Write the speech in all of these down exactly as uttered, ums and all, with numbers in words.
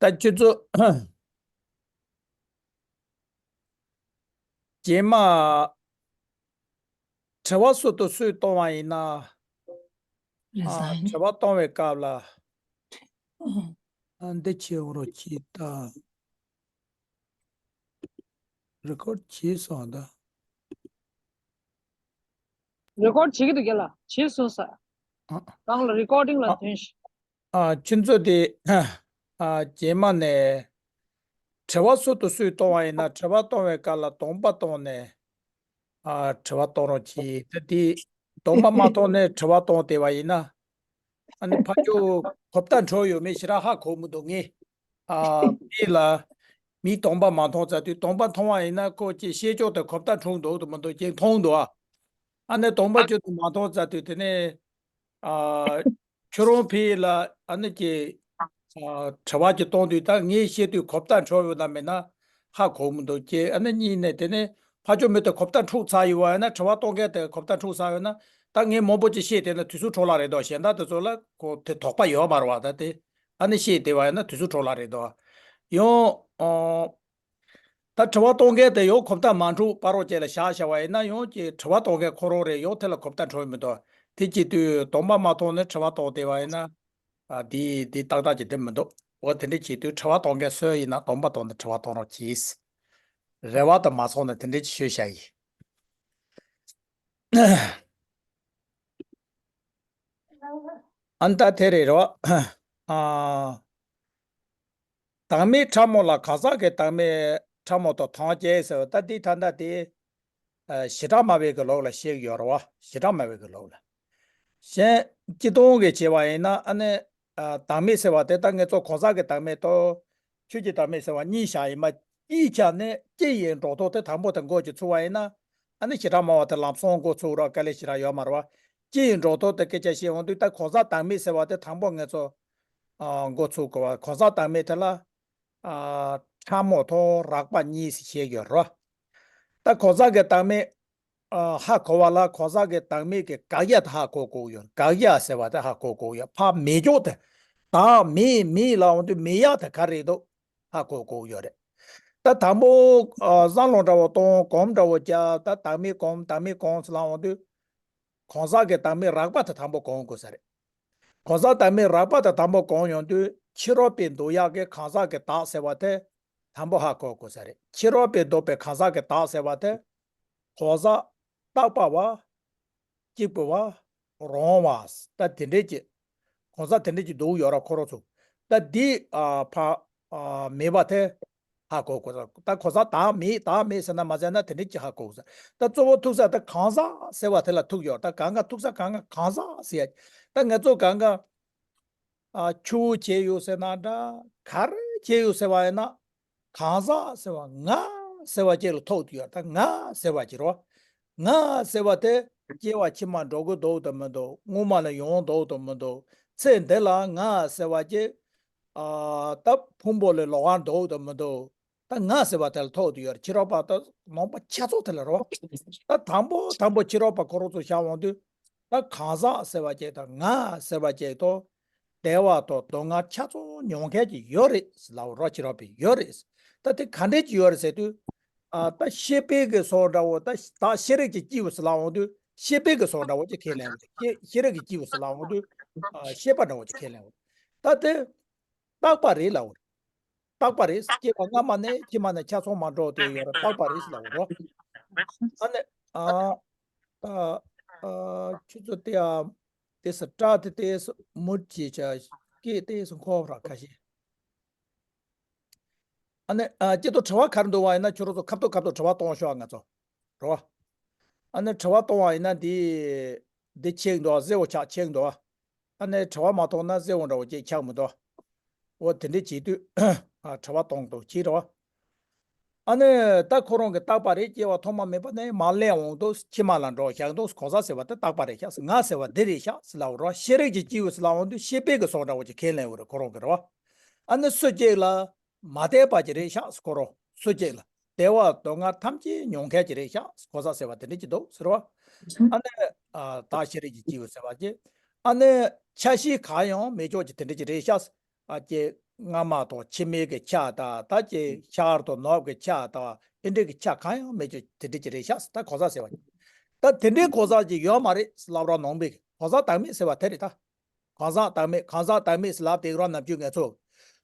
ད་ཁྱོད་ཚོ་རྗེས་མ་དྲི་བ་སུ་དང་སུས་གཏོང་བ་ཡིན་ན། ཨ། རེད་ས་ཡིན། དྲི་བ་གཏོང་བའི་སྐབས་ལ། ཨ། འདི་བྱེད་འོང་རོགས་གྱིས་ད། རེ་ཀོར་བྱས་སོང་ད། རེ་ཀོར་བྱེད་ཀྱི་འདུག་ག་ལ། བྱས་སོང་ས། ཨ། རང་ལ་རེ་ཀོར་ཌིང་ལ། ཨ། ཐོན་ཤག་ཨ། ཁྱོད་ཚོ་དེ། ཨ། རྗེས་མ་ནས་དྲི་བ་སུ་དང་སུས་གཏོང་བ་ཡིན་ན། དྲི་བ་གཏོང་བའི་སྐབས་ལ་གདོང་པ་གཏོང་ནས། ཨ། དྲི་བ་གཏོང་རོགས་གྱིས། ད་དེ་གདོང་པ་མ་གཏོང་ནས་དྲི་བ་གཏོང་བསྡད་པ་ཡིན་ན། ཨ་ནི་ཕར་ཕྱོགས་གོ་བརྡ་འཕྲོད་ཡོད་མེད་ཞེ་དྲག་ཧ་གོ་མི་འདུག་ངས། ཨ། དེ་ལ་མིའི་གདོང་པ་མ་མཐོང་ཙང་དུས། གདོང་པ་མཐོང་བ་ཡིན་ན་ཁོ་ཅིག་བཤད་ཕྱོགས་དེ་གོ་བརྡ་འཕྲོད་འདུག་དང་མི་འདུག་ཅིག་མཐོང་འདུག་ཨ། ཨ་ནི་གདོང་པ་ཁྱོད་ཚོ་མ་མཐོང་ཙང་དུས་དེ་ནས། ཨ། ཁྱོད་རང་ཕར་ལ་ཨ་ནི་ཅིག་ཨ། དྲི་བ་ཅིག་གཏོང་དུས། ད་ངས་བཤད་དུས་གོ་བརྡ་འཕྲོད་ཡོད་ན་མེད་ན་ཧ་གོ་མི་འདུག་ཅེས། ཨ་ནི་གཉིས་ནས་དེ་ནས་ཕར་ཕྱོགས་མི་དེ་གོ་བརྡ་འཕྲོད་ཚར་ཡོད་པ་ཡིན་ན། དྲི་བ་གཏོང་མཁན་དེ་གོ་བརྡ་འཕྲོད་ཚར་ཡོད་ན། ད་ངས་མང་པོ་ཅིག་བཤད་བསྡད་ན་དུས་ཚོད་འཕྲོ་བརླག་རེད་དོ། གཞན་དག་དེ་ཚོ་ལ་ཁོ་དེ་དོགས་པ་ཡོད་མ་རེད་པ། ད་དེ་ཨ་ནི་བཤད་བསྡད་པ་ཡིན་ན་དུས་ཚོད་འཕྲོ་བརླག་རེད་དོ། ཡང་། ཨོ། ད་དྲི་བ་གཏོང་མཁན་དེ་ཡང་གོ་བརྡ་མ་འཕྲོད་པ་རོགས་བྱས་ལ་བཞག་བཞག་པ་ཡིན་ན། ཡང་ཅིག་དྲི་བ་གཏོང་མཁན་ཁོ་རང་རེད། ཡང་དེ་ལ་གོ་བརྡ་འཕྲོད་མི་འདུག་དེ་བྱེད་དུས་གདོང་པ་མ་མཐོང་ནས་དྲི་བ་གཏོང་བསྡད་པ་ཡིན་ན། ཨ། དེ་དེ་ཏག་ཏག་ཅིག་དེ་མི་འདུག་འོ་དེ་འདྲ་བྱེད་དུས་དྲི་བ་གཏོང་མཁན་སུ་ཡིན་ན་གདོང་པ་གཏོང་ནས་དྲི་བ་གཏོང་རོགས་གྱིས། རེ་བ་དང་མ་སོང་ན་དེ་འདྲ་ཅིག་ཤོད་བྱ་ཡིན། ཨ་ནི་ད་དེ་རེད་རོ། ཨ། དྭངས་མའི་ཕྲ་མོ་ལ་གང་ཟག་གི་དྭངས་མའི་ཕྲ་མོ་དང་དྭངས་སྐྱེས་ཟེར་བ། ད་འདི་ད་ལྟ་དེ། ཨ། བྱེ་བྲག་སྨྲ་བའི་གི་ལུགས་ལ་བཤད་ཀྱི་ཡོད་རེད་པ། བྱེ་བྲག་སྨྲ་བའི་གི་ལུགས་ལ། གཞན་སྤྱིར་བཏང་གི་བྱས་པ་ཡིན་ན། ཨ་ནི། ཨ། དྭངས་མའི་ཟེར་བ་དེ་ད་ངེད་ཚོ་གང་ཟག་གི་དྭངས་མའི་དང་། ཆོས་ཀྱི་དྭངས་མའི་ཟེར་བ་གཉིས་བཞག་ཡིན་པ། གཉིས་ཆ་ནས་སྤྱི་ཡི་འགྲོ་ལྡོག་དེ་དང་པོ་དེ་འགོ་ཅིག་ཚུགས་པ་ཡིན་ན། ཨ་ནི་བྱེ་བྲག་སྨྲ་བ་དེ་ལམ་སང་འགོ་ཚུགས་རོགས། དཀའ་ལས་ཞེ་དྲག་ཡོད་མ་རེད་པ། སྤྱི་ཡི་འགྲོ་ལྡོག་དེ་སྐད་ཆ་བཤད་འོང་དུས། ད་གང་ཟག་དྭངས་མའི་ཟེར་བ་དེ་དང་པོ་ངེད་ཚོ། ཨ། འགོ་ཚུགས་དགོས་པ། གང་ཟག་དྭངས་མའི་དེ་ལ། ཨ། ཕྲ་མོ་དང་རགས་པ་གཉིས་ཤིག་བཤད་ཡོད་རེད། ད་གང་ཟག་གི་དྭངས་མའི། ཨ། ཧ་གོ་བ་ལ་གང་ཟག་གི་དྭངས་མའི་གི་དགག་ཡ་དེ་ཧ་གོ་དགོས་ཡོད། དགག་ཡ་ཟེར་བ་དེ་ཧ་གོ་དགོས་ཡོད། ཕར་མེད་ཕྱོགས་དེ། དྭངས་མེད་མེད་ལབ་འོང་དུས་མེད་ཡ་དེ་ག་རེ་འདུག་ཧ་གོ་དགོས་ཡོད་རེད། ད་དང་པོ། ཨ། བསམ་བློ་འདྲ་བོ་གཏོང་། སྒོམ་འདྲ་བོ་རྒྱག་ད་དྭངས་མའི་སྒོམ། དྭངས་མའི་སྒོམ་ཟེར་ལབ་འོང་དུས། གང་ཟག་གི་དྭངས་མའི་རགས་པ་དེ་དང་པོ་སྒོམ་དགོས་ས་རེད། གང་ཟག་དྭངས་མའི་རགས་པ་དེ་དང་པོ་སྒོམ་ཡོང་དུས། ཕྱི་རོལ་པའི་འདོད་ཡག་གི་གང་ཟག་གི་བདག་ཟེར་བ་དེ་དང་པོ་ཧ་གོ་དགོས་ས་རེད། ཕྱི་རོལ་པའི་འདོད་པའི་གང་ཟག་གི་བདག་ཟེར་བ་དེ། གང་ཟག་རྟག་པ་བ། གཅིག་པུ་བ། རང་བ། ད་དེ་འདྲས་ཀྱི། གང་ཟག་དེ་འདྲས་ཀྱི་འདུག་ཡོད་ར། ཁོ་རང་ཚོ། ད་འདི། ཨ། ཕ། ཨ། མེད་པ་དེ་ཧ་གོ་དགོས། ད་གང་ཟག་དྭངས་མེད། དྭངས་མེད་ཟེར་ན་མ་ཟེར་ན་དེ་འདྲས་ཀྱི་ཧ་གོ་དགོས། ད་གཙོ་བོ་ཐུག་ས་ད་གང་ཟག་ཟེར་བ་དེ་ལ་ཐུག་ཡོད། ད་གང་ག་ཐུག་ས་གང་ག་གང་ཟག་ཟེར་ཡ། ད་ང་ཚོ་གང་ག་ཨ། ཆུ་བོ་བྱས་ཡོད་ཟེར་ན་འདྲ། ག་རེ་བྱས་ཡོད་ཟེར་བ་ཡིན་ན། གང་ཟག་ཟེར་བ་ང་ཟེར་བ་ཅིག་ལ་ཐུག་ཡོད། ད་ང་ཟེར་བ་ཅིག་རོ། ང་ཟེར་བ་དེ་སྐྱེ་བ་ཕྱི་མ་འགྲོ་གི་འདུག་དང་མི་འདུག་སྔོན་མ་ལ་ཡོང་འདུག་དང་མི་འདུག་ཚེ་འདི་ལ་ང་ཟེར་བ་ཅིག་ཨ། ད་ཕུང་པོ་ལས་ལོག་ག་འདུག་དང་མི་འདུག་ད་ང་ཟེར་བ་དེ་ལ་ཐུག་བསྡད་ཡོད་རེད། ཕྱི་རོལ་པ་ད་ནང་པ་ཆ་ཚང་དེ་ལ་རེད་པ། ད་དང་པོ་དང་པོ་ཕྱི་རོལ་པ་ཁོ་རང་ཚོ་བཞག་འོང་དུས། ད་གང་ཟག་ཟེར་བ་ཅིག་དང་ང་ཟེར་བ་ཅིག་ཏུ། བདེ་བ་དང་སྡུག་བསྔལ་ཆ་ཚང་མྱོང་མཁན་ཅིག་ཡོད་རེད་ཟེར་ལབ་རོགས། ཕྱི་རོལ་པས་ཡོད་རེད། ད་དེ་ག་འདྲས་ཅིག་ཡོད་རེད་ཟེར་དུས། ཨ། ད་ཤེས་པའི་གི་སོ་འདྲ་བོ། ད་ད་ཤེས་རིག་གི་སྐྱེས་བུ་ཟེར་ལབ་འོང་དུས། ཤེས་པའི་གི་སོ་འདྲ་བོ་ཅིག་ཁས་ལེན་གི་རེད། ཤེས་ཤེས་རིག་གི་སྐྱེས་བུ་ཟེར་ལབ་འོང་དུས། ཨ། ཤེས་པ་འདྲ་བོ་ཅིག་ཁས་ལེན་གི་རེད། ད་དེ། རྟག་པ་རེད་ལབ་རེད། རྟག་པ་རེད། སྐྱེ་བ་སྔ་མ་ནས་ཕྱི་མ་ནས་ཆ་ཚང་མ་འགྲོ་དེ་ཡོད་རེད། རྟག་པ་རེད་ལབ་རོ། ཨ་ནི། ཨ། ད། ཨ། ཁྱོད་ཚོ་དེ་ཡ། དེ་སི་སྐྲ་དེ་དེ་སི་མུར་གྱིས་བྱ། སྐད་དེ་སི་འཁོར་ར་ཁ་ཤས། ཨ་ནི། ཨ། སྐྱེ་ཏོ་དྲི་བ་ག་རེ་འདུག་བ་ཡིན་ན། ཁྱོད་རང་ཚོ་ཁ་ཐུག་ཁ་ཐུག་དྲི་བ་གཏོང་ཤོག་ང་ཚོ། རོ། ཨ་ནི་དྲི་བ་གཏོང་བ་ཡིན་ན་འདི། འདི་ཆེག་འདུག་བ། གསལ་བོ་ཆགས་ཆེག་འདུག་བ། ཨ་ནི་དྲི་བ་མ་གཏོང་ན་གསལ་བོ་འདྲ་བོ་ཅིག་ཆགས་མི་འདུག་འོ་དེ་འདྲས་བྱེད་དུས། ཨ། དྲི་བ་གཏོང་དུ་ཕྱིན་རོ། ཨ་ནི་ད་ཁོ་རང་གི་རྟག་པ་རེད། སྐྱེ་བ་ཐོག་མ་མེད་པ་ནས་མར་སླེབས་འོང་དུས་ཕྱི་མ་ལ་འགྲོ་བཞག་འདུག་གང་ཟག་ཟེར་བ་དེ་རྟག་པ་རེད་ཤག་ང་ཟེར་བ་འདི་རེད་ཤག་ཟེར་ལབ་རོ། ཤེས་རིག་གི་སྐྱེས་བུ་ཟེར་ལབ་འོང་དུས་ཤེས་པའི་གི་སོ་འདྲ་བོ་ཅིག་ཁས་ལེན་འོ་རེད། ཁོ་རང་གི་རེད་བ། ཨ་ནི་སུ་གཅིག་ལ། མ་དད་པ་ཅིག་རེད་ཤག་ཁོ་རང་སུ་གཅིག་ལ། བདེ་བ་སྡུག་བསྔལ་ཐམས་ཅད་མྱོང་མཁན་ཅིག་རེད་ཤག་གང་ཟག་ཟེར་བ་དེ་འདྲ་ཅིག་འདུག་ཟེར་བ། ཨ་ནི། ཨ། བདག་ཤེས་རིག་གི་སྐྱེས་བུ་ཟེར་བ་ཅིག་ཨ་ནི། ཆ་ཤས་གང་ཡང་མེད་ཅོག་ཅིག་དེ་འདྲ་ཅིག་རེད་ཤག་ཨ། ཀྱེ། སྔ་མ་དང་ཕྱི་མའི་གི་ཆ་དང་ད་ཀྱི་ཤར་དང་ནུབ་ཀྱི་ཆ་དང་ཨེ་འདྲའི་གི་ཆ་གང་ཡང་མེད་ཀྱི་དེ་འདྲའི་ཀྱི་རེད་ཤག་ད་གང་ཟག་ཟེར་བ་ད་དེ་འདྲའི་གང་ཟག་ཅིག་ཡོད་མ་རེད་ལབ་རོགས་གནང་པས། གང་ཟག་བདག་མེད་ཟེར་བ་དེ་རེད་ད། གང་ཟག་བདག་མེད་གང་ཟག་བདག་མེད་ཟེར་ལབ་དེ་རང་ནམ་རྒྱུན་ངས་ཚོ་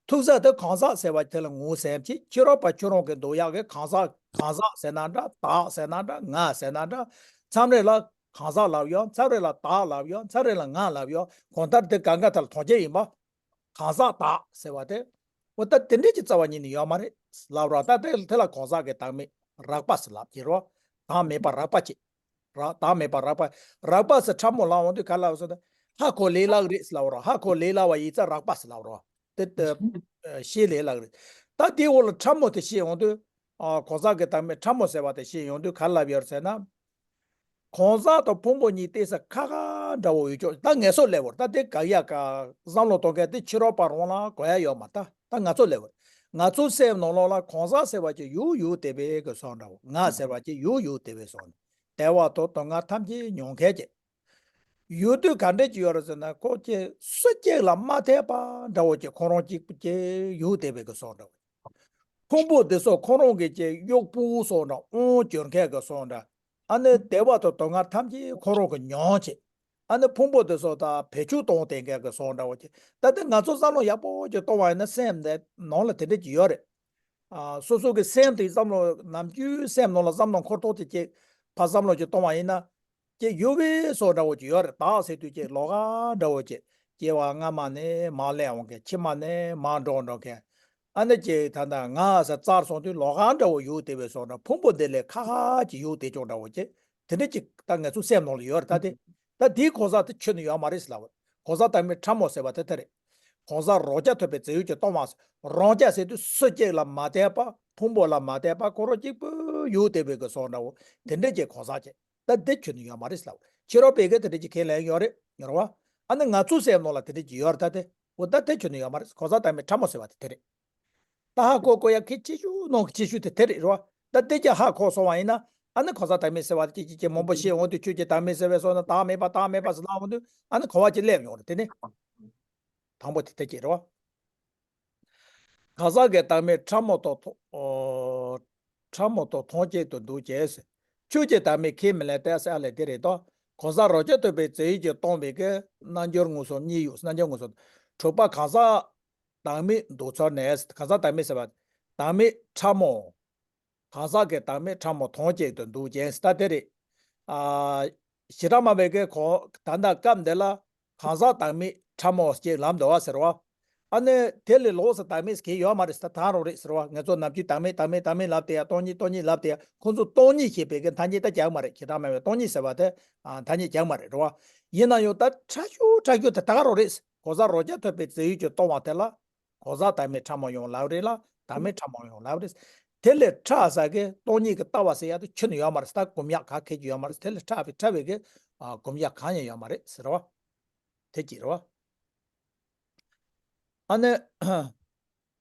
ཐུག་ས་དེ་གང་ཟག་ཟེར་བ་དེ་ལ་ངོ་སེམས་ཀྱི་ཕྱི་རོལ་པ་ཁྱོད་རང་གི་འདུག་ཡག་གི་གང་ཟག་གང་ཟག་ཟེར་ན་འདྲ་བདག་ཟེར་ན་འདྲ་ང་ཟེར་ན་འདྲ་མཚམས་རེ་ལ་གང་ཟག་ལབ་ཡོད། མཚམས་རེ་ལ་བདག་ལབ་ཡོད། མཚམས་རེ་ལ་ང་ལབ་ཡོད། གང་ལྟར་དེ་གང་ག་དེ་ལ་དོན་རྐྱེན་ཡིན་པ། གང་ཟག་བདག་ཟེར་བ་དེ། འོ་ད་དེ་འདྲས་ཀྱི་རྩ་བ་ཉིད་ནས་ཡོད་མ་རེད་ལབ་རོགས། ད་དེ་དེ་ལ་གང་ཟག་གི་བདག་མེད་རགས་པ་ཟེར་ལབ་ཀྱི་རོ། བདག་མེད་པ་རགས་པ་ཅིག་རགས་བདག་མེད་པ་རགས་པ། རགས་པ་ཟེར་ཕྲ་མོ་ལབ་འོང་དུས་ག་ལབ་ཟེར་ན། ཧ་གོ་ལས་སླ་རེད་ལབ་རོགས། ཧ་གོ་ལས་སླ་བ་ཡིན་ཙང་རགས་པ་ཟེར་ལབ་རོགས། དེ་ལྟ་ཤེས་ལས་སླ་རེད། ད་དེའི་འོག་ལ་ཕྲ་མོ་དེ་ཤེས་འོང་དུས། ཨ་གང་ཟག་གི་བདག་མེད་ཕྲ་མོ་ཟེར་བ་དེ་ཤེས་ཡོང་དུས་ག་ལབ་ཡོད་ཟེར་ན། གང་ཟག་དང་ཕུང་པོ་གཉིས་ཏོག་ཙམ་ཁ་ཁ་འདྲ་བོ་ཡོད་ཅོག་ད་ངལ་གསོ་ལེ་བོར་ད་དེ་ག་ཡ་ག་བསམ་བློ་གཏོང་མཁན་དེ་ཕྱི་རོལ་པ་རང་ལ་གོ་ཡ་ཡོད་མ་ད་ད་ང་ཚོ་ལེ་བོར། ང་ཚོ་སེམས་ནང་ལོགས་ལ་གང་ཟག་ཟེར་བ་ཅིག་ཡོད་ཡོད་དེ་བས་གི་སོང་འདྲ་བོ། ང་ཟེར་བ་ཅིག་ཡོད་ཡོད་དེ་བས་སོང་། བདེ་བ་དང་སྡུག་བསྔལ་ཐམས་ཅད་མྱོང་མཁན་ཅིག་ཡོད་དུས་ག་འདྲས་ཀྱི་ཡོད་རེད་ཟེར་ན། ཁོ་ཀྱི་སུ་གཅིག་ལ་མ་ཐད་པ་འདྲ་བོ་ཀྱི་ཁོ་རང་གཅིག་པུ་ཀྱི་ཡོད་དེ་བས་ཀྱི་སོང་འདྲ་བོ། ཕུང་པོ་འདི་ཚོ་ཁོ་རང་གི་ཀྱི་གཡོག་པོ་སོང་འདྲ། དབང་བསྒྱུར་མཁན་གྱི་སོང་འདྲ། ཨ་ནི་བདེ་བ་དང་སྡུག་བསྔལ་ཐམས་ཅད་ཁོ་རང་གི་མྱོང་བྱེད། ཨ་ནི་ཕུང་པོ་འདི་ཚོ་ད་བེད་སྤྱོད་གཏོང་བསྡད་མཁན་གྱི་སོང་འདྲ་བོ་ཀྱི། ད་ལྟ་ང་ཚོ་བསམ་བློ་ཡག་པོ་ཀྱི་གཏོང་བ་ཡིན་ན་སེམས་འདི་ནང་ལ་དེ་འདྲས་ཀྱི་ཡོད་རེད། ཨ་སོ་སོ་གི་སེམས་དེ་བསམ་བློ་ནམ་རྒྱུན་སེམས་ནང་ལ་བསམ་བློ་འཁོར་ཐོག་དེ་ཀྱི་ཕར་བསམ་བློ་ཀྱི་གཏོང་བ་ཡིན་ན། ཀྱི་ཡོད་པའི་སོགས་འདྲ་བོ་ཅིག་ཡོད་རེད། བདག་ཟེར་དུས་ཀྱི་ལོགས་ཀ་འདྲ་བོ་ཅིག་སྐྱེ་བ་སྔ་མ་ནས་མར་སླེབས་འོང་མཁན། ཕྱི་མ་ནས་མར་འགྲོ་འགྲོ་མཁན། ཨ་ནི་ཅིག་ད་ལྟ་ང་ཟེར་བཙལ་སོང་དུས་ལོགས་ཀ་འདྲ་བོ་ཡོད་དེ་བས་སོགས་འདྲ། ཕུང་པོ་འདི་ལས་ཁ་ཁ་ཅིག་ཡོད་དེ་ཅོག་འདྲ་བོ་ཅིག་དེ་འདྲ་ཅིག་ད་ང་ཚོ་སེམས་ནང་ལ་ཡོད་རེད། ད་དེ་ད་དེའི་གང་ཟག་དེ་ཁྱོན་ནས་ཡོད་མ་རེད་ཟེར་ལབ་པ། གང་ཟག་བདག་མེད་ཕྲ་མོ་ཟེར་བ་དེ་དེ་རེད། གང་ཟག་རང་རྐྱ་ཐུབ་པའི་རྫས་ཡོད་ཀྱི་སྟོང་པ་ཟེར། རང་རྐྱ་ཟེར་དུས་སུ་གཅིག་ལ་མ་ཐད་པ། ཕུང་པོ་ལ་མ་ཐད་པ། ཁོ་རང་གཅིག་པུ་ཡོད་དེ་བས་ཀྱི་སོང་འདྲ་བོ་དེ་འདྲ་ཅིག་གང་ཟག་ཅིག་ད་དེ་ཁྱོན་ནས་ཡོད་མ་རེད་ཟེར་ལབ། ཕྱི་རོལ་པས་ཀྱི་དེ་འདྲ་ཅིག་ཁས་ལེན་ཡོད་རེད། ཡོད་རེད་བ། ཨ་ནི་ང་ཚོའི་སེམས་ནང་ལ་དེ་འདྲ་ཅིག་ཡོད་རེད། ད་དེ་འོ་ད་དེ་ཁྱོན་ནས་ཡོད་མ་རེད། གང་ཟག་བདག་མེད་ཕྲ་མོ་ཟེར་བ་དེ་དེ་རེད། ད་ཧ་གོ་གོ་ཡ་གི་ཆེ་ཤོས་ནང་གི་ཆེ་ཤོས་དེ་དེ་རེད་རེད་བ། ད་དེ་ཀྱང་ཧ་གོ་སོང་བ་ཡིན་ན། ཨ་ནི་གང་ཟག་བདག་མེད་ཟེར་བ་དེ་ཅིག་ཅིག་མང་པོ་བཤད་འོང་དུས་ཁྱོད་ཀྱིས་བདག་མེད་ཟེར་བས་སོང་ན། བདག་མེད་པ་བདག་མེད་པ་ཟེར་ལབ་འོང་དུས་ཨ་ནི་གོ་བ་ཅིག་སླེབས་ཡོང་རེད། དེ་ནི་དང་པོ་དེ་དེ་ཅིག་རེད་བ། གང་ཟག་གི་བདག་མེད་ཕྲ་མོ་དང་ཐོག་ཨོ། ཕྲ་མོ་དང་མཐོང་བྱེད་དུ་འདུ་བྱེད་ཟེར། ཆོས་ཀྱི་བདག་མེད་ཁས་མི་ལེན་ཏེ་ཟེར་ཨ་ལས་དེ་རེད་དོ། གང་ཟག་རང་རྐྱ་ཐུབ་པའི་རྫས་ཡོད་ཀྱི་སྟོང་པའི་གི་རྣལ་འབྱོར་མངོན་སུམ་གཉིས་ཡོད། རྣལ་འབྱོར་མངོན་སུམ། དྲུག་པ་གང་ཟག་བདག་མེད་འདུག་ཚུལ་ནས། གང་ཟག་བདག་མེད་ཟེར་བ་བདག་མེད་ཕྲ་མོ། གང་ཟག་གི་བདག་མེད་ཕྲ་མོ་མཐོང་བྱེད་དུ་འདུ་བྱེད་ཟེར་ད་དེ་རེད། ཨ། བྱེ་བྲག་སྨྲ་བའི་གི་གོ་ད་ལྟ་སྐབས་འདི་ལ་གང་ཟག་བདག་མེད་ཕྲ་མོ་ཞེས་ལབ་འདུག་བ་ཟེར་བ། ཨ་ནི་དེ་ལས་ལོགས་སུ་བདག་མེད་ཟེར་མཁན་ཡོད་མ་རེད་ཟེར། ད་རང་རེད་ཟེར་བ། ང་ཚོ་ནམ་རྒྱུན་བདག་མེད་བདག་མེད་བདག་མེད་ལབ་དེ་ཡ། སྟོང་ཉིད་སྟོང་ཉིད་ལབ་དེ་ཡ། ཁོང་ཚོ་སྟོང་ཉིད་ཞེས་པའི་གི་ཐ་སྙད་ད་རྒྱག་མ་རེད། བྱེ་བྲག་སྨྲ་བའི་སྟོང་ཉིད་ཟེར་བ་དེ་ཨ་ཐ་སྙད་རྒྱག་མ་རེད་རེད་བ། ཡིན་ན་ཡང་ད་ཕྲ་ཤོས་ཕྲ་ཤོས་དེ་ད་ག་རང་རེད། གང་ཟག་རང་རྐྱ་ཐུབ་པའི་རྫས་ཡོད་ཀྱི་སྟོང་པ་དེ་ལ། གང་ཟག་བདག་མེད་ཕྲ་མོ་ཡང་ལབ་རེད་ལ། བདག་མེད་ཕྲ་མོ་ཡང་ལབ་རེད། དེ་ལས་ཕྲ་ས་གི་སྟོང་ཉིད་ཀྱི་ལྟ་བ་ཟེར་ཡ་དེ་ཁྱོན་ནས་ཡོད་མ་རེད། ད་སྒོམ་ཡག་ག་གེ་ཅིག་ཡོད་མ་རེད། དེ་ལས་ཕྲ་བའི་ཕྲ་བའི་གི་ཨ་སྒོམ་ཡག་གང་ཡང་ཡོད་མ་རེད་ཟེར་བ། དེ་ཅིག་རེད་བ། ཨ་ནི་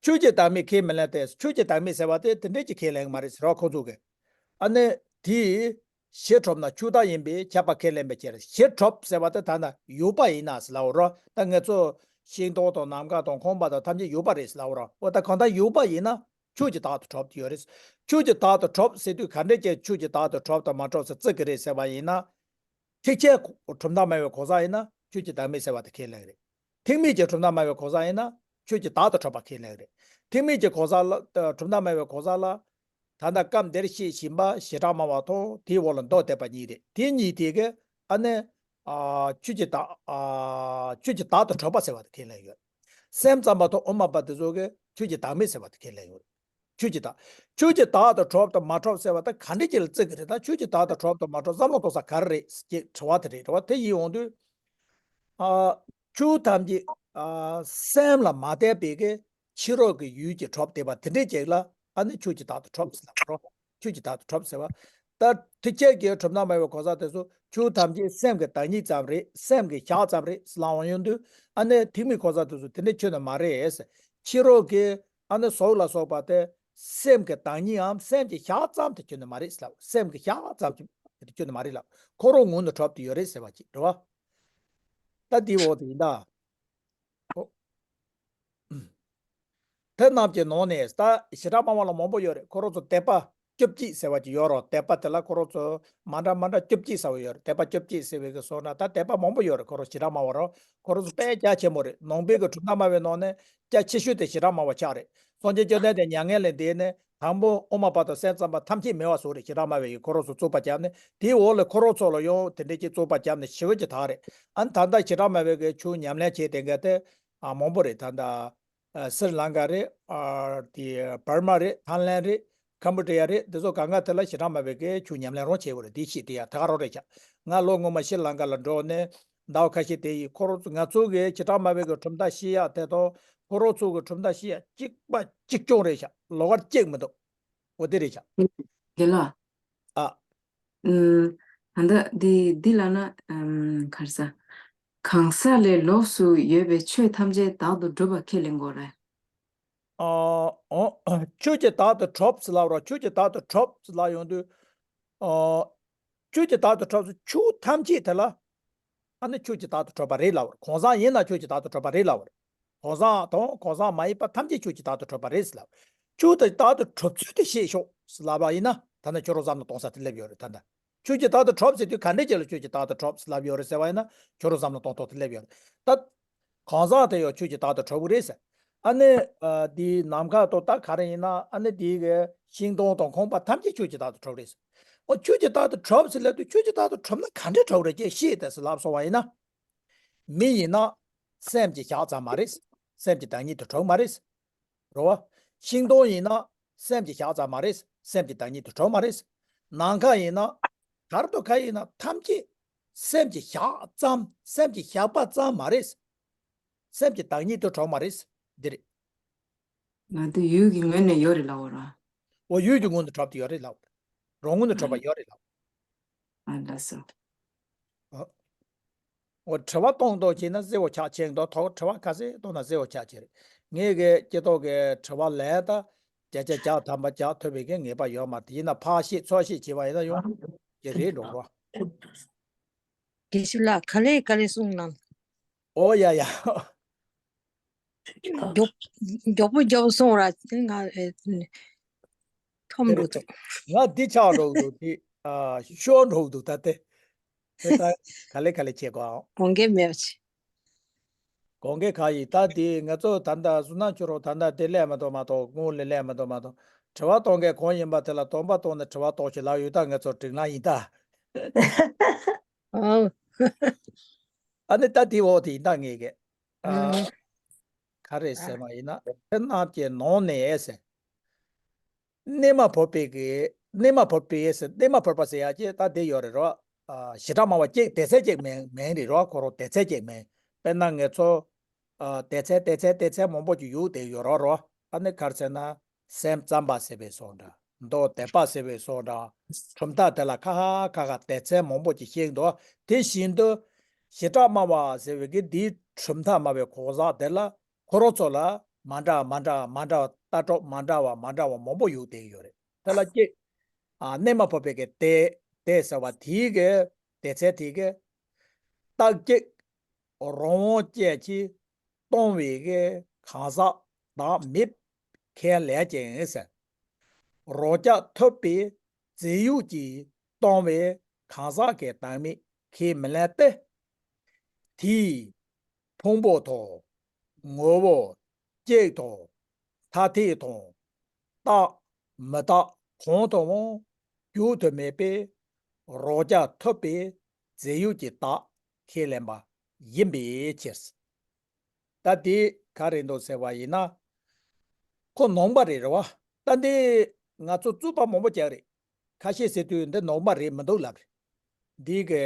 ཆོས་ཀྱི་བདག་མེད་ཁས་མི་ལེན་ཏེ། ཆོས་ཀྱི་བདག་མེད་ཟེར་བ་དེ་དེ་འདྲས་ཀྱི་ཁས་ལེན་གྱི་མ་རེད་ཟེར་བ་ཁོ་ཚོ་གི། ཨ་ནི་དེ་གཞི་གྲུབ་ན་ཆོས་བདག་ཡིན་པས་ཁྱབ་པ་ཁས་ལེན་པའི་ཕྱིར། གཞི་གྲུབ་ཟེར་བ་དེ་ད་ལྟ་ཡོད་པ་ཡིན་ན་ཟེར་ལབ་རོ། ད་ང་ཚོ་ཤིང་ཏོག་དང་ནམ་མཁའ་དང་ཁང་པ་དང་ཐམས་ཅད་ཡོད་པ་རེད་ཟེར་ལབ་རོ། འོ་ད་གང་ལྟར་ཡོད་པ་ཡིན་ན་ཆོས་ཀྱི་བདག་ཏུ་གྲུབ་ཡོད་རེད། ཆོས་ཀྱི་བདག་ཏུ་གྲུབ་ཟེར་དུས་ག་འདྲས་ཀྱི་ཆོས་ཀྱི་བདག་ཏུ་གྲུབ་དང་མ་གྲུབ་ཟེར་བརྩི་གི་རེད་ཟེར་བ་ཡིན་ན། ཐེག་ཆེན་གྲུབ་མཐའ་སྨྲ་བའི་གང་ཟག་ཡིན་ན་ཆོས་ཀྱི་བདག་མེད་ཟེར་བ་དེ་ཁས་ལེན་གི་རེད། ཐེག་དམན་གྱི་གྲུབ་མཐའ་སྨྲ་བའི་གང་ཟག་ཡིན་ན་ཆོས་ཀྱི་བདག་ཏུ་གྲུབ་པ་ཁས་ལེན་གི་རེད། ཐེག་དམན་གྱི་གང་ཟག་ལ་གྲུབ་མཐའ་སྨྲ་བའི་གང་ཟག་ལ། ད་ལྟ་སྐབས་འདིར་བཤད་བཞིན་པ་བྱེ་བྲག་སྨྲ་བ་དང་དེའི་འོག་ལ་མདོ་སྡེ་པ་གཉིས་རེད། དེ་གཉིས་དེ་གི་ཨ་ནི། ཨ་ཆོས་ཀྱི་བདག་ཨ་ཆོས་ཀྱི་བདག་ཏུ་གྲུབ་པ་ཟེར་བ་དེ་ཁས་ལེན་ཡོད། སེམས་ཙམ་པ་དང་དབུ་མ་པ་དེ་ཚོ་གིས་ཆོས་ཀྱི་བདག་མེད་ཟེར་བ་དེ་ཁས་ལེན་ཡོད། ཆོས་ཀྱི་བདག་ཆོས་ཀྱི་བདག་ཏུ་གྲུབ་དང་མ་གྲུབ་ཟེར་བ་དེ་ག་འདྲས་ཅིག་ལ་བརྩི་གི་རེད། ད་ཆོས་ཀྱི་བདག་ཏུ་གྲུབ་དང་མ་གྲུབ་བསམ་བློ་གཏོང་ས་ག་རེ་རེད་ཅེས་དྲི་བ་དེ་རེད། དྲི་བ་དེ་ཡིན་འོང་དུས། ཨ་ཆོས་ཐམས་ཅད་ཨ་སེམས་ལ་མ་ལྟོས་པའི་གི་ཕྱི་རོལ་གྱི་ཡུལ་གྱིས་གྲུབ་བསྡད་པ་དེ་འདྲས་ཅིག་ལ་ཨ་ནི་ཆོས་ཀྱི་བདག་ཏུ་གྲུབ་ཟེར་ལབ་རོ། ཆོས་ཀྱི་བདག་ཏུ་གྲུབ་ཟེར་བ། ད་ཐེག་ཆེན་གྱི་གྲུབ་མཐའ་སྨྲ་བའི་གང་ཟག་དེ་ཚོ་ཆོས་ཐམས་ཅད་སེམས་ཀྱི་བདག་ཉིད་ཙམ་རེད། སེམས་ཀྱི་ཞག་ཙམ་རེད་ཟེར་ལབ་ཡོང་དུས། ཨ་ནི་ཐེག་དམན་གང་ཟག་དེ་ཚོ་དེ་འདྲས་ཁྱོན་ནས་མ་རེད། ཕྱི་རོལ་གྱི་ཨ་ནི་གཟུགས་ལ་སོགས་པ་དེ་སེམས་ཀྱི་བདག་ཉིད་འམ་སེམས་ཀྱི་ཞག་ཙམ་དེ་ཁྱོན་ནས་མ་རེད་ཟེར་ལབ། སེམས་ཀྱི་ཞག་ཙམ་དེ་ཁྱོན་ནས་མ་རེད་ལབ། ཁོ་རང་ངོས་ནས་གྲུབ་བསྡད་ཡོད་རེད་ཟེར་བ་ཅིག་རེད་བ། ད་དེའི་འོག་ཏུ་ཡིན་ད། ཨོ། དེ་རྣམས་ཀྱི་ནང་ནས་ད་བྱེ་བྲག་སྨྲ་བ་ལ་མང་པོ་ཡོད་རེད། ཁོ་རང་ཚོ་དད་པ་བཅུ་གཅིག་ཟེར་བ་ཅིག་ཡོད་རེད། དད་པ་དེ་ལ་ཁོ་རང་ཚོ་མ་འདྲ་མ་འདྲ་བཅུ་གཅིག་ཟེར་བ་ཡོད་རེད། དད་པ་བཅུ་གཅིག་ཟེར་བའི་གི་སོང་ན་ད་དད་པ་མང་པོ་ཡོད་རེད། ཁོ་རང་བྱེ་བྲག་སྨྲ་བ་རེད། ཁོ་རང་ཚོ་དཔེ་རྒྱ་ཆེན་པོ་རེད། ནང་པའི་གི་གྲུབ་མཐའ་སྨྲ་བའི་ནང་ནས་རྒྱ་ཆེ་ཤོས་དེ་བྱེ་བྲག་སྨྲ་བ་ཆགས་རེད། སངས་རྒྱས་བཅོམ་ལྡན་འདས་མྱ་ངན་ལས་འདས་ནས་དང་པོ་ཨོཾ་མ་བར་དུ་སེམས་ཙམ་པ་ཐམས་ཅད་མེད་པ་བཟོས་རེད། བྱེ་བྲག་སྨྲ་བའི་གི་ཁོ་རང་ཚོ་རྩོད་པ་བརྒྱབ་ནས་དེའི་འོག་ལ་ཁོ་རང་ཚོ་ལ་ཡང་དེ་འདྲས་ཀྱི་རྩོད་པ་བརྒྱབ་ནས་ཞི་བ་ཅིག་དར་རེད། ཨ་ནི་ད་ལྟ་བྱེ་བྲག་སྨྲ་བའི་གི་ཆོས་ཉམས་ལེན་བྱེད་བསྡད་མཁན་དེ་ཨ་མང་པོ་རེད། ད་ལྟ། ཨ་སི་རི་ལང་ཀ་རེད། ཨ་དེ་འབར་མ་རེད། ཐའི་ལན་རེད། ཁམ་བྷོ་ཌི་ཡ་རེད། འདི་ཚོ་གང་ག་དེ་ལ་བྱེ་བྲག་སྨྲ་བའི་གི་ཆོས་ཉམས་ལེན་རང་བྱས་པ་རེད། དེ་ཤེས་དེ་ཡ་ད་ག་རང་རེད་ཤག་ང་ལོ་སྔོན་མ་སི་རི་ལང་ཀ་ལ་འགྲོ་ནས་ཟླ་བ་ཁ་ཤས་དེ་ཡི་ཁོ་རང་ཚོ་ང་ཚོ་གི་བྱེ་བྲག་སྨྲ་བའི་གི་གྲུབ་མཐའ་བཤད་ཡ་དེ་དང་ཁོ་རང་ཚོ་གི་གྲུབ་མཐའ་བཤད་ཡ་གཅིག་པ་གཅིག་རྐྱང་རེད་ཤག་ལོགས་ཀ་གཅིག་མི་འདུག་འོ་དེ་རེད་ཤག་དེ་ལ། ཨ། ཨུམ། ད་ལྟ་འདི་འདི་ལབ་ན་ཨུམ་ག་རེ་ཟ། གང་ཟག་ལས་ལོགས་སུ་ཡོད་པའི་ཆོས་ཐམས་ཅད་བདག་ཏུ་གྲུབ་པ་ཁས་ལེན་དགོས་རེད། ཨ། ཨོ། ཆོས་ཀྱི་བདག་ཏུ་གྲུབ་ཟེར་ལབ་རོགས། ཆོས་ཀྱི་བདག་ཏུ་གྲུབ་ཟེར་ལབ་ཡོང་དུས། ཨ། ཆོས་ཀྱི་བདག་ཏུ་གྲུབ་ཟེར་ཆོས་ཐམས་ཅད་དེ་ལ། ཨ་ནི་ཆོས་ཀྱི་བདག་ཏུ་གྲུབ་པ་རེད་ལབ་རོགས། གང་ཟག་ཡིན་ན་ཆོས་ཀྱི་བདག་ཏུ་གྲུབ་པ་རེད་ལབ་རོགས། གང་ཟག་དང་གང་ཟག་མ་ཡིན་པ་ཐམས་ཅད་ཆོས་ཀྱི་བདག་ཏུ་གྲུབ་པ་རེད་ཟེར་ལབ། ཆོས་དེ་བདག་ཏུ་གྲུབ་ཚུལ་དེ་ཤེས་ཤོག་ཟེར་ལབ་པ་ཡིན་ན་ད་ནི་ཁྱོད་རང་བསམ་བློ་གཏོང་ས་དེ་སླེབས་ཡོད་རེད་ད་ལྟ། ཆོས་ཀྱི་བདག་ཏུ་གྲུབ་ཟེར་དུས་ག་འདྲས་ཅིག་ལ་ཆོས་ཀྱི་བདག་ཏུ་གྲུབ་ཟེར་ལབ་ཡོད་རེད་ཟེར་བ་ཡིན་ན་ཁྱོད་རང་བསམ་བློ་གཏོང་ཐོག་དེ་སླེབས་ཡོད་རེད་ད། གང་ཟག་དེ་ཡང་ཆོས་ཀྱི་བདག་ཏུ་གྲུབ་ཀྱི་རེད་ཟེར། ཨ་ནི། ཨ་དེའི་ནམ་མཁའ་དང་ད་ག་རེ་ཡིན་ན་ཨ་ནི་དེའི་གི་ཤིང་སྡོང་དང་ཁང་པ་ཐམས་ཅད་ཆོས་ཀྱི་བདག་ཏུ་གྲུབ་རེད་ཟེར། ཨོ་ཆོས་ཀྱི་བདག་ཏུ་གྲུབ་ཟེར་ལབ་དུས་ཆོས་ཀྱི་བདག་ཏུ་གྲུབ་ན་ག་འདྲས་གྲུབ་རེད་ཅེས་ཤེས་ཏེ་ཟེར་ལབ་སོང་བ་ཡིན་ན། མི་ཡིན་ན་སེམས་ཀྱི་ཞག་ཙམ་མ་རེད། སེམས་ཀྱི་བདག་ཉིད་དུ་གྲུབ་མ་རེད། རེད་བ། ཤིང་སྡོང་ཡིན་ན་སེམས་ཀྱི་ཞག་ཙམ་མ་རེད། སེམས་ཀྱི་བདག་ཉིད་དུ་གྲུབ་མ་རེད། ནམ་མཁའ་ཡིན་ན་གར་དུ་ག་ཡིན་ན་ཐམས་ཅད་སེམས་ཀྱི་ཞག་ཙམ་སེམས་ཀྱི་ཞགས་པ་ཙམ་མ་རེད། སེམས་ཀྱི་བདག་ཉིད་དུ་གྲུབ་མ་རེད། འདི་རེད། ང་ཚོ་ཡུལ་གྱི་ངོས་ནས་ཡོད་རེད་ལབ་པ་ར། འོ་ཡུལ་གྱི་ངོས་ནས་གྲུབ་དེ་ཡོད་རེད་ལབ། རང་ངོས་ནས་གྲུབ་པ་ཡོད་རེད་ལབ། ཨ་ལགས་སོ། ཨ། འོ་དྲི་བ་གཏོང་གཏོང་བྱས་ན་གསལ་བོ་ཆགས་ཆེན་འདུག་ཐོག་དྲི་བ་ཁ་ཤས་གཏོང་ན་གསལ་བོ་ཆགས་ཆེ་རེད། ངས་གི་སྐྱེ་ཐོག་གི་དྲི་བ་ལན་ད་བརྒྱ་ཆ་བརྒྱ་ཐམ་པ་རྒྱག་ཐུབ་པའི་གི་ངེས་པ་ཡོད་མ་རེད། ཡིན་ན་ཕར་བཤད་ཚུར་བཤད་བྱས་པ་ཡིན་ན་ཡོང་གི་རེད་འགྲོ་རོགས། དགེ་བཤེས་ལགས་ག་ལེ་ག་ལེ་གསུངས་གནང་། ཨོ་ཡ་ཡ། མགྱོགས་མགྱོགས་པོ་མགྱོགས་པོ་གསུངས་ར་ང་ཨེ་ཐོམ་འགྲོ་འདུག་ང་འདི་ཆགས་འགྲོ་གི་འདུག་འདི་ཨ་ཤོར་འགྲོ་གི་འདུག་ད་དེ་དེ་ད་ག་ལེ་ག་ལེ་བྱེད་དགོས་ཨང་། དགོངས་འགལ་མེད་པ་བྱེད། དགོངས་འགལ་ག་ཡིན་ད་དེ་ང་ཚོ་ད་ལྟ་བསོད་ནམས་ཆོས་རོགས་ད་ལྟ་དེ་ལས་མ་གཏོགས་མ་གཏོགས་དངུལ་ལས་ལས་མ་གཏོགས་མ་གཏོགས་དྲི་བ་གཏོང་མཁན་གང་ཡིན་པ་དེ་ལ་སྟོང་པ་གཏོང་ནས་དྲི་བ་གཏོང་ཞིག་ལབ་ཡོད་ད་ང་ཚོ་སྒྲིག་ལམ་ཡིན་ད། ཨོ། ཨ་ནི་ད་དེ་འོག་དེ་ཡིན་ད་ངེས་གི། ཨ། ཨ། ག་རེ་ཟེར་བ་ཡིན་ན་དེ་རྣམས་ཀྱི་ནང་ནས་ཟེར། གནས་མ་བབས་པའི་གི་གནས་མ་བབས་པའི་ཟེར་གནས་མ་བབས་པ་ཟེར་ཡ་ཅེ་ད་དེ་ཡོད་རེད་རོ། ཨ། བྱེ་བྲག་སྨྲ་བ་གཅིག་དེ་ཚད་གཅིག་མིང་མིང་རེད་རོ། ཁོ་རང་དེ་ཚད་གཅིག་མིང་། དཔེར་ན་ངེད་ཚོ། ཨ། དེ་ཚད་དེ་ཚད་དེ་ཚད་མང་པོ་ཅིག་ཡོད་དེ་ཡོད་རོ་རོ། ཨ་ནི་ག་རེ་ཟེར་ན། སེམས་ཙམ་པ་ཟེར་བའི་སོགས་འདྲ། མདོ་སྡེ་པ་ཟེར་བའི་སོགས་འདྲ། གྲུབ་མཐའ་དེ་ལ་ཁ་ཁ་ཁ་ཁ་སྡེ་ཚན་མང་པོ་ཅིག་བཤད་འདུག་དེ་བཞིན་དུ། བྱེ་བྲག་སྨྲ་བ་ཟེར་བའི་གི་འདིའི་གྲུབ་མཐའ་སྨྲ་བའི་གང་ཟག་དེ་ལ་ཁོ་རང་ཚོ་ལ་མ་འདྲ་མ་འདྲ་མ་འདྲ་བ་ལྟ་གྲུབ་མ་འདྲ་བ་མ་འདྲ་བ་མང་པོ་ཡོད་དེ་ཡོད་རེད། དེ་ལ་གཅིག་ཨ། གནས་མ་བབས་པའི་གི་དེ་དེ་ཟེར་བ་དེའི་གི་སྡེ་ཚན་དེའི་གི་རྟགས་གཅིག་རང་དབང་ཅན་གྱིས་སྟོང་བའི་གི་གང་ཟག་བདག་མེད་ཁས་ལེན་ཅིང་ཟེར། རང་རྐྱ་ཐུབ་པའི་རྫས་ཡོད་ཀྱིས་སྟོང་བའི་གང་ཟག་གི་བདག་མེད་ཁས་མི་ལེན་ཏེ། དེའི་ཕུང་པོ་དང་། ངོ་བོ་གཅིག་དང་། ཐ་དད་དང་། རྟག་མི་རྟག་གང་དུའང་འཇུག་ཏུ་མེད་པའི་རང་རྐྱ་ཐུབ་པའི་རྫས་ཡོད་ཀྱི་བདག་ཁས་ལེན་པ་ཡིན་པའི་ཕྱིར། ད་དེ་ག་རེ་འདུག་ཟེར་བ་ཡིན་ན། ཁོ་ནང་པ་རེད་རེད་བ། ད་འདི་ང་ཚོ་རྩོད་པ་མང་པོ་རྒྱག་རེད། ཁ་ཤས་ཟེར་དུས་འདི་ནང་པ་རེད་མི་འདུག་ལབ་རེད། འདི་གི་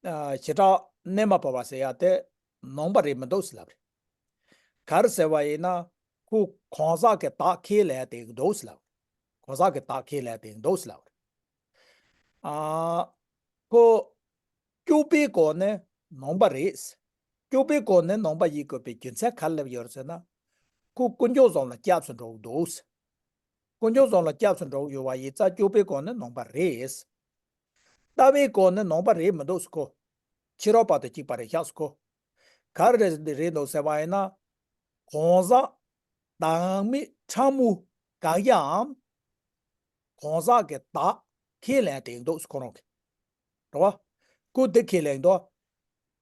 ཨ། བྱེ་བྲག་གནས་མ་བབས་པ་ཟེར་ཡ་དེ་ནང་པ་རེད་མི་འདུག་ཟེར་ལབ་རེད། ག་རེ་ཟེར་བ་ཡིན་ན་ཁོ་གང་ཟག་གི་བདག་ཁས་ལེན་དེ་འདུག་ཟེར་ལབ་རེད། གང་ཟག་གི་བདག་ཁས་ལེན་དེ་འདུག་ཟེར་ལབ་རེད། ཨ། ཁོ་སྐྱོབ་པའི་སྒོ་ནས་ནང་པ་རེད། སྐྱོབ་པའི་སྒོ་ནས་ནང་པ་ཡིན་དགོས་པའི་རྒྱུ་མཚན་ག་རེ་སླེབས་ཡོད་རེད་ཟེར་ན། ཁོ་དཀོན་མཆོག་གསུམ་ལ་སྐྱབས་སུ་འགྲོ་གི་འདུག་དཀོན་མཆོག་གསུམ་ལ་སྐྱབས་སུ་འགྲོ་གི་ཡོད་པ་ཡིན་ཙང་སྐྱོབ་པའི་སྒོ་ནས་ནང་པ་རེད། ལྟ་བའི་སྒོ་ནས་ནང་པ་རེད་མི་འདུག་ཟེར་ཁོ། ཕྱི་རོལ་པ་དང་གཅིག་པ་རེད་ཤག་ཟེར་ཁོ། ག་རེ་རེད་འདུག་ཟེར་བ་ཡིན་ན། གང་ཟག་ བདག་མེད་ཕྲ་མོ་དགག་ཡའམ། གང་ཟག་གི་བདག་ཁས་ལེན་དེ་འདུག་ཁོ་རང་གི། རེད་བ། ཁོ་དེ་ཁས་ལེན་འདུག་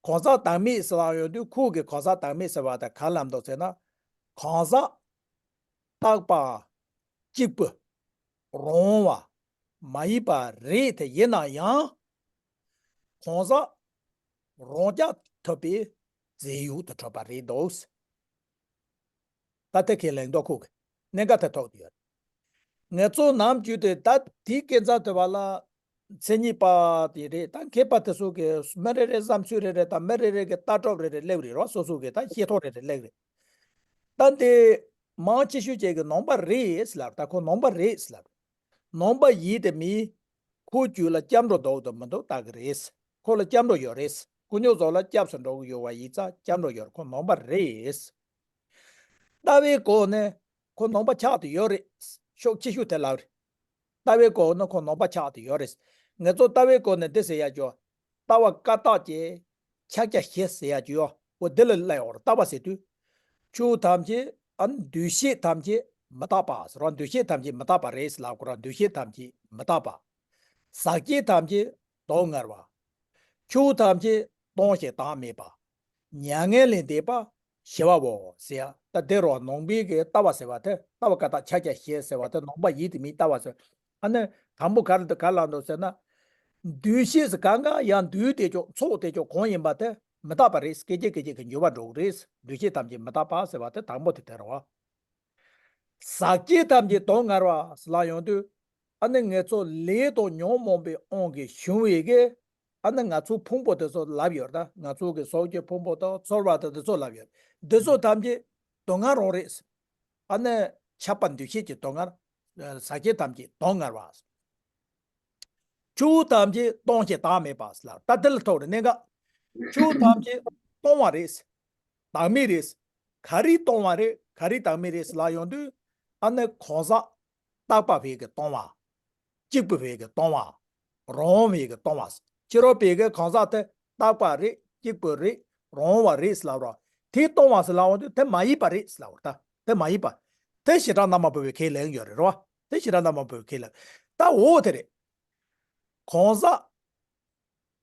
གང་ཟག་བདག་མེད་ཟེར་ལ་ཡོང་དུས་ཁོ་གི་གང་ཟག་བདག་མེད་ཟེར་བ་དང་ག་ལ་འདུག་ཟེར་ན། གང་ཟག་རྟག་པ་གཅིག་པུ་རང་བ་མ་ཡིན་པ་རེད་དེ། ཡིན་ན་ཡང་གང་ཟག་རང་རྐྱ་ཐུབ་པའི་རྫས་ཡོད་དུ་གྲུབ་པ་རེད་འདུག་ད་ལྟ་ཁས་ལེན་མདོ་ཁོག་གི་གནད་འགག་དེ་ཐོག་ཏུ་ཡོད། ངེད་ཚོ་ནམ་རྒྱུན་དུ་ད་དེའི་སྐད་ཆ་དུ་བ་ལ་མཚན་ཉིད་པ་དེ་རེད། ད་མཁས་པ་དེ་ཚོ་གི་མི་རེ་རེ་བསམ་ཚུལ་རེ་རེ་དང་མི་རེ་རེ་གི་ལྟ་གྲུབ་རེ་རེ་སླེབས་རེད་རོ། སོ་སོ་གི་ད་ཤེས་ཐོག་རེ་རེ་སླེབས་རེད། ད་འདི་མང་ཆེ་ཤོས་ཅིག་གི་ནང་པ་རེད་ལབ། ད་ཁོ་ནང་པ་རེད་ལབ། ནང་པ་ཡིན་དེ་མིན། ཁོའི་རྒྱུད་ལ་སྐྱབས་འགྲོ་འདུག་དང་མི་འདུག་ལྟ་གི་རེད། ཁོ་ལ་སྐྱབས་འགྲོ་ཡོད་རེད། ཁོ་ཉོ་ཟོག་ལ་སྐྱབས་སུ་འགྲོ་གི་ཡོད་པ་ཡིན་ཙང་སྐྱབས་འགྲོ་ཡོད་རེད། ཁོ་ནང་པ་རེད། ལྟ་བའི་སྒོ་ནས་ཁོ་ནང་པ་ཆགས་ཏེ་ཡོད་རེད། ཕྱོགས་ཆེ་ཤོས་དེ་ལབ་རེད། ལྟ་བའི་སྒོ་ནས་ཁོ་ནང་པ་ཆགས་ཏེ་ཡོད་རེད། ངེད་ཚོ་ལྟ་བའི་སྒོ་ནས་འདི་ཟེར་ཡ་ཅོ། ལྟ་བ་བཀའ་རྟགས་ཀྱི་ཕྱག་རྒྱ་བཞི་ཟེར་ཡ་ཅོ། འོ་འདི་ལ་སླེབས་ཡོད་རེད། ལྟ་བ་ཟེར་དུས། ཆོས་ཐམས་ཅད་ཨ་ནི་འདུ་ཤེས་ཐམས་ཅད་མི་རྟག་པ་ཟེར་བ། འདུ་ཤེས་ཐམས་ཅད་མི་རྟག་པ་རེད་ཟེར་ལབ་དགོས་ར། འདུ་ཤེས་ཐམས་ཅད་མི་རྟག་པ། ཟག་བཅས་ཐམས་ཅད་སྡུག་བསྔལ་བ། ཆོས་ཐམས་ཅད་སྟོང་ཞིང་བདག་མེད་པ། མྱ་ངན་ལས་འདས་པ་ཞི་བའོ་ཟེར་ཡ། ད་དེ་རུ་ནང་པའི་གི་ལྟ་བ་ཟེར་བ་དེ། ལྟ་བ་བཀའ་རྟགས་ཕྱག་རྒྱ་བཞི་ཟེར་བ་དེ་ནང་པ་ཡིན་དེ་མིན་ལྟ་བ་ཟེར། ཨ་ནི་དང་པོ་ག་རེ་ག་ལ་འདུག་ཟེར་ན། འདུ་ཤེས་སུ་གང་གང་ཡང་འདུས་ཏེ་ཅོག་ཚོགས་ཏེ་ཅོག་གང་ཡིན་པ་དེ་མི་རྟག་པ་རེད། སྐད་ཅིག་སྐད་ཅིག་གི་འགྱུར་བ་འགྲོ་གི་རེད། འདུ་ཤེས་ཐམས་ཅད་མི་རྟག་པ་ཟེར་བ་དེ་དང་པོ་དེ་དེ་རེད་བ། ཟག་བཅས་ཐམས་ཅད་སྡུག་བསྔལ་བ་ཟེར་ལ་ཡོང་དུས། ཨ་ནི་ངེད་ཚོ་ལས་དང་ཉོན་མོངས་པའི་དབང་གིས་བྱུང་བའི་གི། ཨ་ནི་ང་ཚོའི་ཕུང་པོ་དེ་ཚོ་ལབ་ཡོད་ད། ང་ཚོ་གི་གཟུགས་ཀྱི་ཕུང་པོ་དང་ཚོར་བ་དང་དེ་ཚོ་ལབ་ཡོད། འདི་ཚོ་ཐམས་ཅད་སྡུག་བསྔལ་རང་རེད། ཨ་ནི་ཆགས་པ་འདུ་ཤེས་ཀྱི་སྡུག་བསྔལ། ཟག་བཅས་ཐམས་ཅད་སྡུག་བསྔལ་བ། ཆོས་ཐམས་ཅད་སྟོང་ཞིང་བདག་མེད་པ་ལ། ད་དེ་ལ་ཐུག་རེ་གནད་འགག་ཆོས་ཐམས་ཅད་སྟོང་བ་རེད། བདག་མེད་རེད། ག་རེ་སྟོང་བ་རེད། ག་རེ་བདག་མེད་རེད་ལ་ཡོང་དུས། ཨ་ནི་གང་ཟག་རྟག་པ་བས་ཀྱི་སྟོང་བ། གཅིག་པུ་བས་ཀྱི་སྟོང་བ། རང་བས་ཀྱི་སྟོང་བ། ཕྱི་རོལ་པའི་གི་གང་ཟག་དེ་རྟག་པ་རེད། གཅིག་པུ་རེད། རང་བ་རེད་ལབ་རོ། དེ་སྟོང་བ་ཟེར་ལ་ཡོང་དུས་དེ་མ་ཡིན་པ་རེད་ལབ་རོ། ད་དེ་མ་ཡིན་པ། དེ་བྱེ་བྲག་སྣ་མང་པོ་བའི་ཁས་ལེན་ཡོད་རེད་རོ། དེ་བྱེ་བྲག་སྣ་མང་པོ་བའི་ཁས་ལེན། ད་འོ་དེ་རེད། གང་ཟག་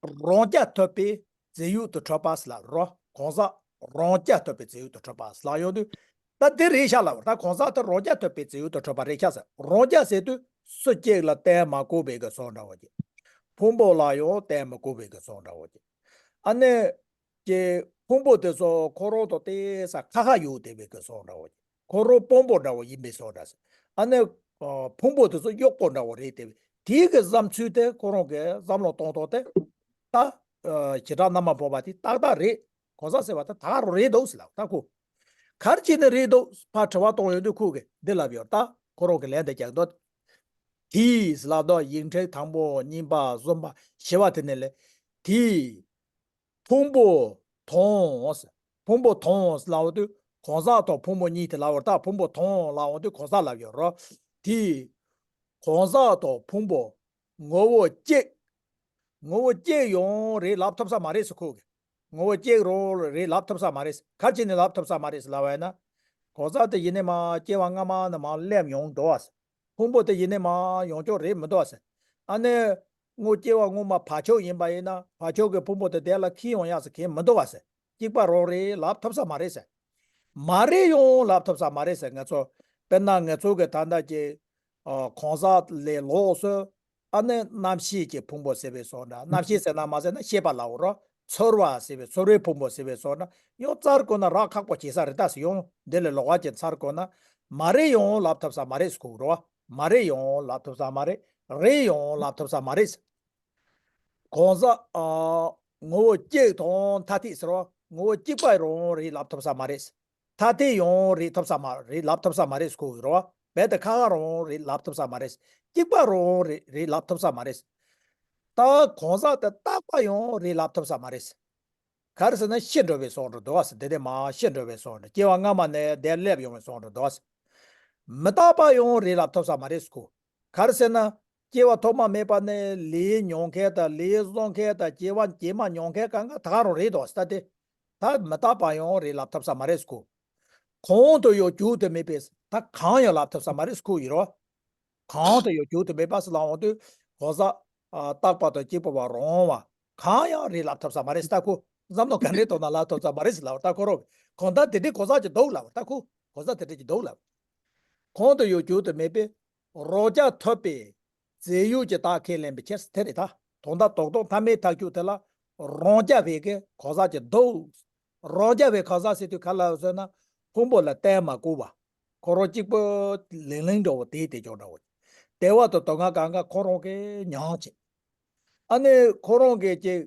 རང་རྐྱ་ཐུབ་པའི་རྫས་ཡོད་དུ་གྲུབ་པ་ཟེར་ལབ་རོ། གང་ཟག་རང་རྐྱ་ཐུབ་པའི་རྫས་ཡོད་དུ་གྲུབ་པ་ཟེར་ལབ་ཡོང་དུས། ད་དེ་རེད་ཤག་ལབ་རོ། ད་གང་ཟག་དེ་རང་རྐྱ་ཐུབ་པའི་རྫས་ཡོད་དུ་གྲུབ་པ་རེད་ཤག་ཟེར། རང་རྐྱ་ཟེར་དུས་སུ་གཅིག་ལ་གཏན་མ་བཀོད་པའི་གི་བཟོ་འདྲ་བོ་ཅིག་ཕུང་པོ་ལ་ཡང་གཏན་མ་བཀོད་པའི་གི་བཟོ་འདྲ་བོ་ཅིག་ཨ་ནི། ཀྱི་ཕུང་པོ་དེ་ཚོ་ཁོ་རང་དང་ཏོག་ཙམ་ཁ་ཁ་ཡོད་བསྡད་པའི་གི་བཟོ་འདྲ་བོ་ཅིག་ཁོ་རང་དཔོན་པོ་འདྲ་བོ་ཡིན་པའི་བཟོ་འདྲ་ཟེར། ཨ་ནི། ཕུང་པོ་དེ་ཚོ་གཡོག་པོ་འདྲ་བོ་རེད་བསྡད་པའི་དེའི་གི་བསམ་ཚུལ་དེ་ཁོ་རང་གི་བསམ་བློ་གཏོང་སྟངས་དེ། ད། བྱེ་བྲག་སྣ་མང་བོ་བ་དེ་ཏག་ཏག་རེད། གང་ཟག་ཟེར་བ་ད་ད་ག་རང་རེད་འདུག་ཟེར་ལབ་ད་ཁོ། ག་རེ་བྱས་ནས་རེད་འདུག་ཕར་དྲི་བ་གཏོང་ཡོང་དུས་ཁོ་གི་འདི་ལབ་ཡོད་ད། ཁོ་རང་གི་ལན་དེ་རྒྱག་འདུག་དེས་ལབ་དུས་ཡིག་ཕྲེང་དང་པོ་གཉིས་པ་གསུམ་པ་བཞི་པ་དེ་ནས་ལས། དེས། ཕུང་པོ་མཐོང་། ཕུང་པོ་མཐོང་ལབ་དུས་གང་ཟག་དང་ཕུང་པོ་གཉིས་དེ་ལབ་པར་ཐལ། ཕུང་པོ་མཐོང་ལབ་འོང་དུས་གང་ཟག་ལབ་ཡོད་རོ། དེས་གང་ཟག་དང་ཕུང་པོ་ངོ་བོ་གཅིག་ངོ་བོ་གཅིག་ཡང་རེད་ལབ་ཐུབ་ས་མ་རེད་ཟེར་ཁོ་གི། ངོ་བོ་གཅིག་རང་རེད་ལབ་ཐུབ་ས་མ་རེད། ག་རེ་བྱས་ནས་ལབ་ཐུབ་ས་མ་རེད་ཟེར་ལབ་པ་ཡིན་ན། གང་ཟག་དེ་ཡིན་ནའི་མ་སྐྱེ་བ་སྔ་མ་ནས་མ་སླེབས་མྱོང་འགྲོ་བ་ཟེར། ཕུང་པོ་དེ་ཡིན་ནའི་མ་ཡོང་ཆོག་རེད་མི་འདུག་ཟེར། ཨ་ནི། སྔོན་སྐྱེ་བ་སྔོན་མ་བག་ཆགས་ཡིན་པ་ཡིན་ན་བག་ཆགས་ཀྱི་ཕུང་པོ་དེ་དེ་ལ་འཁྱེར་ཡོང་ཡག་ཟེར་མཁན་མི་འདུག་བ་ཟེར། གཅིག་པ་རང་རེད་ལབ་ཐུབ་ས་མ་རེད་ཟེར། མ་རེད་ཡང་ལབ་ཐུབ་ས་མ་རེད་ཟེར། ང་ཚོ། དཔེར་ན་ང་ཚོ་གི་ད་ལྟ་གི། ཨ། གང་ཟག་ལས་ལོགས་སུ། ཨ་ནི་རྣམ་ཤེས་ཀྱི་ཕུང་པོ་ཟེར་བའི་བཟོ་འདྲ། རྣམ་ཤེས་ཟེར་ན་མ་ཟེར་ན་ཤེས་པ་ལབ་རོ། ཚོར་བ་ཟེར་བའི་ཚོར་བའི་ཕུང་པོ་ཟེར་བའི་བཟོ་འདྲ། ཡང་བཙལ་དགོས་ན་རག་ཁག་པོ་བྱེད་ས་རེད་ད་ཟེར། ཡང་འདི་ལས་ལོགས་ཀ་ཅིག་འཚོལ་དགོས་ན། མ་རེད་ཡང་ལབ་ཐུབ་ས་མ་རེད་ཟེར་གོ་རོ། མ་རེད་ཡང་ལབ་ཐུབ་ས་མ་རེད། རེད་ཡང་ལབ་ཐུབ་ས་མ་རེད། གང་ཟག་ཨ། ངོ་བོ་གཅིག་དང་ཐ་དད་ཟེར་བ། ངོ་བོ་གཅིག་པ་རང་རེད་ལབ་ཐུབ་ས་མ་རེད། ཐ་དད་ཡང་རེད་ཐུབ་ས་མ་རེད་ལབ་ཐུབ་ས་མ་རེད་ཟེར་གོ་གི་རེད་བ། རྦད་དེ་ཁ་ཁ་རང་རེད་ལབ་ཐུབ་ས་མ་རེད། གཅིག་པ་རང་རེད་རེད་ལབ་ཐུབ་ས་མ་རེད། ད་གང་ཟག་དེ་རྟག་པ་ཡང་རེད་ལབ་ཐུབ་ས་མ་རེད། ག་རེ་ཟེར་ན་ཤི་འགྲོ་བའི་བཟོ་འདྲ་འདུག་ཟེར། དེ་དེ་མ་ཤི་འགྲོ་བའི་བཟོ་འདྲ། སྐྱེ་བ་སྔ་མ་ནས་དེར་སླེབས་ཡོང་བའི་བཟོ་འདྲ་འདུག་ཟེར། མི་རྟག་པ་ཡང་རེད་ལབ་ཐུབ་ས་མ་རེད་ཟེར་གོ། ག་རེ་ཟེར་ན། སྐྱེ་བ་ཐོག་མ་མེད་པ་ནས་ལས་མྱོང་མཁན་དང་ལས་བཟོ་མཁན་དང་སྐྱེ་བ་རྗེས་མ་མྱོང་མཁན་གང་ག་ད་ག་རང་རེད་འདུག་ཟེར། ད་དེ། ད་མི་རྟག་པ་ཡང་རེད་ལབ་ཐུབ་ས་མ་རེད་ཟེར་གོ། གང་དུ་ཡང་འཇུག་ཏུ་མེད་པས། ད་གང་ཡང་ལབ་ཐུབ་ས་མ་རེད་ཟེར་གོ་ཡི་རོ། གང་དུ་ཡང་འཇུག་ཏུ་མེད་པ་ཟེར་ལབ་འོང་དུས་གང་ཟག་ཨ་རྟག་པ་དང་གཅིག་པ་བ་རང་བ་གང་ཡང་རེད་ལབ་ཐུབ་ས་མ་རེད་ཟེར། ད་ཁོ་བསམ་བློ་ག་འདྲས་གཏོང་ན་ལབ་ཐུབ་ས་མ་རེད་ཟེར་ལབ། ད་ཁོ་རང་གང་ལྟར་དེ་འདྲས་གང་ཟག་ཅིག་འདུག་ལབ། ད་ཁོ་གང་ཟག་དེ་འདྲས་ཅིག་འདུག་ལབ། གང་དུ་ཡང་འཇུག་ཏུ་མེད་པས། རང་རྐྱ་ཐུབ་པའི་རྫས་ཡོད་ཀྱི་རྟགས་ཁས་ལེན་པའི་ཕྱིར་དེ་རེད་ད། དོན་དག་རྡོག་རྡོག་མཐའ་མེད་ཐག་ཆོད་དེ་ལ་རང་རྐྱ་བའི་གི་གང་ཟག་ཅིག་འདུག། རང་རྐྱ་བའི་གང་ཟག་ཟེར་དུས་ག་ལ་ཟེར་ན་ཕུང་པོ་ལ་བརྟེན་མ་དགོས་པ། ཁོ་རང་གཅིག་པུ་ལིང་ལིང་འདྲ་བོ་དེ་དེ་ཅོག་འདྲ་བོ། དེ་བ་དང་དོན་ལྔ་གང་ག་ཁོ་རང་གི་མྱང་བྱེད། ཨ་ནི་ཁོ་རང་གི་ཅིག་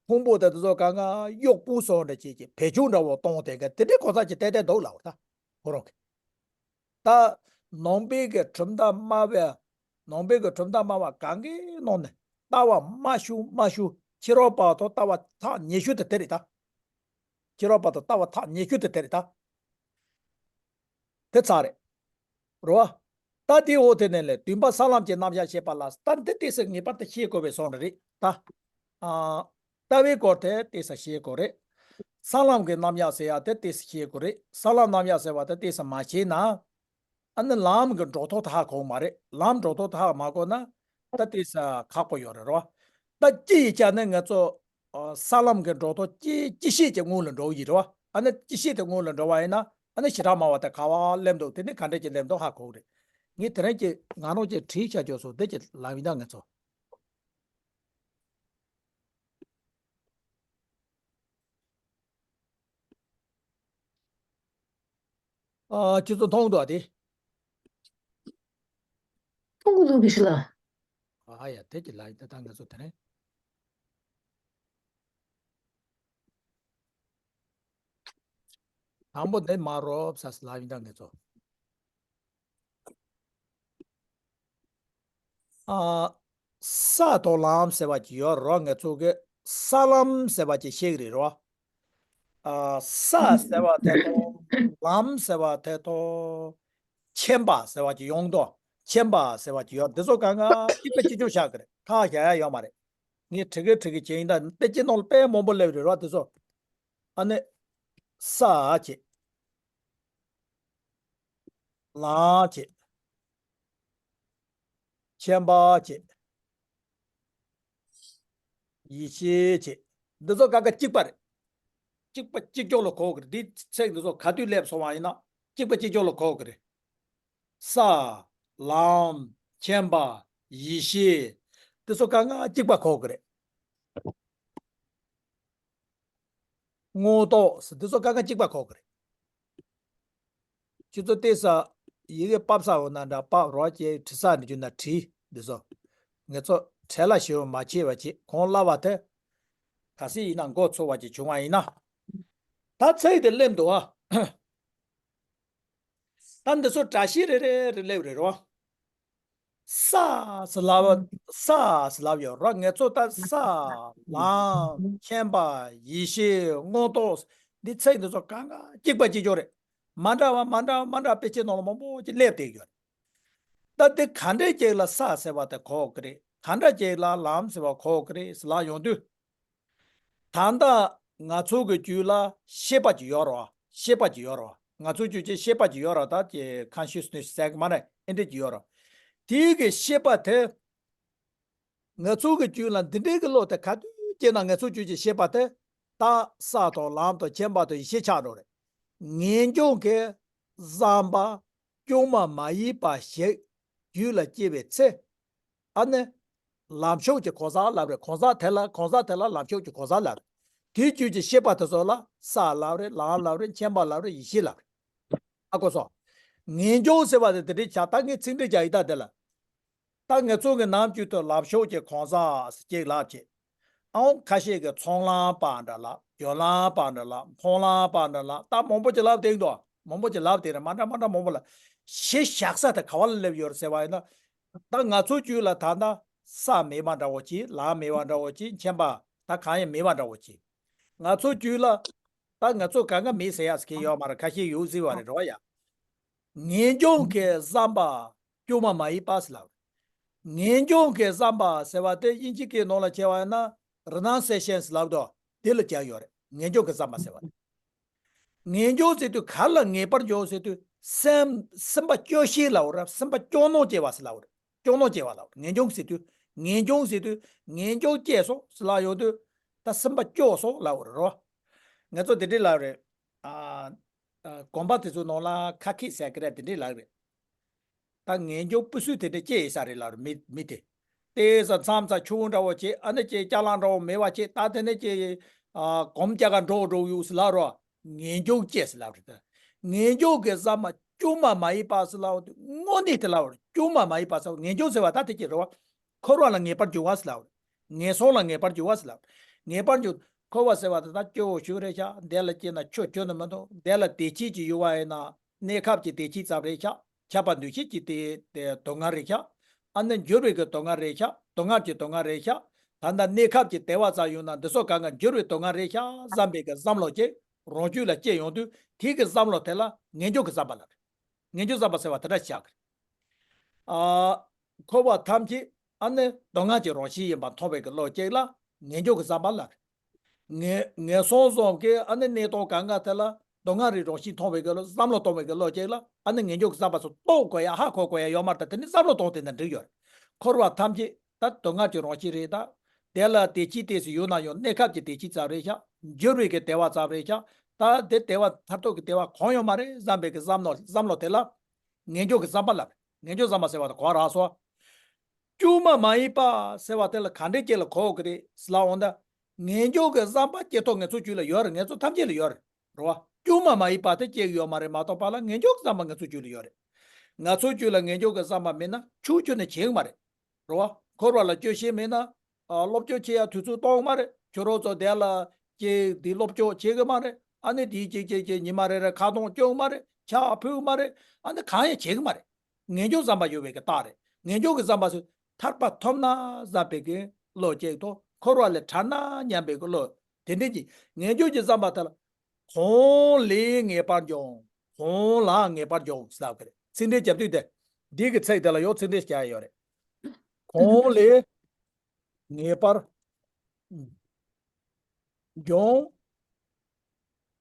ཕུང་པོ་དེ་ཚོ་གང་ག་གཡོག་པོ་སོགས་འདྲ་བྱེད་ཀྱི་བེད་སྤྱོད་འདྲ་བོ་གཏོང་དེ་གི་དེ་འདྲའི་གང་ཟག་ཅིག་ཏན་ཏན་འདུག་ལབ་པ་ད་ཁོ་རང་གི། ད་ནང་པའི་གི་གྲུབ་མཐའ་སྨྲ་བའི་ནང་པའི་གི་གྲུབ་མཐའ་སྨྲ་བ་གང་གི་ནང་ནས་ལྟ་བ་སྨྲ་ཤོས་སྨྲ་ཤོས་ཕྱི་རོལ་པ་དང་ལྟ་བ་ཐག་ཉེ་ཤོས་དེ་དེ་རེད་ད། ཕྱི་རོལ་པ་དང་ལྟ་བ་ཐག་ཉེ་ཤོས་དེ་དེ་རེད་ད། དེ་ཚར་རེད། རེད་བ། ད་དེའི་འོག་དེ་ནས་ལས་བདུན་པ་ས་ལམ་གྱི་རྣམ་གཞག་བཤད་པ་ལ་ད་འདི་ཏོག་ཙམ་ངེས་པར་དུ་ཤེས་དགོས་པའི་བཟོ་འདྲ་རེད་ད། ཨ། ལྟ་བའི་སྐོར་དེ་ཏོག་ཙམ་ཤེས་དགོས་རེད། ས་ལམ་གྱི་རྣམ་གཞག་ཟེར་ཡ་དེ་ཏོག་ཙམ་ཤེས་དགོས་རེད། ས་ལམ་རྣམ་གཞག་ཟེར་བ་དེ་ཏོག་ཙམ་མ་ཤེས་ན། ཨ་ནི་ལམ་གྱི་འགྲོ་ཐོག་དེ་ཧ་གོ་གི་མ་རེད། ལམ་འགྲོ་ཐོག་དེ་ཧ་མ་གོ་ན་ད་ཏོག་ཙམ་ཁག་པོ་ཡོད་རེད་རོ། ད་སྤྱི་ཡི་ཆ་ནས་ང་ཚོ་ཨ་ས་ལམ་གྱི་འགྲོ་ཐོག་སྤྱི་སྤྱི་བཤད་ཀྱི་སྔོན་ལ་འགྲོ་གི་ཡིན་རོ། ཨ་ནི་སྤྱི་བཤད་དེ་སྔོན་ལ་འགྲོ་བ་ཡིན་ན་ཨ་ནི་ཞེ་དྲག་སྨྲ་བ་དེ་ག་བ་སླེབས་འདུག། དེ་ནི་ག་འདྲས་ཀྱི་སླེབས་འདུག་ཧ་གོ་གི་རེད། ངས་དེ་རིང་གི་ང་རང་གི་བྲིས་བྱ་རྒྱུ་སོགས་འདི་གྱི་ལམ་ཡིན་ད་ང་ཚོ། ཨ། ཁྱེད་ཚོ་མཐོང་འདུག་ཨ་དེ། མཐོང་གི་འདུག་དགེ་བཤེས་ལགས། ཨ་ཡ་དེ་གྱི་ལ་ཡིན་ད་ད་ང་ཚོ་དེ་རིང་། དང་པོ་འདི་མ་རོབ་ས་ལ་ཡིན་ད་ང་ཚོ། ཨ། ས་དང་ལམ་ཟེར་བ་ཅིག་ཡོད་རོ། ང་ཚོ་གི་ས་ལམ་ཟེར་བ་ཅིག་ཤེས་ཀྱི་རེད་རོ། ཨ། ས་ཟེར་བ་དེ་དང་ལམ་ཟེར་བ་དེ་དང་མཁྱེན་པ་ཟེར་བ་ཅིག་ཡོང་དོ། མཁྱེན་པ་ཟེར་བ་ཅིག་ཡོད། འདི་ཚོ་གང་ག་གཅིག་པ་གཅིག་རྐྱང་བཞག་གི་རེད། ཁ་བཞག་ཡ་ཡོད་མ་རེད། ངས་བྲི་གི་བྲི་གི་བྱས་ཡིན་ད་དཔེ་ཆའི་ནང་ལ་དཔེ་མང་པོ་སླེབས་རེད་རོ་འདི་ཚོ། ཨ་ནི། ས་བྱས། ལམ་བྱས། མཁྱེན་པ་བྱས། ཡེ་ཤེས་བྱས། འདི་ཚོ་ག་ག་གཅིག་པ་རེད། གཅིག་པ་གཅིག་རྐྱང་ལ་གོ་གི་རེད། འདི་ཚིག་འདི་ཚོ་ག་དུས་སླེབས་སོང་བ་ཡིན་ན་གཅིག་པ་གཅིག་རྐྱང་ལ་གོ་གི་རེད། ས། ལམ། མཁྱེན་པ། ཡེ་ཤེས། འདི་ཚོ་ག་ག་གཅིག་པ་གོ་གི་རེད། མངོན་རྟོགས་ཟེར་འདི་ཚོ་ག་ག་གཅིག་པ་གོ་གི་རེད། ཁྱེད་ཚོ་ལྟས་ས་ཡི་གེ་ཕབ་ས་འོ་ན་འདྲ་ཕབ་རོགས་བྱས། བྲི་ས་འདྲི་རྒྱུ་ན་བྲིས། འདི་ཚོ་ངེད་ཚོ་བྲེལ་བ་ཞེ་པོ་མ་བྱེད་པ་བྱེད། གང་སླ་བ་དེ་ག་སྲིད་ཡིན་ན་མགོ་ཚོས་པ་ཅིག་བྱུང་བ་ཡིན་ན། ད་ཚིག་དེ་སླེབས་འདུག་ཨ། ད་འདི་ཚོ་བཀྲ་ཤིས་རེ་རེ་རེ་སླེབས་རེད་རོ། ས་ཟེར་ལབ། ས་ཟེར་ལབ་ཡོད་ར། ངེད་ཚོ་ད་ས། ལམ། མཁྱེན་པ། ཡེ་ཤེས། མངོན་རྟོགས། འདི་ཚིག་འདི་ཚོ་གང་ག་གཅིག་པ་གཅིག་རྐྱང་རེད། མ་འདྲ་བ་མ་འདྲ་བ་མ་འདྲ་དཔེ་ཆའི་ནང་ལ་མང་པོ་ཅིག་སླེབས་བསྡད་ཡོད་རེད། ད་འདི་ག་འདྲས་ཅིག་ལ་ས་ཟེར་བ་དེ་གོ་གི་རེད། ག་འདྲ་ཅིག་ལ་ལམ་ཟེར་བ་གོ་གི་རེད་ཟེར་ལབ་ཡོང་དུས། ད་ལྟ་ང་ཚོ་གི་རྒྱུད་ལ་ཤེས་པ་ཅིག་ཡོད་རེད་བ། ཤེས་པ་ཅིག་ཡོད་རེད་བ། ང་ཚོ་རྒྱུད་ཀྱི་ཤེས་པ་ཅིག་ཡོད་རེད་བ། ད་ཀྱི་consciousness་ཟེར་གི་མ་རེད། ཨེ་འདྲ་ཅིག་ཡོད་རེད་བ། དེའི་གི་ཤེས་པ་དེ། ང་ཚོ་གི་རྒྱུད་ལ་འདི་འདྲའི་གི་བློ་དེ་ག་དུས་སྐྱེས་ན་ང་ཚོ་རྒྱུད་ཀྱི་ཤེས་པ་དེ། ད་ས་དང་ལམ་དང་མཁྱེན་པ་དང་ཡེ་ཤེས་ཆགས་འགྲོ་རེད། ངེས་འབྱུང་གི་བསམ་པ་སྐྱོན་མ་མ་ཡིན་པ་ཞིག་རྒྱུད་ལ་སྐྱེ་བའི་ཚེ། ཨ་ནི། ལམ་ཕྱོགས་ཀྱི་གང་ཟག་ལབ་རེད། གང་ཟག་དེ་ལ་གང་ཟག་དེ་ལ་ལམ་ཕྱོགས་ཀྱི་གང་ཟག་ལབ་རེད། དེའི་རྒྱུད་ཀྱི་ཤེས་པ་དེ་ཚོ་ལ་ས་ལབ་རེད། ལམ་ལབ་རེད། མཁྱེན་པ་ལབ་རེད། ཡེ་ཤེས་ལབ་རེད། ཨ་གོ་སོང་། ངེས་འབྱུང་ཟེར་བ་དེ་དེ་འདྲའི་ཆ་ད་ངས་ཚིག་འགྲེལ་རྒྱག་ཡི་ད་དེ་ལ། ད་ང་ཚོ་གི་ནམ་རྒྱུན་དུ་ལམ་ཕྱོགས་ཀྱི་གང་ཟག་ཅིག་ལབ་ཅིག་ཨང་། ཁ་ཤས་ཀྱིས་ཚོང་ལམ་པ་འདྲ་ལབ། རྒྱུ་ལམ་པ་འདྲ་ལབ། མཐོང་ལམ་པ་འདྲ་ལབ། ད་མང་པོ་ཅིག་ལབ་བསྡད་འདུག་མང་པོ་ཅིག་ལབ་བསྡད་རེད། མ་འདྲ་མ་འདྲ་མང་པོ་ལ། གཞི་བཞག་ས་དེ་ག་བ་ལ་སླེབས་ཡོད་རེད་ཟེར་བ་ཡིན་ན། ད་ང་ཚོ་རྒྱུད་ལ་ད་ལྟ་ས་མེད་པ་འདྲ་བོ་ཅིག་ལམ་མེད་པ་འདྲ་བོ་ཅིག་མཁྱེན་པ་ད་གང་ཡང་མེད་པ་འདྲ་བོ་ཅིག་ང་ཚོ་རྒྱུད་ལ། ད་ང་ཚོ་གང་ག་མེད་ཟེར་ཡག་ཟེར་མཁན་ཡོད་མ་རེད། ཁ་ཤས་ཡོད་སྲིད་པ་རེད་རོ་ཡ། ངེས་འབྱུང་གི་བསམ་པ་སྐྱོན་མ་མ་ཡིན་པ་ཟེར་ལབ། ངེས་འབྱུང་གི་བསམ་པ་ཟེར་བ་དེ་དབྱིན་ཇི་སྐད་ནང་ལ་བྱས་པ་ཡིན་ན་renunciation་ལབ་དོ། དེ་ལ་བྱས་ཡོད་རེད། ངེས་འབྱུང་གི་བསམ་པ་ཟེར་བ་དེ། ངེས་འབྱུང་ཟེར་དུས་ག་ལ་ངེས་པར་འབྱུང་ཟེར་དུས་སེམས་སེམས་པ་སྐྱོ་ཤས་ལབ་ར། སེམས་པ་སྐྱོ་སྣང་སྐྱེ་བ་ཟེར་ལབ་ར། སྐྱོ་སྣང་སྐྱེ་བ་ལབ་ར། ངེས་འབྱུང་ཟེར་དུས་ངེས་འབྱུང་ཟེར་དུས་ངེས་འབྱུང་སྐྱེས་སོང་ཟེར་ལབ་ཡོང་དུས་ད་སེམས་པ་སྐྱོ་སོང་ལབ་ར་རོ། ང་ཚོ་དེ་འདྲས་ལབ་རེད། ཨ་ཨ་དགོན་པ་དེ་ཚོ་ནང་ལ་ཁ་ཁེགས་ཟེར་གི་ར་དེ་འདྲས་ལབ་རེད། ད་ངེས་འབྱུང་སྤུ་སུས་དེ་འདྲ་སྐྱེ་ཡི་ས་རེད་ལབ་རེད། མི་མི་དེ། དེ་ས་མཚམས་ས་ཆུ་བོ་འདྲ་བོ་བྱེད། ཨ་ནི་ཅེ་ཅ་ལག་འདྲ་བོ་མེད་པ་བྱེད། ད་དེ་ནས་ཅེ་ཨ་གོམ་རྒྱག་ག་འགྲོ་འགྲོ་ཡོད་ཟེར་ལབ་རོ། ངེས་འབྱུང་སྐྱེ་ཟེར་ལབ་རེད། ད་ངེས་འབྱུང་གི་བསམ་པ་སྐྱོན་མ་མ་ཡིན་པ་ཟེར་ལབ་དུས་དངོས་གནས་དེ་ལབ་རེད། སྐྱོན་མ་མ་ཡིན་པ་ཟེར་ངེས་འབྱུང་ཟེར་བ་ད་དེ་ཅེ་རེད་བ། འཁོར་བ་ལ་ངེས་པར་འབྱུང་བ་ཟེར་ལབ་རེད། ངན་སོང་ལ་ངེས་པར་འབྱུང་བ་ཟེར་ལབ་རེད། ངེས་པར་འབྱུང་། འཁོར་བ་ཟེར་བ་ད་ད་སྐྱོ་བོ་ཞིག་རེད་ཤག་དེ་ལ་སྐྱེས་ན་ཆོ་ཁྱོན་ནས་མི་འདུག་དེ་ལ་བདེ་སྐྱིད་ཅིག་ཡོད་པ་ཡིན་ན། གནས་སྐབས་ཀྱི་བདེ་སྐྱིད་ཙམ་རེད་ཤག་ཁྱབ་པ་འདུ་ཤེས་ཀྱི་དེ་དེ་སྡུག་བསྔལ་རེད་ཤག་ཨ་ནི་འགྱུར་བའི་གི་སྡུག་བསྔལ་རེད་ཤག་སྡུག་བསྔལ་གྱི་སྡུག་བསྔལ་རེད་ཤག་ད་ལྟ་གནས་སྐབས་ཀྱི་བདེ་བ་ཙམ་ཡོད་ན་འདི་ཚོ་གང་ག་འགྱུར་བའི་སྡུག་བསྔལ་རེད་ཤག་བསམ་པའི་གི་བསམ་བློ་ཅིག་རང་རྒྱུད་ལ་སྐྱེ་ཡོང་དུས་དེའི་གི་བསམ་བློ་དེ་ལ་ངེས་འབྱུང་གི་བསམ་པ་ལབ་རེད། ངེས་འབྱུང་བསམ་པ་ཟེར་བ་དེ་འདྲ་ཞིག་ཆགས་ཀྱི་རེད། ཨ་འཁོར་བ་ཐམས་ཅད་ཨ་ནི་སྡུག་བསྔལ་གྱི་རང་བཞིན་ཡིན་པ་མཐོང་བའི་གི་བློ་གཅིག་ལ་ངེས་འབྱུང་གི་བསམ་པ་ལབ་རེད། ངན་ངན་སོང་གསུམ་གྱི་ཨ་ནི་གནས་སྟངས་གང་ག་དེ་ལ་སྡུག་བསྔལ་རེ་རང་བཞིན་མཐོང་བའི་གི་བསམ་བློ་གཏོང་བའི་གི་བློ་གཅིག་ལ་ཨ་ནི་ངེས་འབྱུང་གི་བསམ་པ་སོགས་རྟོགས་དགོས་ཡ་ཧ་གོ་དགོས་ཡ་ཡོད་མ་རེད། ད་དེ་ནི་བསམ་བློ་གཏོང་དེ་འདྲ་འགྲིག་ཡོད་རེད། འཁོར་བ་ཐམས་ཅད་ད་སྡུག་བསྔལ་གྱི་རང་བཞིན་རེད། ད་དེ་ལ་བདེ་སྐྱིད་དེ་སུ་ཡོད་ན་ཡང་གནས་སྐབས་ཀྱི་བདེ་སྐྱིད་ཙམ་རེད་ཤག་འགྱུར་བའི་གི་བདེ་བ་ཙམ་རེད་ཤག་ད་དེ་བདེ་བ་མཐར་ཐུག་གི་བདེ་བ་གང་ཡང་མ་རེད་བསམ་པའི་གི་བསམ་བློ་བསམ་བློ་དེ་ལ་ངེས་འབྱུང་གི་བསམ་པ་ལབ་རེད། ངེས་འབྱུང་བསམ་པ་ཟེར་བ་དང་གོ་རག་སོང་། སྐྱོན་མ་མ་ཡིན་པ་ཟེར་བ་དེ་ལ་ག་འདྲའི་སྐྱེ་ལ་གོ་གི་རེད་ཟེར་ལབ་འོང་ད། ངེས་འབྱུང་གི་བསམ་པ་སྐྱེ་ཐོག་ང་ཚོའི་རྒྱུད་ལ་ཡོད་རེད། ང་ཚོ་ཐམས་ཅད་ལ་ཡོད་རེད། རེད་བ། སྐྱོན་མ་མ་ཡིན་པ་དེ་སྐྱེ་གི་ཡོད་མ་རེད་མ་གཏོགས་པ་ལ་ངེས་འབྱུང་གི་བསམ་པ་ང་ཚོའི་རྒྱུད་ལ་ཡོད་རེད། ང་ཚོའི་རྒྱུད་ལ་ངེས་འབྱུང་གི་བསམ་པ་མེད་ན་ཆུ་ཁྱོན་ནས་བྱེད་གི་མ་རེད། རེད་བ། འཁོར་བ་ལ་སྐྱོ་ཤས་མེད་ན། ཨ་སློབ་སྦྱོང་བྱེད་ཡ་དུས་ཚོད་གཏོང་གི་མ་རེད། ཁྱོད་རང་ཚོ་དེ་ལ་ཅིག་འདི་སློབ་སྦྱོང་བྱེད་གི་མ་རེད། ཨ་ནི་དེའི་ཅིག་ཅིག་ཅིག་ཉི་མ་རེ་རེ་ཁ་གདོང་སྐྱོ་གི་མ་རེད། ཕྱག་ཕུལ་གི་མ་རེད། ཨ་ནི་གང་ཡང་བྱེད་གི་མ་རེད། ངེས་འབྱུང་བསམ་པ་ཡོད་པའི་གི་རྟགས་རེད། ངེས་འབྱུང་གི་བསམ་པ་ཚོས་ཐར་པ་ཐོབ་ན་བསམ་པའི་གི་བློ་གཅིག་དང་འཁོར་བ་ལས་ཐར་ན་སྙམ་པའི་གི་བློ། དེ་འདྲ་གི་ངེས་འབྱུང་གི་བསམ་པ་དེ་ལ་གང་ལས་ངེས་པར་འབྱུང་། གང་ལ་ངེས་པར་འབྱུང་ཟེར་གི་རེད། ཚིག་འགྲེལ་རྒྱབ་དུས་དེ། འདི་གི་ཚིག་དེ་ལ་ཡང་ཚིག་འགྲེལ་རྒྱག་ཡ་ཡོད་རེད། གང་ལས་ངེས་པར་འབྱུང་།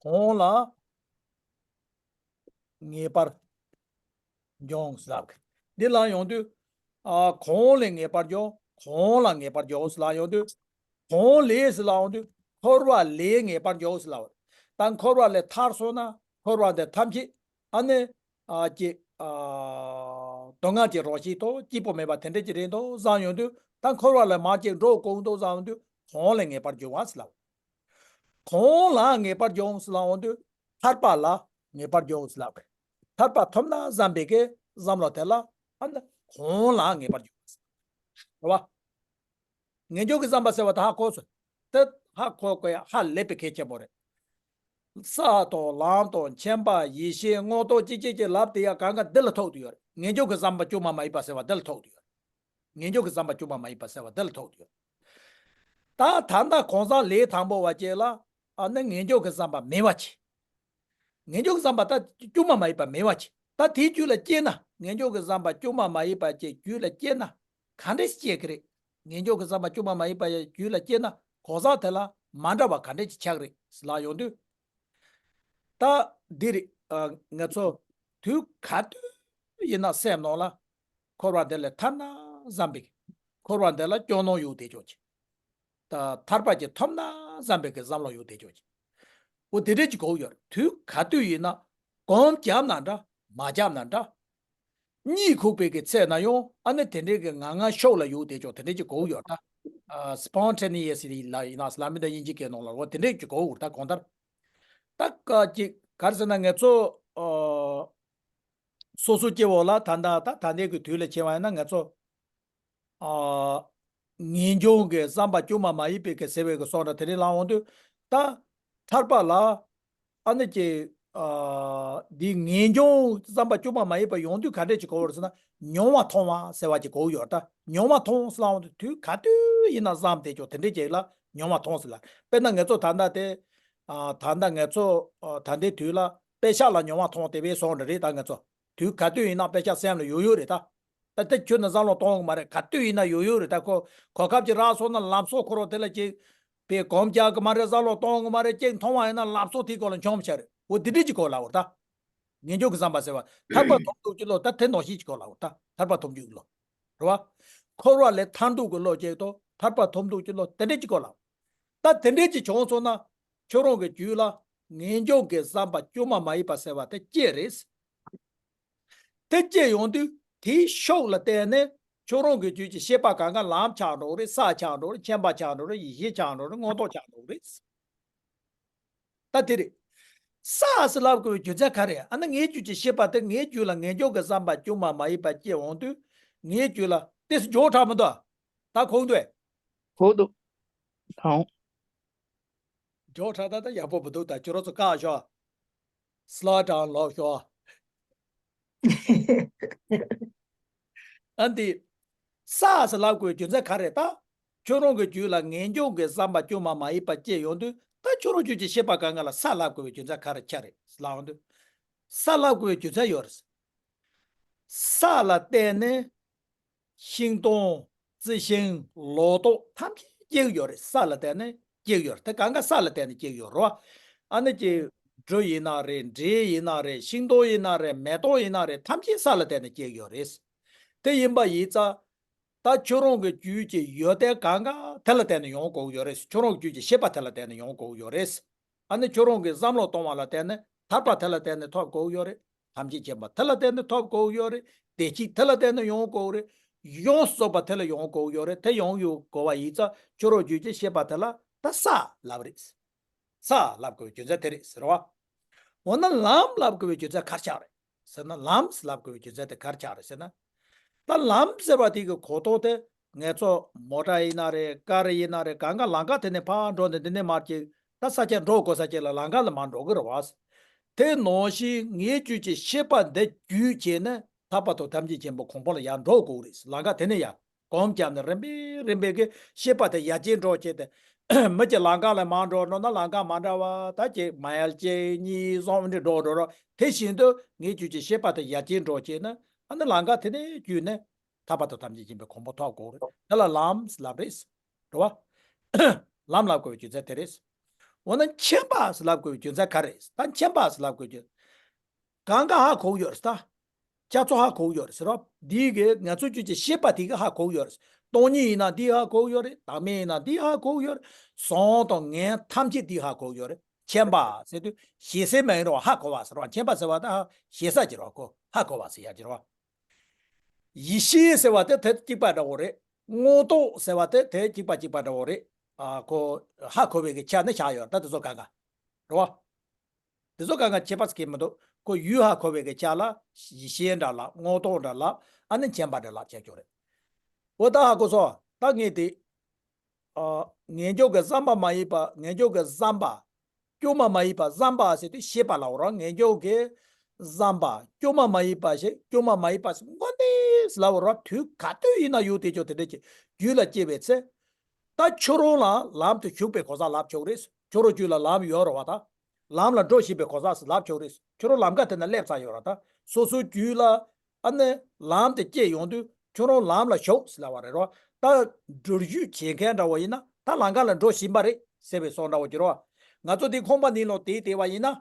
གང་ལ་ངེས་པར་འབྱུང་ཟེར་ལབ་གི། འདི་ལ་ཡོང་དུས། ཨ་གང་ལས་ངེས་པར་འབྱུང་། གང་ལ་ངེས་པར་འབྱུང་ཟེར་ལབ་ཡོང་དུས། གང་ལས་ཟེར་ལབ་ཡོང་དུས། འཁོར་བ་ལས་ངེས་པར་འབྱུང་ཟེར་ལབ། ད་འཁོར་བ་ལས་ཐར་སོང་ན་འཁོར་བ་འདི་ཐམས་ཅད་ཨ་ནི། ཨ་ཀྱེ། ཨ་སྡུག་བསྔལ་གྱི་རང་བཞིན་དང་སྐྱིད་པོ་མེད་པ་དེ་འདྲ་ཅིག་རེད་འདུག་བསམ་ཡོང་དུས། ད་འཁོར་བ་ལས་མར་ཅིག་འགྲོ་དགོས་འདུག་བསམ་ཡོང་དུས་གང་ལས་ངེས་པར་འབྱུང་བ་ཟེར་ལབ། གང་ལ་ངེས་པར་འབྱུང་ཟེར་ལབ་འོང་དུས། ཐར་པ་ལ་ངེས་པར་འབྱུང་ཟེར་ལབ། ཐར་པ་ཐོབ་ན་བསམ་པའི་གི་བསམ་བློ་དེ་ལ་ཨ་ནི་གང་ལ་ངེས་པར་འབྱུང་། རེད་བ། ངེས་འབྱུང་གི་བསམ་པ་ཟེར་བ་དེ་ཧ་གོ་སོང་། དེ་ཧ་གོ་དགོས་ཡ་ཧ་ལས་པའི་གལ་ཆེན་པོ་རེད། ས་དང་ལམ་དང་མཁྱེན་པ་ཡེ་ཤེས་མངོན་རྟོགས་ཅི་ཅི་ཅི་ལབ་དེ་ཡ་གང་ག་འདི་ལ་ཐུག་ཏུ་ཡོད་རེད། ངེས་འབྱུང་གི་བསམ་པ་སྐྱོན་མ་མ་ཡིན་པ་ཟེར་བ་འདི་ལ་ཐུག་ཏུ་ཡོད་རེད། ངེས་འབྱུང་གི་བསམ་པ་སྐྱོན་མ་མ་ཡིན་པ་ཟེར་བ་འདི་ལ་ཐུག་ཡོད། ད་ད་ལྟ་གང་ཟག་ལས་དང་པོ་བ་ཅིག་ལ་ཨ་ནི་ངེས་འབྱུང་གི་བསམ་པ་མེད་པ་ཅིག་ངེས་འབྱུང་གི་བསམ་པ་ད་སྐྱོན་མ་མ་ཡིན་པ་མེད་པ་ཅིག་ད་དེའི་རྒྱུད་ལ་སྐྱེས་ན་ངེས་འབྱུང་གི་བསམ་པ་སྐྱོན་མ་མ་ཡིན་པ་ཅིག་རྒྱུད་ལ་སྐྱེས་ན་ག་འདྲས་སྐྱེ་གི་རེད། ངེས་འབྱུང་གི་བསམ་པ་སྐྱོན་མ་མ་ཡིན་པ་རྒྱུད་ལ་སྐྱེས་ན་གང་ཟག་དེ་ལ་མ་འདྲ་བ་ག་འདྲས་ཅིག་ཆགས་རེད་ཟེར་ལབ་ཡོང་དུས། ད་འདི་རེད། ཨ་ང་ཚོ་དུས་ག་དུས་ཡིན་ན་སེམས་ནང་ལ། འཁོར་བ་འདི་ལས་ཐར་ན་བསམ་པའི། འཁོར་བ་འདི་ལ་སྐྱོ་སྣང་ཡོད་བསྡད་ཆོག་ཅིག་ད་ཐར་པ་ཅིག་ཐོབ་ན་བསམ་པའི་གི་བསམ་བློ་ཡོད་བསྡད་ཆོག་ཅིག་འོ་དེ་འདྲས་ཅིག་དགོས་ཡོད་རེད། དུས་ག་དུས་ཡིན་ན་གོམ་བརྒྱབ་ན་འདྲ་མ་བརྒྱབ་ན་འདྲ། གཉིད་ཁུག་པའི་གི་ཚེ་ན་ཡང་ཨ་ནི་དེ་འདྲས་གི་ངང་ངམ་ཤུགས་ལ་ཡོད་བསྡད་ཆོག་དེ་འདྲས་ཅིག་དགོས་ཡོད་རེད་ད། ཨ་spontaneous་ལ་ཡིན་ན་ལ་མི་ད་དབྱིན་ཇི་སྐད་ནང་ལ་འོ་དེ་འདྲས་ཅིག་དགོས་ཡོད་རེད་ད་གང་ལྟར། ད་ག་ཅིག་ག་རེ་ཟེར་ན་ང་ཚོ་ཨ། སོ་སོ་སྐྱེ་བོ་ལ་ད་ལྟ་ད་ད་ལྟའི་གི་དུས་ལ་བྱས་པ་ཡིན་ན་ང་ཚོ། ཨ། ངེས་འབྱུང་གི་བསམ་པ་སྐྱོན་མ་མ་ཡིན་པའི་གི་ཟེར་བའི་གི་སོགས་འདྲ་དེ་རིང་ལ་འོང་དུས་ད། ཐར་པ་ལ། ཨ་ནི་ཀྱི། ཨ། འདི་ངེས་འབྱུང་བསམ་པ་སྐྱོན་མ་མ་ཡིན་པ་ཡོང་དུས་ག་འདྲས་ཅིག་གོ་བར་ཟེར་ན་མྱོང་བ་མཐོང་བ་ཟེར་བ་ཅིག་གོ་ཡོད་ད། མྱོང་བ་མཐོང་ཟེར་ལ་འོང་དུས་དུས་ག་དུས་ཡིན་ན་བསམ་བསྡད་ཆོག་དེ་འདྲས་ཅིག་ལ་མྱོང་བ་མཐོང་ཟེར་ལ། དཔེར་ན་ང་ཚོ་ད་ལྟ་དེ། ཨ། ད་ལྟ་ང་ཚོ། ཨ། ད་ལྟའི་དུས་ལ་དཔེ་ཤག་ལ་མྱོང་བ་མཐོང་དེ་བས་སོང་འདྲ་རེད་ད་ང་ཚོ། དུས་ག་དུས་ཡིན་ན་དཔེ་ཤག་སེམས་ལ་ཡོད་ཡོད་རེད་ད། ད་ལྟ་ཁྱོད་ནི་བསམ་བློ་གཏོང་གི་མ་རེད། ག་དུས་ཡིན་ན་ཡོད་ཡོད་རེད་ད། ཁོ་གོ་སྐབས་ཅིག་རག་སོང་ན་ལམ་སང་ཁོ་རང་དེ་ལ་ཅིག་པས་གོམས་རྒྱག་གི་མ་རེད། བསམ་བློ་གཏོང་གི་མ་རེད། གཅིག་མཐོང་བ་ཡིན་ན་ལབ་སོ་དེའི་སྐོར་ལ་འཆོམས་བྱ་རེད། འོ་དེ་འདྲས་ཀྱི་སྐོར་ལ་འོ་ད། ངེས་འབྱུང་གི་བསམ་པ་ཟེར་བ་ཐར་པ་ཐོབ་འདུག་ཀྱི་ལོ། ད་དེ་ནང་བཞིན་གྱི་སྐོར་ལ་འོ་ད་ཐར་པ་ཐོབ་འདུག་ཀྱི་ལོ། རེད་བ། འཁོར་བ་ལས་ཐར་འདུག་གི་ལོ་ཅེས་དང་ཐར་པ་ཐོབ་འདུག་ཀྱི་ལོ་དེ་འདྲས་ཀྱི་སྐོར་ལ། ད་དེ་འདྲས་ཀྱི་བྱུང་སོང་ན་ཁྱོད་རང་གི་རྒྱུད་ལ་ངེས་འབྱུང་གི་བསམ་པ་བཅོས་མ་མ་ཡིན་པ་ཟེར་བ་དེ་སྐྱེ་རེད། དེ་སྐྱེ་ཡོང་དུས་དེའི་ཤུགས་ལ་བརྟེན་ནས་ཁྱོད་རང་གི་རྒྱུད་ཀྱི་ཤེས་པ་གང་ག་ལམ་ཆགས་འགྲོ་རེད། ས་ཆགས་འགྲོ་རེད། མཁྱེན་པ་ཆགས་འགྲོ་རེད། ཡེ་ཤེས་ཆགས་འགྲོ་རེད། མངོན་རྟོགས་ཆགས་འགྲོ་རེད། ད་དེ་རེད། ས་ཟེར་ལབ་དགོས་པའི་རྒྱུ་མཚན་ག་རེ། ཨ་ན་ངའི་རྒྱུད་ཀྱི་ཤེས་པ་དེ་ངའི་རྒྱུད་ལ་ངེས་འབྱུང་གི་བསམ་པ་བཅོས་མ་མ་ཡིན་པ་སྐྱེ་འོང་དུས་ངའི་རྒྱུད་ལ་དེ་སུ་འཇོག་དྲག་མི་འདུག་ད་གོང་དུ། གོང་དུ། དང་། འཇོག་དྲག་ད་ད་ཡག་པོ་མི་འདུག་ད་ཁྱོད་རང་ཚོ་བཀག་ཤོག Slow down ལོག་ཤོག་ཨ་འདི། ས་ཟེར་ལབ་དགོས་རྒྱུ་མཚན་ག་རེ་ད། ཁྱོད་རང་གི་རྒྱུད་ལ་ངེས་འབྱུང་གི་བསམ་པ་བཅོས་མ་མ་ཡིན་པ་སྐྱེ་ཡོང་དུས་ད་ཁྱོད་རང་རྒྱུད་ཀྱི་ཤེས་པ་གང་ག་ལ་ས་ལབ་དགོས་པའི་རྒྱུ་མཚན་ག་རེ་ཆགས་རེད་ལབ་ཡོང་དུས། ས་ལབ་དགོས་པའི་རྒྱུ་མཚན་ཡོད་རེད། ས་ལ་བརྟེན་ནས་ཤིང་སྡོང་རྩི་ཤིང་ལོ་ཏོག་ཐམས་ཅད་སྐྱེ་གི་ཡོད་རེད། ས་ལ་བརྟེན་ནས་སྐྱེ་གི་ཡོད་རེད། དེ་གང་ག་ས་ལ་བརྟེན་ནས་སྐྱེ་གི་ཡོད་རེད་བ། ཨ་ནི་ཀྱི་འབྲུ་ཡིན་ན་རེད། འབྲས་ཡིན་ན་རེད། ཤིང་སྡོང་ཡིན་ན་རེད། མེ་ཏོག་ཡིན་ན་རེད། ཐམས་ཅད་ས་ལ་བརྟེན་ནས་སྐྱེ་གི་ཡོད་རེད། དེ་ཡིན་པ་ཡིན་ཙང་། ད་ཁྱོད་རང་གི་རྒྱུད་ཀྱི་ཡོན་ཏན་གང་ག་དེ་ལ་བརྟེན་ནས་ཡོང་དགོས་ཀྱི་ཡོད་རེད། ཁྱོད་རང་གི་རྒྱུད་ཀྱི་ཤེས་པ་དེ་ལ་བརྟེན་ནས་ཡོང་དགོས་ཀྱི་ཡོད་རེད། ཨ་ནི་ཁྱོད་རང་གི་བསམ་བློ་གཏོང་བ་ལ་བརྟེན་ནས་ཐར་པ་དེ་ལ་བརྟེན་ནས་ཐོབ་དགོས་ཀྱི་ཡོད་རེད། ཐམས་ཅད་མཁྱེན་པ་དེ་ལ་བརྟེན་ནས་ཐོབ་དགོས་ཀྱི་ཡོད་རེད། བདེ་སྐྱིད་དེ་ལ་བརྟེན་ནས་ཡོང་དགོས་ཀྱི་རེད། ཡོངས་སུ་རྫོགས་པ་དེ་ལ་ཡོང་དགོས་ཀྱི་ཡོད་རེད། དེ་ཡོང་ཡོང་དགོས་པ་ཡིན་ཙང་ཁྱོད་རང་རྒྱུད་ཀྱི་ཤེས་པ་དེ་ལ་ད་ས་ལབ་རེད། ས་ལབ་དགོས་པའི་རྒྱུ་མཚན་དེ་རེད་ཟེར་བ། འོ་ན་ལམ་ལབ་དགོས་པའི་རྒྱུ་མཚན་ག་རེ་ཆགས་རེད་ཟེར་ན། ལམ་ལབ་དགོས་པའི་རྒྱུ་མཚན་དེ་ག་རེ་ཆགས་རེད་ཟེར་ན། ད་ལམ་ཟེར་བ་དེ་གི་གོ་རྟོགས་དེ་ང་ཚོ་མོ་ཊ་ཡིན་ན་རེད། ཀ་རི་ཡིན་ན་རེད། གང་ག་ལམ་ཁ་དེ་ནས་ཕར་འགྲོ་ནས་འདི་ནས་མར་ཅིག་ད་ས་ཆ་འགྲོ་དགོས་ས་ཅིག་ལ་ལམ་ཁ་ལ་མར་འགྲོ་གི་རེད་བ། དེ་ནང་བཞིན་ངའི་རྒྱུད་ཀྱི་ཤེས་པ་འདི་བརྒྱུད་བྱས་ནས་ཐར་པ་དང་ཐམས་ཅད་མཁྱེན་པའི་གོ་འཕང་ལ་ཡར་འགྲོ་དགོས་རེད། ལམ་ཁ་དེ་ནས་ཡར། གོམ་བརྒྱབ་ནས་རིམ་པས་རིམ་པས་ཀྱི་ཤེས་པ་དེ་ཡར་རྒྱས་འགྲོ་བྱས་ཏེ། མི་གཅིག་ལམ་ཁ་ལ་མར་འགྲོ་འགྲོ་ན་ལམ་ཁ་མ་འདྲ་བ་ད་ཅིག་མ་ཡལ་གཅིག་གཉིས་གསུམ་འདྲ་འགྲོ་འགྲོ་རོགས། དེ་བཞིན་དུ་ངའི་རྒྱུད་ཀྱི་ཤེས་པ་དེ་ཡར་རྒྱས་འགྲོ་བྱས་ན་ཨ་ནི་ལམ་ཁ་དེ་ནས་བརྒྱུད་ནས་ཐར་པ་དང་ཐམས་ཅད་མཁྱེན་པའི་གོ་འཕང་ཐོབ་དགོས་རེད། དེ་ལ་ལམ་ལབ་རེད། རེད་བ། ལམ་ལབ་དགོས་པའི་རྒྱུ་མཚན་དེ་རེད། འོ་ན་མཁྱེན་པ་ལབ་དགོས་པའི་རྒྱུ་མཚན་ག་རེ་རེད། ད་མཁྱེན་པ་ལབ་དགོས་རྒྱུ། གང་ག་ཧ་གོ་གི་ཡོད་རེད་ད། ཁྱེད་ཚོ་ཧ་གོ་གི་ཡོད་རེད་ཟེར་རོ། འདི་གི་ང་ཚོ་རྒྱུད་ཀྱི་ཤེས་པ་དེ་གི་ཧ་གོ་གི་ཡོད་རེད། སྟོང་ཉིད་ཡིན་ན་འདི་ཧ་གོ་གི་ཡོད་རེད། བདག་མེད་ཡིན་ན་འདི་ཧ་གོ་གི་ཡོད་རེད། གཟུང་དང་ངེས་ཐམས་ཅད་འདི་ཧ་གོ་གི་ཡོད་རེད། མཁྱེན་པ་ཟེར་དུས་ཞེ་ས་མ་ཡིན་རོ། ཧ་གོ་བ་ཟེར་རོ། མཁྱེན་པ་ཟེར་བ་ད་ཞེ་ས་ཀྱི་རོ། ཧ་གོ་བ་ཟེར་ཡ་ཀྱི་རོ། ཡེ་ཤེས་ཟེར་བ་དེ་དེ་གཅིག་པ་འདྲ་བོ་རེད། མངོན་རྟོགས་ཟེར་བ་དེ་དེ་གཅིག་པ་གཅིག་པ་འདྲ་བོ་རེད། ཨ་ཁོ་ཧ་གོ་བའི་གི་ཆ་ནི་ཆགས་ཡོད་ད། དེ་ཚོ་གང་ག་རེད་བ། དེ་ཚོ་གང་ག་ཁྱད་པར་གང་མི་འདུག་ཁོ་ཡུལ་ཧ་གོ་བའི་གི་ཆ་ལ་ཡེ་ཤེས་འདྲ་ལབ། མངོན་རྟོགས་འདྲ་ལབ། ཨ་ནི་མཁྱེན་པ་འདྲ་ལབ་བྱས་ཀྱོག་རེད། འོ་ད་ཧ་གོ་སོང་། ད་ངས་དེ། ཨ་ངེས་འབྱུང་གི་བསམ་པ་མ་ཡིན་པ། ངེས་འབྱུང་གི་བསམ་པ། བཅོས་མ་མ་ཡིན་པ་བསམ་པ་ཟེར་དུས་ཤེས་པ་ལ་འོ་རང་ངེས་འབྱུང་གི་བསམ་པ། བཅོས་མ་མ་ཡིན་པ་ཞེས་བཅོས་མ་མ་ཡིན་པ་ཟེར་དངོས་གནས་ལ་འོ་རང་དུས་ག་དུས་ཡིན་ན་ཡོད་དེ་ཅོ་དེ་འདྲ་ཅིག་རྒྱུད་ལ་སྐྱེས་པའི་ཚེ། ད་ཁྱོད་རང་ལ་ལམ་དུ་ཞུགས་པའི་གོ་ས་ལབ་ཆོག་རེད། ཁྱོད་རང་རྒྱུད་ལ་ལམ་ཡོད་རེད་བ་ད། ལམ་ལ་འགྲོ་བཞིན་པའི་གོ་ས་ལབ་ཆོག་རེད། ཁྱོད་རང་ལམ་ཁ་དེ་ན་སླེབས་ཚར་ཡོད་རེད་ད། སོ་སོའི་རྒྱུད་ལ་ཨ་ནི་ལམ་དེ་སྐྱེས་ཡོང་དུས་ཁྱོད་རང་ལམ་ལ་ཞུགས་ཟེར་ལབ་པ་རེད་རོ། ད་འགྲུལ་བཞུད་བྱེད་མཁན་འདྲ་བོ་ཡིན་ན་ད་ལམ་ཁ་ལ་འགྲོ་བཞིན་པ་རེད་ཟེར་བའི་བཟོ་འདྲ་བོ་གྱུར་རོ། ང་ཚོ་དེ་ཁང་པ་ནང་ལོགས་དེ་བསྡད་པ་ཡིན་ན་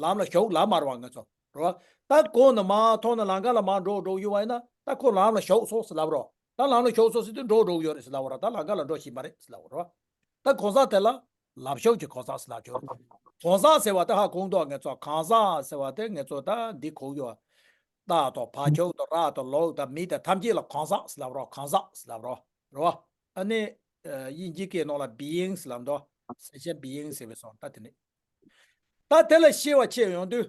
ལམ་ལ་ཞུགས་ལབ་མ་རེད་བ་ང་ཚོ་རོ། ད་གོང་ནས་མར་མཐོང་ནས་ལམ་ཁ་ལ་མར་འགྲོ་འགྲོ་ཡོད་པ་ཡིན་ན་ད་ཁོ་ལམ་ལ་ཞུགས་སོང་ཟེར་ལབ་རོ། ད་ལམ་ལ་ཞུགས་སོང་ཟེར་དུས་འགྲོ་འགྲོ་གི་ཡོད་རེད་ཟེར་ལབ་པ་རོ། ད་ལམ་ཁ་ལ་འགྲོ་བཞིན་པ་རེད་ཟེར་ལབ་པ་རོ། ད་གང་ཟག་དེ་ལ་ལམ་ཞུགས་ཀྱི་གང་ཟག་ཟེར་ལབ་ཆོག་གང་ཟག་ཟེར་བ་དེ་ཧ་གོ་འདུག་ང་ཚོ་གང་ཟག་ཟེར་བ་དེ་ང་ཚོ་ད་འདི་གོ་ཡོད། རྟ་དང་བ་ཕྱུགས་དང་ར་དང་ལུག་དང་མི་དང་ཐམས་ཅད་ལ་གང་ཟག་ཟེར་ལབ་རོ། གང་ཟག་ཟེར་ལབ་རོ། རེད་བ། ཨ་ནི། ཨ་དབྱིན་ཇིའི་སྐད་ནང་ལ་beings ལབ་འདུག sentient beings ཟེར་བའི་སོང་ད་དེ་ནི། ད་དེ་ལ་ཤེས་པ་ཆེ་ཡོང་དུས།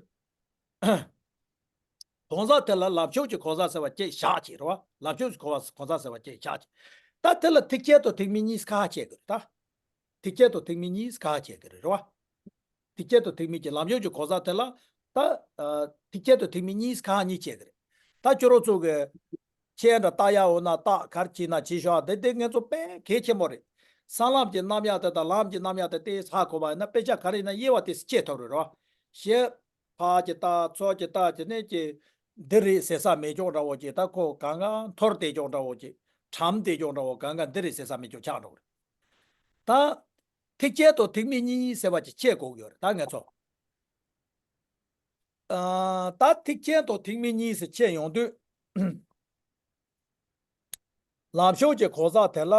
གང་ཟག་དེ་ལ་ལམ་ཞུགས་ཀྱི་གང་ཟག་ཟེར་བ་གཅིག་བཞག་ཅིག་རེད་བ། ལམ་ཞུགས་ཀྱི་གང་ཟག་གང་ཟག་ཟེར་བ་གཅིག་བཞག་ཅིག་ད་དེ་ལ་ཐེག་ཆེན་དང་ཐེག་དམན་གཉིས་ཁ་ཕྱེ་དགོས་རེད་ད། ཐེག་ཆེན་དང་ཐེག་དམན་གཉིས་ཁ་ཕྱེ་དགོས་རེད་རེད་བ། ཐེག་ཆེན་དང་ཐེག་དམན་གྱི་ལམ་ཞུགས་ཀྱི་གང་ཟག་དེ་ལ་ད། ཐེག་ཆེན་དང་ཐེག་དམན་གཉིས་ཁ་གཉིས་ཕྱེ་གི་རེད། ད་ཁྱོད་རང་ཚོ་གི་མཆན་འདྲ་བཏགས་ཡ་འོ་ན་བཏགས་ག་རེ་བྱས་ན་བྱེད་ཤོག་དེ་དེ་ངེད་ཚོ་དཔེ་གལ་ཆེན་པོ་རེད། ས་ལམ་གྱི་རྣམ་གཡེང་དེ་དང་ལམ་གྱི་རྣམ་གཡེང་དེ་ཏོག་ཙམ་ཧ་གོ་བ་ཡིན་ན་དཔེ་ཆ་ག་རེ་ཡིན་ན་དབྱེ་བ་ཏོག་ཙམ་ཕྱེ་ཐུབ་རེད་རོ། ཞེས། ཕར་གྱི་རྟགས་ཚུར་གྱི་རྟགས་ཀྱི་ནས་ཀྱི། འདི་རེད་ཟེར་ས་མེད་ཀྱོག་འདྲ་བོ་ཅིག་ད་ཁོ་གང་ག་འཐོར་བསྡད་ཀྱོག་འདྲ་བོ་ཅིག་གྲམ་བསྡད་ཀྱོག་འདྲ་བོ་གང་ག་འདི་རེད་ཟེར་ས་མེད་ཀྱོག་ཆགས་འགྲོ་གི་རེད། ད། ཐེག་ཆེན་དང་ཐེག་དམན་གཉིས་ཟེར་བ་ཅིག་ཕྱེ་དགོས་ཀྱི་ཡོད་རེད་ད་ང་ཚོ། ཨ། ད་ཐེག་ཆེན་དང་ཐེག་དམན་གཉིས་ཟེར་ཕྱེ་ཡོང་དུས། ལམ་ཞུགས་ཀྱི་གང་ཟག་དེ་ལ།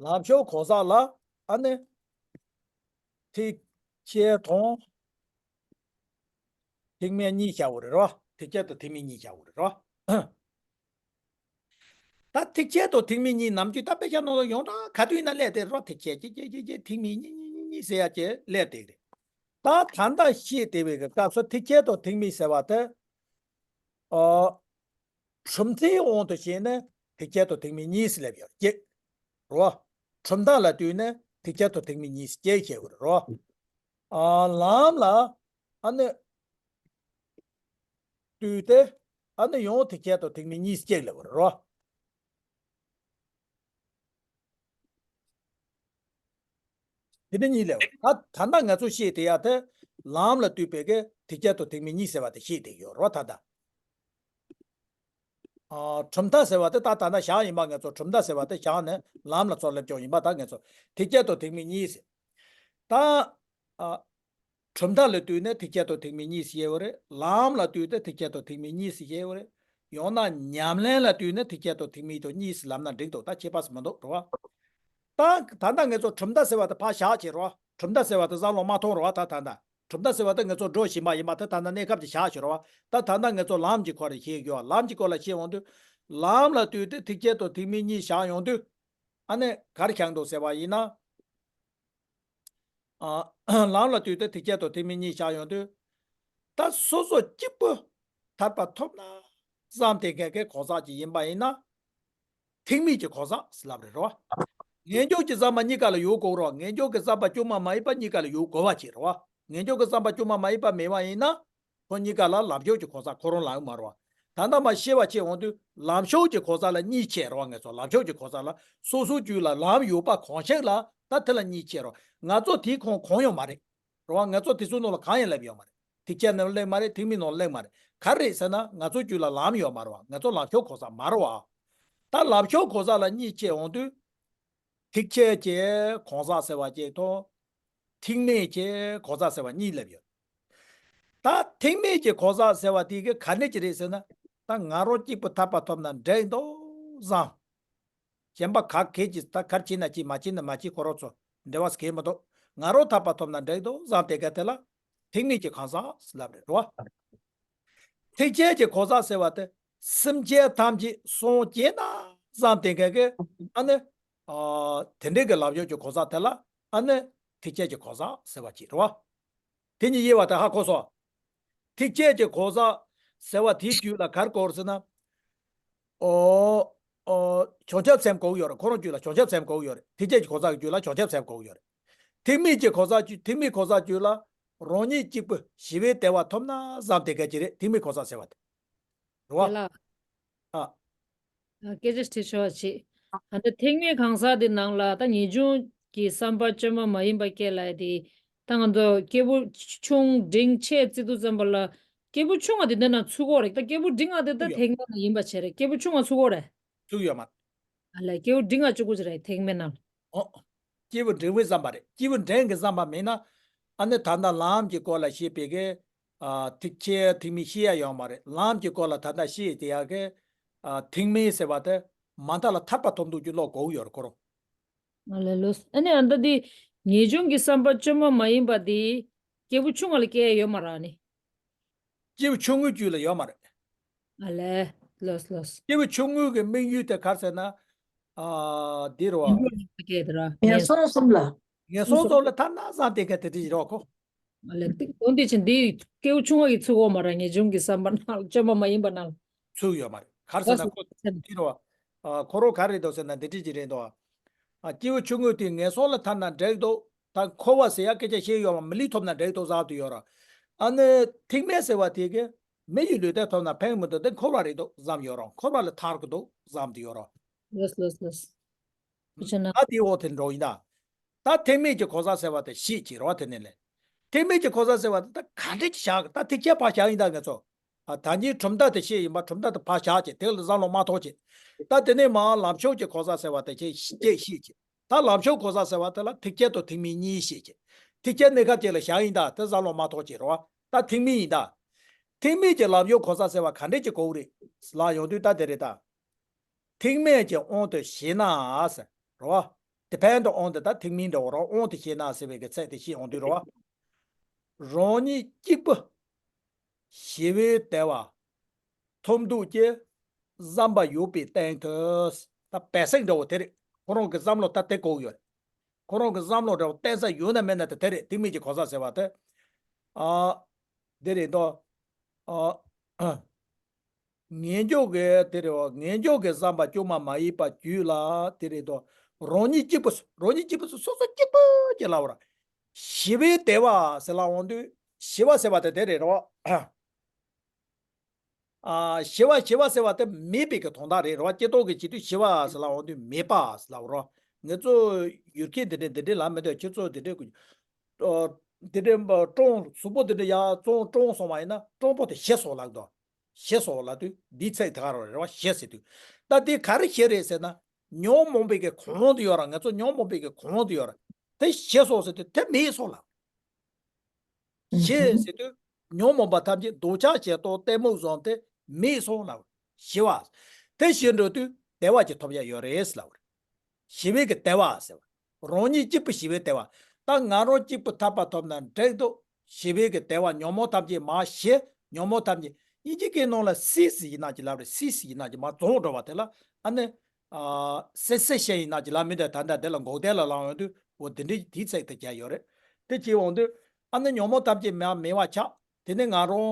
ལམ་ཞུགས་གང་ཟག་ལ་ཨ་ནི། ཐེག་ཆེན་དང་ཐེག་དམན་གཉིས་བྱ་བ་རེད་རོ། ཐེག་ཆེན་དང་ཐེག་དམན་གཉིས་བྱ་བ་རེད་རོ། ད་ཐེག་ཆེན་དང་ཐེག་དམན་གཉིས་ནམ་རྒྱུན་ད་དཔེ་ཆ་ནང་ལ་ཡོངས་གྲགས་ག་དུས་ཡིན་ན་སླེབས་བསྡད་རོ། ཐེག་ཆེན་གཅིག་གཅིག་གཅིག་གཅིག་ཐེག་དམན་གཉིས་གཉིས་གཉིས་གཉིས་ཟེར་ཡ་ཅིག་སླེབས་བསྡད་རེད། ད་ད་ལྟ་བཤད་བསྡད་པའི་གི་སྐབས་སུ་ཐེག་ཆེན་དང་ཐེག་དམན་ཟེར་བ་དེ། ཨ། གྲུབ་མཐའི་དབང་དུ་བྱས་ནས་ཐེག་ཆེན་དང་ཐེག་དམན་གཉིས་སུ་སླེབས་ཡོད་ཀྱི་རེད་བ། གྲུབ་མཐའ་ལ་ལྟོས་ནས་ཐེག་ཆེན་དང་ཐེག་དམན་གཉིས་སུ་སྐྱེལ་བྱེད་དགོས་རེད་བ། ཨ། ལམ་ལ་ཨ་ནི་ལྟོས་ཏེ་ཨ་ནི་ཡང་ཐེག་ཆེན་དང་ཐེག་དམན་གཉིས་སུ་སྐྱེལ་དགོས་རེད་བ། དེ་ནི་གཉིས་ལས། ད་ད་ལྟ་ང་ཚོ་བཤད་དེ་ཡ་དེ་ལམ་ལ་ལྟོས་པའི་གི་ཐེག་ཆེན་དང་ཐེག་དམན་གཉིས་ཟེར་བ་དེ་བཤད་དེ་ཡོད་རེད་བ་ད་ལྟ། ཨ། གྲུབ་མཐའ་ཟེར་བ་དེ་ད་ད་ལྟ་བཞག་ཡིན་པ་ང་ཚོ་གྲུབ་མཐའ་ཟེར་བ་དེ་བཞག་ནས་ལམ་ལ་ཚུར་སླེབས་ཀྱང་ཡིན་པ་ད་ང་ཚོ་ཐེག་ཆེན་དང་ཐེག་དམན་གཉིས་ཟེར། ད། ཨ། གྲུབ་མཐའ་ལ་ལྟོས་ནས་ཐེག་ཆེན་དང་ཐེག་དམན་གཉིས་སུ་སྐྱེལ་བ་རེད། ལམ་ལ་ལྟོས་ཏེ་ཐེག་ཆེན་དང་ཐེག་དམན་གཉིས་སུ་སྐྱེལ་བ་རེད། ཡང་ན་ཉམས་ལེན་ལ་ལྟོས་ནས་ཐེག་ཆེན་དང་ཐེག་དམན་དང་གཉིས་སུ་ལབ་ན་འགྲིག་འདུག་ད་ཁྱད་པར་སུ་མི་འདུག་རེད་བ། ད་ད་ལྟ་ང་ཚོ་གྲུབ་མཐའ་ཟེར་བ་དེ་ཕར་བཞག་བྱས་རེད་བ། གྲུབ་མཐའ་ཟེར་བ་དེ་བསམ་བློ་མ་ཐོངས་རེད་བ་ད་ད་ལྟ། གྲུབ་མཐའ་ཟེར་བ་དེ་ང་ཚོ་འགྲོ་བཞིན་པ་ཡིན་པ་དེ་ད་ལྟ་གནས་སྐབས་ཀྱི་བཞག་བྱས་རེད་བ། ད་ད་ལྟ་ང་ཚོ་ལམ་གྱི་སྐོར་ལ་བཤད་རྒྱུ་བ། ལམ་གྱི་སྐོར་ལ་བཤད་འོང་དུས། ལམ་ལ་ལྟོས་ཏེ་ཐེག་ཆེན་དང་ཐེག་དམན་གཉིས་བཞག་ཡོང་དུས། ཨ་ནི་ག་རེ་བཞག་འདུག་ཟེར་བ་ཡིན་ན། ཨ། ལམ་ལ་ལྟོས་ཏེ་ཐེག་ཆེན་དང་ཐེག་དམན་གཉིས་བཞག་ཡོང་དུས། ད་སོ་སོ་གཅིག་པུ་ཐར་པ་ཐོབ་ན་བསམ་སྟེ་ག་གའི་གང་ཟག་ཅིག་ཡིན་པ་ཡིན་ན། ཐེག་དམན་གྱི་གང་ཟག་ཟེར་ལབ་རེད་རོ། ངེས་འབྱུང་གི་བསམ་པ་གཉིས་ཀ་ལ་ཡོད་དགོས་རོ། ངེས་འབྱུང་གི་བསམ་པ་བཅོས་མ་མ་ཡིན་པ་གཉིས་ཀ་ལ་ཡོད་དགོས་པ་བྱེད་རོ། ངེས་འབྱུང་གི་བསམ་པ་བཅོས་མ་མ་ཡིན་པ་མེད་པ་ཡིན་ན། ཁོ་གཉིས་ཀ་ལ་ལམ་ཞུགས་ཀྱི་གང་ཟག་ཁོ་རང་ལ་ཡོད་མ་རེད་བ། ད་ལྟ་མ་ཤེས་པ་ཆེ་འོང་དུས་ལམ་ཞུགས་ཀྱི་གང་ཟག་ལ་གཉིས་ཕྱེ་རེད་བ། ང་ཚོ་ལམ་ཞུགས་ཀྱི་གང་ཟག་ལ་སོ་སོའི་རྒྱུད་ལ་ལམ་ཡོད་པ་གང་ཞིག་ལ་ད་དེ་ལ་གཉིས་ཕྱེ་རེད་བ། ང་ཚོ་དེའི་ཁོངས་གང་ཡང་མ་རེད། རེད་བ། ང་ཚོ་དེ་ཚོའི་ནང་ལ་གང་ཡང་སླེབས་ཡོད་མ་རེད། ཐེག་ཆེན་ནང་སླེབས་མ་རེད། ཐེག་དམན་ནང་སླེབས་མ་རེད། ག་རེ་རེད་ཟེར་ན་ང་ཚོའི་རྒྱུད་ལ་ལམ་ཡོད་མ་རེད་བ། ང་ཚོ་ལམ་ཞུགས་གང་ཟག་མ་རེད་བ། ད་ལམ་ཞུགས་གང་ཟག་ལ་གཉིས་ཕྱེ་འོང་དུས། ཐེག་ཆེན་གྱི་གང་ཟག་ཟེར་བ་གཅིག་དང་། ཐེག་དམན་གྱི་གང་ཟག་ཟེར་བ་གཉིས་སླེབས་ཡོད། ད་ཐེག་དམན་གྱི་གང་ཟག་ཟེར་བ་དེ་གི་ག་འདྲ་ཅིག་རེད་ཟེར་ན། ད་ང་རང་གཅིག་པུ་ཐར་པ་ཐོབ་ན་འགྲིག་འདུག་བསམ། གཞན་པ་ག་གེ་ཅིག་ད་ག་རེ་བྱས་ན་བྱས་མ་བྱས་ན་མ་བྱས་ཁོ་རང་ཚོ་འབྲེལ་བ་གང་ཡང་མི་འདུག་ང་རང་ཐར་པ་ཐོབ་ན་འགྲིག་འདུག་བསམ་དེ་ག་དེ་ལ་ཐེག་དམན་གྱི་གང་ཟག་ཟེར་ལབ་རེད་རོ། ཐེག་ཆེན་གྱི་གང་ཟག་ཟེར་བ་དེ་སེམས་ཅན་ཐམས་ཅད་སངས་རྒྱས་ན་བསམ་དེ་ག་གི་ཨ་ནི། ཨ། དེ་འདྲའི་གི་ལམ་ཞུགས་ཀྱི་གང་ཟག་དེ་ལ་ཨ་ནི་ཐེག་ཆེན་གྱི་གང་ཟག་ཟེར་བ་ཅིག་རེད་བ། དེ་གཉིས་དབྱེ་བ་དེ་ཧ་གོ་སོང་། ཐེག་ཆེན་གྱི་གང་ཟག་ཟེར་བ་དེའི་རྒྱུད་ལ་ག་རེ་གོ་དགོས་ཟེར་ན། ཨོ། ཨོ། བྱང་ཆུབ་སེམས་གོ་གི་ཡོད་རེད། ཁོ་རང་རྒྱུད་ལ་བྱང་ཆུབ་སེམས་གོ་གི་ཡོད་རེད། ཐེག་ཆེན་གྱི་གང་ཟག་གི་རྒྱུད་ལ་བྱང་ཆུབ་སེམས་གོ་གི་ཡོད་རེད། ཐེག་དམན་གྱི་གང་ཟག་རྒྱུད། ཐེག་དམན་གང་ཟག་རྒྱུད་ལ་རང་ཉིད་གཅིག་པུ་ཞི་བའི་བདེ་བ་ཐོབ་ན་བསམ་དེ་ག་ཅིག་རེད། ཐེག་དམན་གང་ཟག་ཟེར་བ་དེ། རེད་བ། རེད་ལ། ཨ། ཨ། སྐད་ཆ་དྲི་ཆོག་ཅིག་ཨ་ད་ཐེག་དམན་གང་ཟག་དེ་ནང་ལ་ད་ངེས་འབྱུང་གི་བསམ་པ་བཅོས་མ་མ་ཡིན་པ་སྐྱེ་ལ་དེ། ད་ང་ཚོ་སྐྱེས་བུ་ཆུང་འབྲིང་ཆེ་བརྩི་དུས་ཙམ་པ་ལ། སྐྱེས་བུ་ཆུང་བ་དེ་འདི་ན་ཚུད་ཀྱི་ཡོད་རེད། ད་སྐྱེས་བུ་འབྲིང་བ་དེ་ད་ཐེག་དམན་ལ་ཡིན་པ་བྱས་རེད། སྐྱེས་བུ་ཆུང་བ་ཚུད་ཀྱི་ཡོད་རེད། ཚུད་ཡོད་མ་རེད། ཨ་ལས། སྐྱེས་བུ་འབྲིང་བ་གཅིག་པུ་ཅིག་རེད་ཐེག་དམན་ནང་ལ། ཨོ། སྐྱེས་བུ་འབྲིང་བའི་བསམ་པ་རེད། སྐྱེས་བུ་འབྲིང་གི་བསམ་པ་མེད་ན། ཨ་ནི་ད་ལྟ་ལམ་གྱི་སྐོར་ལ་བཤད་པའི་གི། ཨ། ཐེག་ཆེན་ཐེག་དམན་བཤད་ཡ་ཡོད་མ་རེད། ལམ་གྱི་སྐོར་ལ་ད་ལྟ་བཤད་དེ་ཡ་གི། ཨ། ཐེག་དམན་ཟེར་བ་དེ་མ་མཐའ་ལ་ཐར་པ་ཐོབ་འདུག་རྒྱུ་བློ་གོ་གི་ཡོད་རེད་ཁོ་རང་། ཨ་ལས་ལོས། ཨ་ནི་ཨ་ད་དེ་ངེས་འབྱུང་གི་བསམ་པ་བཅོས་མ་མ་ཡིན་པ་དེ་སྐྱེས་བུ་ཆུང་བ་ལ་སྐྱེ་ཡ་ཡོད་མ་རེད་ཨ་ནི། སྐྱེས་བུ་ཆུང་ངུའི་རྒྱུད་ལ་ཡོད་མ་རེད། ཨ་ལས། ལོས་ལོས། སྐྱེས་བུ་ཆུང་ངུ་གི་དམིགས་ཡུལ་དེ་ག་རེ་ཟེར་ན། ཨ། འདི་རེད་བ། ངེས་འབྱུང་ལ་སྐྱེ་དེ་ར། ངན་སོང་གསུམ་ལ། ངན་སོང་གསུམ་ལ་ཐར་ན་བསམ་དེ་ག་དེ་དེ་རེད་ཁོ། ཨ་ལས། འོན་ཏེ་ཕྱིན་འདི་སྐྱེས་བུ་ཆུང་བ་གི་ཚུད་ཀྱི་ཡོད་མ་རེད། ངེས་འབྱུང་གི་བསམ་པ་ནང་བཅོས་མ་མ་ཡིན་པ་ནང་། ཚུད་ཡོད་མ་རེད། ག་རེ་ཟེར་ན་ཁོ་འདི་རེད་བ། ཨ། ཁོ་རང་ག་རེ་འདུག་ཟེར་ན་འདི་འདྲ་ཅིག་རེད་འདུག་བ། ཨ། སྐྱེས་བུ་ཆུང་ངུ་དེ་ངན་སོང་ལ་ཐར་ན་འགྲིག་འདུག་ད་འཁོར་བ་ཟེར་ཡ་སྐད་ཆ་བཤད་ཡོད་མ། མི་ལུས་ཐོབ་ན་འགྲིག་འདུག་བསམ་དེ་ཡོད་ར། ཨ་ནི་ཐེག་དམན་ཟེར་བ་དེ་གི་མི་ཡི་ལུས་རྟེན་ཐོབ་ན་ཕན་མི་འདུག་དེ་འཁོར་བ་རེད་འདུག་བསམ་ཡོད་ར། འཁོར་བ་ལ་ཐར་གི་འདུག་བསམ་དེ་ཡོད་ར། ལོས་ལོས་ལོས། ཁུ་ཆ་ན། ཨ། དེའི་འོག་དེ་འགྲོ་ཡིན་ད། ད་ཐེག་དམན་གྱི་གང་ཟག་ཟེར་བ་དེ་ཤེས་ཀྱི་རེད་བ། དེ་ནས་ལས། ཐེག་དམན་གྱི་གང་ཟག་ཟེར་བ་དེ་ད་ག་འདྲ་ཅིག་བཞག་ད་ཐེག་ཆེན་ཕར་བཞག་ཡིན་ད་ང་ཚོ། ཨ། ད་གིན་གྲུབ་མཐའ་དེ་བཤད་ཡིན་པ། གྲུབ་མཐའ་དེ་ཕར་བཞག་བྱས། དེ་ལ་བསམ་བློ་མ་ཐོངས་བྱས། ད་དེ་ནས་མར་ལམ་ཕྱོགས་ཀྱི་གོ་ས་ཟེར་བ་དེ་བཤད་བཤད་བཤད་བྱས། ད་ལམ་ཕྱོགས་གོ་ས་ཟེར་བ་དེ་ལ་ཐེག་ཆེན་དང་ཐེག་དམན་གཉིས་བཤད་བྱས། ཐེག་ཆེན་གནས་སྐབས་ཅིག་ལ་བཞག་ཡིན་ད། དེ་བསམ་བློ་མ་ཐོངས་བྱས་རེད་བ། ད་ཐེག་དམན་ཡིན་ད། ཐེག་དམན་གྱི་ལམ་ཡུལ་གོ་ས་ཟེར་བ་ག་འདྲས་ཀྱི་གོ་གི་རེད་ལབ་ཡོང་དུས། ད་དེ་རེད་ད། ཐེག་དམན་གྱི་དབང་དུ་བྱས་ན་ཟེར་རེད་བ། depend on དེ་ད་ཐེག་དམན་འདྲ་བོ་རེད་བ། དབང་དུ་བྱས་ན་ཟེར་བའི་གི་ཚིག་དེ་བཤད་ཡོང་དུས་རེད་བ། རང་ཉིད་གཅིག་པུ་ཞི་བའི་བདེ་བ་ཐོབ་འདོད་ཀྱི་བསམ་པ་ཡོད་པའི་སྟེང་དུ། ད་basic འདྲ་བོ་དེ་རེད། ཁོ་རང་གི་བསམ་བློ་ད་དེ་གོ་གི་ཡོད་རེད། ཁོ་རང་གི་བསམ་བློ་འདྲ་བོ་གཏད་ས་ཡོད་ན་མེད་ན་དེ་དེ་རེད། ཐེག་དམན་གྱི་གོ་ས་ཟེར་བ་དེ། ཨ། དེ་རེད་དོ། ཨ། ངེས་འབྱུང་གི་དེ་རེད་བ། ངེས་འབྱུང་གི་བསམ་པ་བཅོས་མ་མ་ཡིན་པ་རྒྱུད་ལ་དེ་རེད་དོ། རང་ཉིད་གཅིག་པུ། རང་ཉིད་གཅིག་པུ་སོ་སོ་གཅིག་པུ་གྱི་ལབ་པ་ར། ཞི་བའི་བདེ་བ་ཟེར་ལབ་འོང་དུས། ཞི་བ་ཟེར་བ་དེ་དེ་རེད་རེད་བ། ཨ། ཞི་བ་ཞི་བ་ཟེར་བ་དེ་མེད་པའི་གི་དོན་དག་རེད་རེད་བ། སྤྱིར་བཏང་གི་བྱེད་དུས་ཞི་བ་ཟེར་ལབ་འོང་དུས་མེད་པ་ཟེར་ལབ་རེད་བ། ངེད་ཚོ་ཡུལ་སྐད་འདི་འདྲས་འདི་འདྲས་ལབ་མི་འདུག་ཁྱེད་ཚོ་འདི་འདྲས་གོ། ཨ། འདི་འདྲས་སྤྲང་གཟུགས་པོ་འདི་འདྲས་ཡར་སྤྲང་སྤྲང་སོང་བ་ཡིན་ན་སྤྲང་པོ་དེ་ཞི་སོང་ལབ་འདུག་ཞི་སོང་ལབ་དུས་འདིའི་ཚིག་དེ་ག་རེ་རེད་བ། ཞི་ཟེར་དུས། ད་འདི་ག་རེ་ཞི་རེད་ཟེར་ན། ཉོན་མོངས་པའི་གི་གོང་དུ་ཡོད་ར། ངེད་ཚོ་ཉོན་མོངས་པའི་གི་གོང་དུ་ཡོད་ར། དེ་ཞི་སོང་ཟེར་དུས་དེ་མེད་སོང་ལབ། ཞི་ཟེར་དུས་ཉོན་མོངས་པ་ཐམས་ཅད། འདོད་ཆགས་ཞེ་སྡང་གཏི་མུག་བཟུམ་དེ་མེད་སོང་ལབ། ཞི་བ། དེ་ཞི་འགྲོ་དུས་བདེ་བ་ཅིག་ཐོབ་ཡ་ཡོད་རེད་ལབ། ཞི་བའི་གི་བདེ་བ་ཟེར་བ། རང་ཉིད་གཅིག་པུ་ཞི་བའི་བདེ་བ། ད་ང་རང་གཅིག་པུ་ཐར་པ་ཐོབ་ན་འགྲིག་འདུག་ཞི་བའི་གི་བདེ་བ། ཉོན་མོངས་ཐམས་ཅད་མར་ཞི། ཉོན་མོངས་ཐམས་ཅད་དབྱིན་ཇི་སྐད་ནང་ལ་སིས་ཡིན་ན་ཅིག་ལབ་རེད། སིས་ཡིན་ན་ཅིག་མར་རྫོགས་འགྲོ་བ་དེ་ལ་ཨ་ནི། ཨ། སེ་སེ་ཤེ་ཡིན་ན་ཅིག་ལབ་མི་འདུག་ད་ལྟ་དེ་ལ་འགོག་བདེན་ལ་ལབ་ཡོང་དུས། འོ་དེ་འདྲའི་དེའི་ཚིག་དེ་བརྒྱབ་ཡོད་རེད། དེ་བྱས་འོང་དུས་ཨ་ནི་ཉོན་མོངས་ཐམས་ཅད་མར་མེད་པ་ཆགས། དེ་ནས་ང་རང་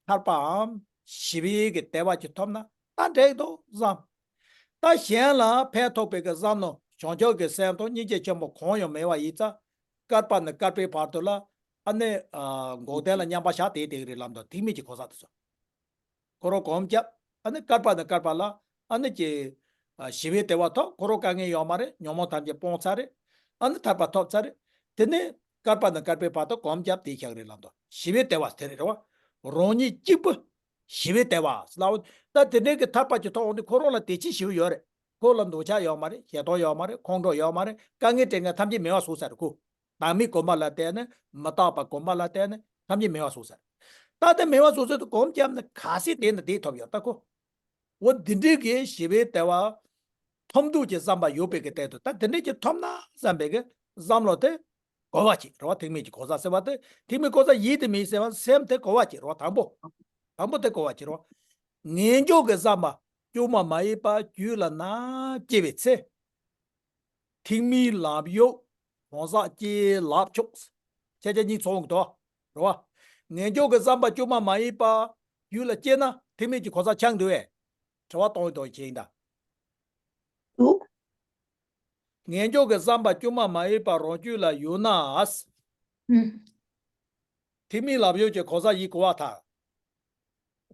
ཐར་པའམ་ཞི་བའི་གི་བདེ་བ་ཅིག་ཐོབ་ན་ད་འགྲིག་འདུག་བསམ། ད་གཞན་ལ་ཕན་ཐོགས་པའི་གི་བསམ་མནོ་བྱང་ཆུབ་ཀྱི་སེམས་དང་སྙིང་རྗེ་ཆེན་པོ་གང་ཡང་མེད་པ་ཡིན་ཙང་། བསྐལ་པ་ནས་བསྐལ་པའི་བར་དུ་ལ་ཨ་ནི། ཨ། འགོག་བདེན་ལ་མཉམ་པར་བཞག་བསྡད་བསྡད་ཀྱི་རེད་ལབ་འདུག་ཐེག་དམན་གྱི་གོ་ས་དེ་ཚོ། ཁོ་རང་གོམས་བརྒྱབ། ཨ་ནི་བསྐལ་པ་ནས་བསྐལ་པ་ལ་ཨ་ནི་ཀྱི། ཨ། ཞི་བའི་བདེ་བ་ཐོབ། ཁོ་རང་དཀའ་ངལ་ཡོད་མ་རེད། ཉོན་མོངས་ཐམས་ཅད་སྤངས་ཚར་རེད། ཨ་ནི་ཐར་པ་ཐོབ་ཚར་རེད། དེ་ནས་བསྐལ་པ་ནས་བསྐལ་པའི་བར་དུ་གོམས་བརྒྱབ་བསྡད་བཞག་རེད་ལབ་འདུག་ཞི་བའི་བདེ་བ་དེ་རེད་རེད་བ། རང་ཉིད་གཅིག་པུ་ཞི་བའི་བདེ་བ་ལབ། ད་དེ་འདྲའི་གི་ཐར་པ་ཅིག་ཐོབ་འོང་དུས་ཁོ་རང་ལ་བདེ་སྐྱིད་ཞེ་པོ་ཡོད་རེད། ཁོ་ལ་འདོད་ཆགས་ཡོད་མ་རེད། ཞེ་སྡང་ཡོད་མ་རེད། ཁོང་ཁྲོ་ཡོད་མ་རེད། དཀའ་ངལ་འཕྲད་མཁན་ཐམས་ཅད་མེད་པ་བཟོས་ཚར་རེད་ཁོ། བདག་མེད་སྒོམ་པ་ལ་བརྟེན་ནས། མི་རྟག་པ་སྒོམ་པ་ལ་བརྟེན་ནས་ཐམས་ཅད་མེད་པ་བཟོས་ཚར། ད་དེ་མེད་པ་བཟོས་ཚར་དུས་གོམས་བརྒྱབ་ནས་ག་ཚད་བསྡད་ན་བསྡད་ཐུབ་ཡོད་ད་ཁོ། འོ་འདི་འདྲའི་གི་ཞི་བའི་བདེ་བ་ཐོབ་འདོད་ཀྱི་བསམ་པ་ཡོད་པའི་གི་སྟེང་དུ། ད་དེ་འདྲའི་གི་ཐོབ་ན་བསམ་པའི་གི་བསམ་བློ་དེ་གོ་བ་བྱེད་རེད་བ། ཐེག་དམན་གྱི་གོ་ས་ཟེར་བ་དེ། ཐེག་དམན་གོ་ས་ཡིན་དེ་མིན་ཟེར་བ། སེམས་དེ་གོ་བ་བྱེད་རེད་བ། དང་པོ། དང་པོ་དེ་གོ་བ་བྱེད་རེད་བ། ངེས་འབྱུང་གི་བསམ་པ་བཅོས་མ་མ་ཡིན་པ་རྒྱུད་ལ་ན་སྐྱེ་བའི་ཚེ། ཐེག་དམན་ལམ་ཡུལ་གང་ཟག་སྐྱེ་ལ་ཆོག་ཁྱེད་ཅག་གཉིས་ཚོགས་འདུག་རེད་བ། ངེས་འབྱུང་གི་བསམ་པ་བཅོས་མ་མ་ཡིན་པ་རྒྱུད་ལ་སྐྱེས་ན་ཐེག་དམན་གྱི་གོ་ས་ཆགས་འདུག་བས། དྲི་བ་གཏོང་གི་འདུག་བྱས་ཡིན་ད། འདུག་ངེས་འབྱུང་གི་བསམ་པ་བཅོས་མ་མ་ཡིན་པ་རང་རྒྱུད་ལ་ཡོད་ན། ཨུ། ཐེག་དམན་ལམ་ཡུལ་གྱི་གོ་ས་ཡིན་གོ་བ་ཐལ།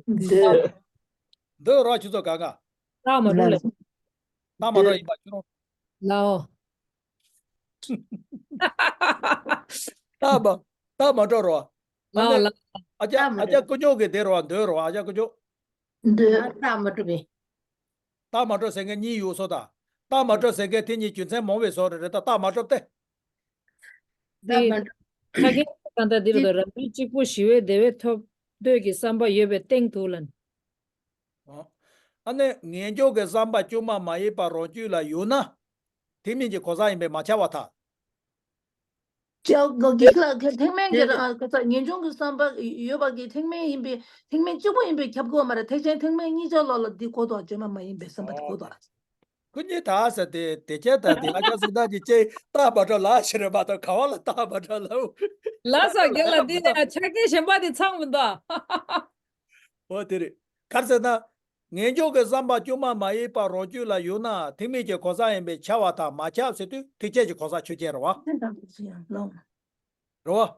འདོད། འདོད་ར་ཁྱོད་ཚོ་ག་ག་རྟགས་མ་གྲུབ་ལ། རྟགས་མ་གྲུབ་ཡིན་པ་ཁྱོད་རང་། ལའོ། རྟགས་མ། རྟགས་མ་གྲུབ་རོ། ཨ་ལའོ་ནི། ལའོ། ཨ་ཅག་རྟགས་མ་ཨ་ཅག་གྲུབ། ཀུ་ཉོག་གི་དེ་རོ། འདོད་རོ། ཨ་ཅག་ཀུ་ཉོག་འདོད། རྟགས་མ་གྲུབ་པས། རྟགས་མ་གྲུབ་ཟེར་མཁན་གཉིས་ཡོད་སོ་ད། རྟགས་མ་གྲུབ་ཟེར་མཁན་དེ་གཉིས་རྒྱུ་མཚན་མང་བའི་བཟོ་རེ་རེད་ད། རྟགས་མ་གྲུབ་སྟེ། རྟགས་མ་གྲུབ། ཆ་རྐྱེན་གང་ལྟར་འདི་རུ་དང་རང་རྒྱུད་གཅིག་པུ་ཞི་བའི་བདེ་བའི་ཐོབ་འདོད་ཀྱི་བསམ་པ་ཡོད་པའི་སྟེང་དུ་ལ། ཨ་ནི་ངེས་འབྱུང་གི་བསམ་པ་བཅོས་མ་མ་ཡིན་པ་རང་རྒྱུད་ལ་ཡོད་ན། ཐེག་དམན་གྱི་གོ་ས་ཡིན་པས་མ་ཁྱབ་པར་ཐལ། ཅག་གི་ལ་ཐེག་དམན་གྱི་ར་ག་ས་ངེས་འབྱུང་གི་བསམ་པ་ཡོད་པ་གི་ཐེག་དམན་ཡིན་པས་ཐེག་དམན་གཅིག་པུ་ཡིན་པས་ཁྱབ་དགོས་མ་རེད། ཐེག་ཆེན་ཐེག་དམན་གཉིས་ཆར་ལོགས་ལ་འདི་གོ་དོག་བཅོས་མ་མ་ཡིན་པའི་བསམ་པ་འདི་གོ་དོག་ཁོ་གཉིས་ད་ས་དེ་དེ་ཁྱེད་ད་དེ་ཨ་ཅག་སུ་ད་ཀྱི་ཅེ་རྟགས་མ་གྲུབ་ལ་ཞེ་རེ་མ་གཏོགས་ག་བ་ལ་རྟགས་མ་གྲུབ་ལ། ལ་ས་རྒན་ལ་འདི་ནས་ཆ་རྐྱེན་གཞན་པ་དེ་ཚང་མི་འདུག་འོ་དེ་རེད། ག་རེ་ཟེར་ན། ངེས་འབྱུང་གི་བསམ་པ་བཅོས་མ་མ་ཡིན་པ་རང་རྒྱུད་ལ་ཡོད་ན་ཐེག་དམན་གྱི་གོ་ས་ཡིན་པས་ཁྱབ་པ་དང་མ་ཁྱབ་ཟེར་དུས་ཐེག་ཆེན་གྱི་གོ་ས་ཆོས་ཅན་རེད་བ། རེད་བ།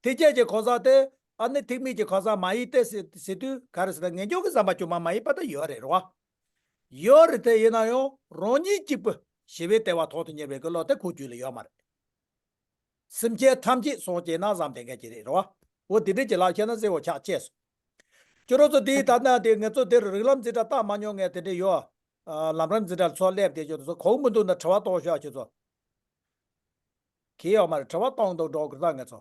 ཐེག་ཆེན་གྱི་གོ་ས་དེ་ཨ་ནི་ཐེག་དམན་གྱི་གོ་ས་མ་ཡིན་ཏེ་ཟེར་ཟེར་དུས་ག་རེ་ཟེར་ན། ངེས་འབྱུང་གི་བསམ་པ་བཅོས་མ་མ་ཡིན་པ་དེ་ཡོད་རེད་རེད་བ། ཡོད་རེད་དེ་ཡིན་ན་ཡང་རང་ཉིད་གཅིག་པུ་ཞི་བའི་བདེ་བ་ཐོབ་ཏུ་གཉེར་བའི་གི་བློ་དེ་ཁོ་རྒྱུད་ལ་ཡོད་མ་རེད། སེམས་ཅན་ཐམས་ཅད་སོང་སྐྱེས་ན་བསམ་དེ་འགའ་ཅི་རེད་རོ། འོ་དེ་འདྲས་ཀྱི་ལག་ཁྱེར་ན་གསལ་བོ་ཆགས་ཅེས་སོ། ཁྱོད་རང་ཚོ་དེའི་ད་ལྟ་དེ་ང་ཚོ་དེར་རིགས་ལམ་འཛིན་གྲྭ་བཏང་མ་མྱོང་མཁན་དེ་འདྲས་ཡོད། ཨ། ལམ་རིམ་འཛིན་གྲྭ་ཚོ་སླེབས་བསྡད་ཡོད་དེ་ཚོ་གོ་མི་འདུག་ན་དྲི་བ་གཏོང་ཤོག་ཁྱོད་ཚོ། གི་ཡོད་མ་རེད། དྲི་བ་གཏོང་དུ་འགྲོ་དགོས་ད་ང་ཚོ།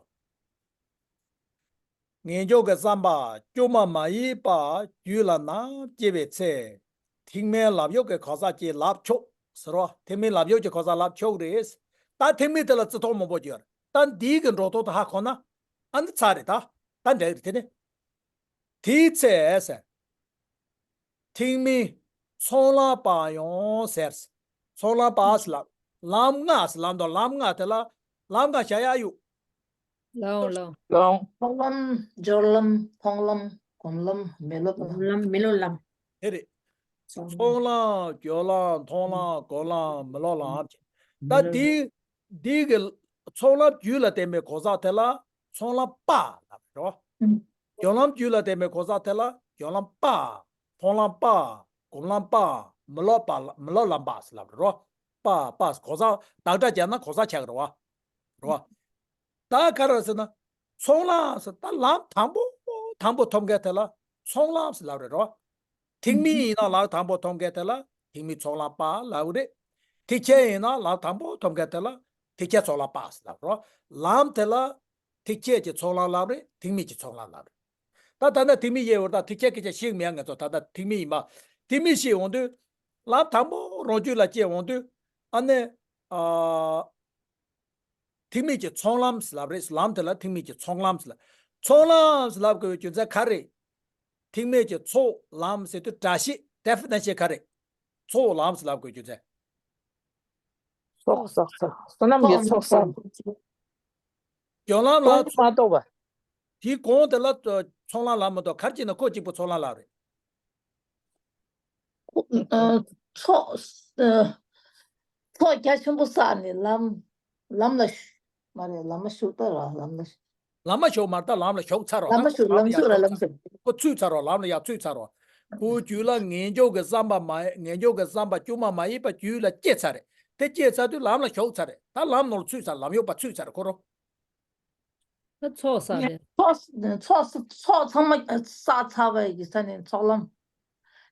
ངེས་འབྱུང་གི་བསམ་པ་སྐྱོ་མ་མ་ཡིན་པ་རྒྱུད་ལ་ནམ་སྐྱེ་བའི་ཚེ། ཐེག་དམན་ལབ་ཡོད་ཀྱི་གང་ཟག་ཅིག་ལབ་ཆོག་ཟེར་བ། ཐེག་དམན་ལབ་ཡོད་ཀྱི་གང་ཟག་ལབ་ཆོག་རེད། ད་ཐེག་དམན་དེ་ལ་རྩི་ཐོག་མང་པོ་ཡོད་རེད། ད་འདིའི་གི་འགྲོ་ཐོག་ཏུ་ཧ་གོ་ན་ཨ་ནི་ཚར་རེད་ད། ད་འགྲིག་རེད་དེ་ནི། དེའི་ཚེ་ཟེར། ཐེག་དམན་ཚོགས་ལམ་པ་ཡང་ཟེར། ཚོགས་ལམ་པ་ཟེར་ལབ། ལམ་ལྔ་ཟེར་ལབ་འདུག་ལམ་ལྔ་དེ་ལ་ལམ་ལྔ་བྱ་ཡག་ཡོད། ལའོ་ལའོ། ལའོ། ཚོགས་ལམ། སྦྱོར་ལམ། མཐོང་ལམ། སྒོམ་ལམ། མི་སློབ་ལམ། སྒོམ་ལམ། མི་སློབ་ལམ། དེ་རེད། ཚོགས་ཚོགས་ལམ། སྦྱོར་ལམ། མཐོང་ལམ། སྒོམ་ལམ། མི་སློབ་ལམ། ད་འདི་འདི་གི་ཚོགས་ལམ་རྒྱུད་ལ་བརྟེན་པའི་གང་ཟག་དེ་ལ་ཚོགས་ལམ་པ་ལབ་རེད་རོ། སྦྱོར་ལམ་རྒྱུད་ལ་བརྟེན་པའི་གང་ཟག་དེ་ལ་སྦྱོར་ལམ་པ། མཐོང་ལམ་པ། སྒོམ་ལམ་པ། མི་སློབ་པ་ལ་མི་སློབ་ལམ་པ་ཟེར་ལབ་རེད་རོ། པ་པ་གང་ཟག་བདག་སྒྲ་བརྒྱབ་ན་གང་ཟག་ཆགས་ཀྱི་རེད་བ། རེད་བ། ད་ག་རེ་ཟེར་ན། ཚོགས་ལམ་ཟེར་ད་ལམ་དང་པོ་དང་པོ་ཐོབ་མཁན་དེ་ལ་ཚོགས་ལམ་ཟེར་ལབ་རེད་རོ། ཐེག་དམན་ཡིན་ན་ལམ་དང་པོ་ཐོབ་མཁན་དེ་ལ་ཐེག་དམན་ཚོགས་ལམ་པ་ལབ་རེད། ཐེག་ཆེན་ཡིན་ན་ལམ་དང་པོ་ཐོབ་མཁན་དེ་ལ་ཐེག་ཆེན་ཚོགས་ལམ་པ་ཟེར་ལབ་རོ། ལམ་དེ་ལ་ཐེག་ཆེན་གྱི་ཚོགས་ལམ་ལབ་རེད། ཐེག་དམན་གྱི་ཚོགས་ལམ་ལབ་རེད། ད་ད་ལྟ་ཐེག་དམན་ཡོད་རེད། ད་ཐེག་ཆེན་སྐད་ཆ་ཤེས་མེད་ང་ཚོ་ད་ལྟ་ཐེག་དམན་ཡིན་པ། ཐེག་དམན་ཤེས་འོང་དུས། ལམ་དང་པོ་རང་རྒྱུད་ལ་སྐྱེ་འོང་དུས། ཨ་ནི། ཨ། ཐེག་དམན་གྱི་ཚོགས་ལམ་ཟེར་ལབ་རེད། ལམ་དེ་ལ་ཐེག་དམན་གྱི་ཚོགས་ལམ་ཟེར་ལབ། ཚོགས་ལམ་ཟེར་ལབ་དགོས་པའི་རྒྱུ་མཚན་ག་རེ། ཐེག་དམན་གྱི་ཚོགས་ལམ་ཟེར་དུས་སྒྲ་བཤད་definition་ག་རེ། ཚོགས་ལམ་ཟེར་ལབ་དགོས་རྒྱུ་མཚན། ཚོགས་བསགས་ཚོགས་བསོད་ནམས་ཀྱི་ཚོགས་བསགས། སྦྱོར་ལམ་ལ་སྟོང་ཉིད་མ་གཏོགས་པ། དེའི་གོང་དེ་ལ་ཚོགས་ལམ་ལབ་མི་འདུག་ག་རེ་བྱས་ན་ཁོ་གཅིག་པུ་ཚོགས་ལམ་ལབ་རེད། ཨ། ཚོགས། ཨ། ཚོགས་རྒྱ་ཆེན་པོ་བསགས་ནས་ལམ། ལམ་ལ་ཞུགས། མ་རེད། ལམ་མ་ཞུགས་ད་ར་ལམ་ལ་ཞུགས། ལམ་མ་ཞུགས་མ་རེད། ད་ལམ་ལ་ཞུགས་ཚར་རོ། ལམ་མ་ལམ་ཞུགས། ལམ་ལམ་ལ་ཞུགས་ཡར་ར་ལམ་ཞུགས་ཞུགས། ཁོ་ཚུད་ཚར་རོ། ལམ་ལ་ཡར་ཚུད་ཚར་རོ། ཁོའི་རྒྱུད་ལ་ངེས་འབྱུང་གི་བསམ་པ་མ། ངེས་འབྱུང་གི་བསམ་པ་སྐྱོ་མ་མ་ཡིན་པ་རྒྱུད་ལ་སྐྱེས་ཚར་རེད། དེ་སྐྱེས་ཚར་དུས་ལམ་ལ་ཞུགས་ཚར་རེད། ད་ལམ་ནང་ལ་ཚུད་ཚར། ལམ་གཡོག་པ་ཚུད་ཚར་རེད་ཁོ་རང་། ད་ཚོགས་བསགས་རེད། ཚོགས་ཚོགས་ཚོགས་ཚང་མ་བསགས་ཚར་བའི་གི་ས་ནས་ཚོགས་ལམ།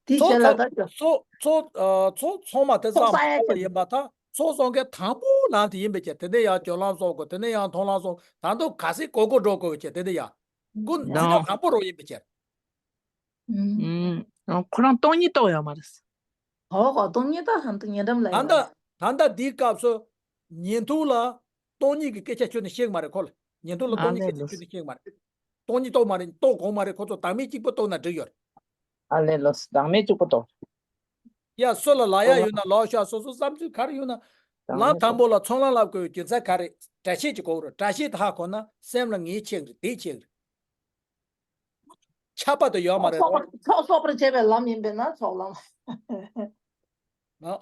དེའི་ཚོགས་རྗེས་ལ་ཚོགས་ད་ཚོགས་ཚོགས་ཨ་ཚོགས་ཚང་མ་དེ་ཚོགས་བསགས་བསགས་ཡ་ཡིན་པ་ད། ཚོགས་བསགས་མཁན་དང་པོ་ལམ་དེ་ཡིན་པའི་ཕྱིར། དེ་ནས་ཡང་སྦྱོར་ལམ་བསགས་དགོས། དེ་ནས་ཡང་མཐོང་ལམ་བསགས། ད་དུང་ག་ཚོད་གོ་གོ་འགྲོ་དགོས་པའི་ཕྱིར། དེ་ནས་ཡང་ཀུན་འཛིན་གྲྭ་དང་པོ་རང་ཡིན་པའི་ཕྱིར། ཨུམ། ཁོ་རང་སྟོང་ཉིད་རྟོགས་ཡོད་མ་རེད། ཧོ་ཧོ། སྟོང་ཉིད་ད་ཧམ་ཏུ་ཉེ་འགྲམ་ལ་ད་ཡོད་མ་ལྟ་རེད། ད་ལྟ་འདིའི་སྐབས་སུ་ཉན་ཐོས་ལ་སྟོང་ཉིད་ཀྱི་སྐད་ཆ་ཁྱོན་ནས་བཤད་མ་རེད་ཁོ་ལ། ཉན་ཐོས་ལ་ཨ་སྟོང་ཉིད་ལེ་སྐད་ཆ་ལོས། ཁྱོན་ནས་བཤད་མ་རེད། སྟོང་ཉིད་རྟོགས་མ་རེད། རྟོགས་དགོས་མ་རེད། ཁོ་ཚོ་བདག་མེད་གཅིག་པུ་རྟོགས་ན་འགྲིག་ཡོད་རེད། ཨ་ལེ་ལོས། བདག་མེད་གཅིག་པུ་རྟོགས། ཡ་སོ་ལ་ལ་ཡ་ཡོད་ན་ལོ་ཤ་སོ་སོ་བསམ་ཚུལ་ག་རེ་ཡོད་ན། བདག་ལམ་མེད་དང་པོ་རྟོགས། ལ་ཚོགས་ལམ་ལབ་དགོས་རྒྱུ་མཚན་ག་རེ། སྒྲ་བཤད་ཀྱི་གོ་རེད། སྒྲ་བཤད་དེ་ཧ་གོ་ན་སེམས་ལ་ངེས་ཆེ་གི་རེད། དེ་ཆེ་གི་རེད། ཁྱབ་པ་དེ་ཡོད་མ་རེད་རོ། ཚོགས་གསོག་པར་བྱེད་པའི་ལམ་ཡིན་པས་ན་ཚོགས་ལམ།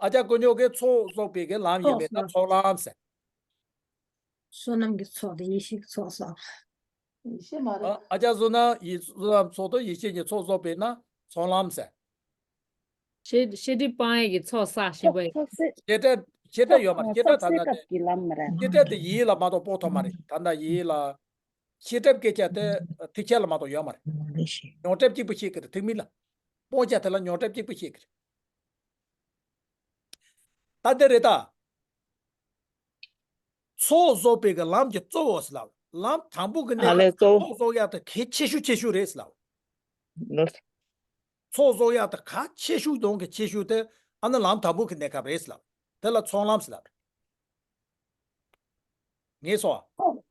ཨ་ཅག་དཀོན་མཆོག་གིས་ཚོགས་གསོག་པའི་གི་ལམ་ཡིན་པས་ན་ཚོགས་ལམ་ཟེར། བསོད་ནམས་ཀྱི་ཚོགས་དེ་ཡེ་ཤེས་ཀྱི་ཚོགས་གསོག། ཡེ་ཤེས་མ་རེད། ཨ་ཅག་བསོད་ནམས་ཡེ་བསོད་ནམས་ཚོགས་དང་ཡེ་ཤེས་ཀྱི་ཚོགས་གསོག་པས་ན་ཚོགས་ལམ་ཟེར། ཤེས་ཤེས་སྒྲིབ་སྤང་ཡས་ཀྱི་ཚོགས་བསགས་བཞིན་པ་ཡིན། ཚོགས་ཚོགས་སྲེད། ཤེས་སྒྲིབ་ཤེས་སྒྲིབ་ཡོད་མ་རེད། ཤེས་སྒྲིབ་ད་ལྟ་དེ། ཤེས་སྒྲིབ་དེ་ཡིད་ལ་མ་གཏོགས་དཔོག་ཐུབ་མ་རེད། ད་ལྟ་ཡིད་ལ། ཤེས་སྒྲིབ་སྐད་ཆ་དེ་ཐེག་ཆེན་ལ་མ་གཏོགས་ཡོད་མ་རེད། མྱོང་སྒྲིབ་གཅིག་པུ་ཤེས་ཀྱི་རེད། ཐེག་དམན་ལ། སྤང་བྱ་དེ་ལ་མྱོང་སྒྲིབ་གཅིག་པུ་ཤེས་ཀྱི་རེད། ད་འདི་རེད་ད། ཚོགས་རྫོགས་པའི་གི་ལམ་གྱི་གཙོ་བོ་ཟེར་ལབ། ལམ་དང་པོ་གི་གནས་ཨ་ལས་སྐབས་གཙོ་བོ། ཚོགས་རྫོགས་ཡག་དེ་གལ་ཆེ་ཤོས་ཆེ་ཤོས་རེད་ཟེར་ལབ། ལགས། ཚོགས་རྫོགས་ཡག་དེ་གལ་ཆེ་ཤོས་དང་གི་ཆེ་ཤོས་དེ་ཨ་ནི་ལམ་དང་པོ་གི་གནས་སྐབས་རེད་ཟེར་ལབ། དེ་ལ་ཚོགས་ལམ་ཟེར་ལབ། ངེས་སོ།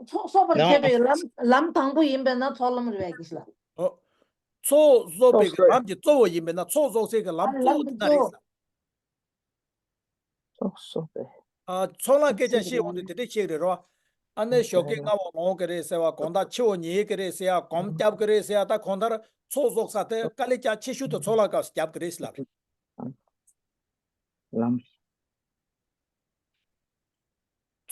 ཚོགས་གསོག་པར་བྱེད་པའི་ལམ་ལམ་དང་པོ་ཡིན་པས་ན་ཚོགས་ལམ་རེད་པས་ཀྱི་ལ། ཨོ། ཚོགས་རྫོགས་པའི་གི་ལམ་གྱི་གཙོ་བོ་ཡིན་པས་ན་ཚོགས་རྫོགས་སའི་གི་ལམ་གཙོ་བོ་དེ་ན་རེད་ཟེར། ཚོགས་གསོག་པའི། ཨ། ཚོགས་ལམ་སྐད་ཆ་བཤད་འོང་དུས་དེ་འདྲས་བཤད་རེད་རོ། ཨ་ནི་ཞོགས་ཀས་སྔ་བ་ལོང་གི་རེད་ཟེར་བ། དགོང་དག་ཕྱི་བ་ཉལ་གི་རེད་ཟེར་ཡ། གོམ་རྒྱབ་གི་རེད་ཟེར་ཡ། ད་གང་ལྟར་ཚོགས་རྫོགས་ས་དེ་དཀའ་ལས་ཀྱང་ཆེ་ཤོས་དེ་ཚོགས་ལམ་སྐབས་སུ་རྒྱབ་གི་རེད་ཟེར་ལབ་རེད། ལམ།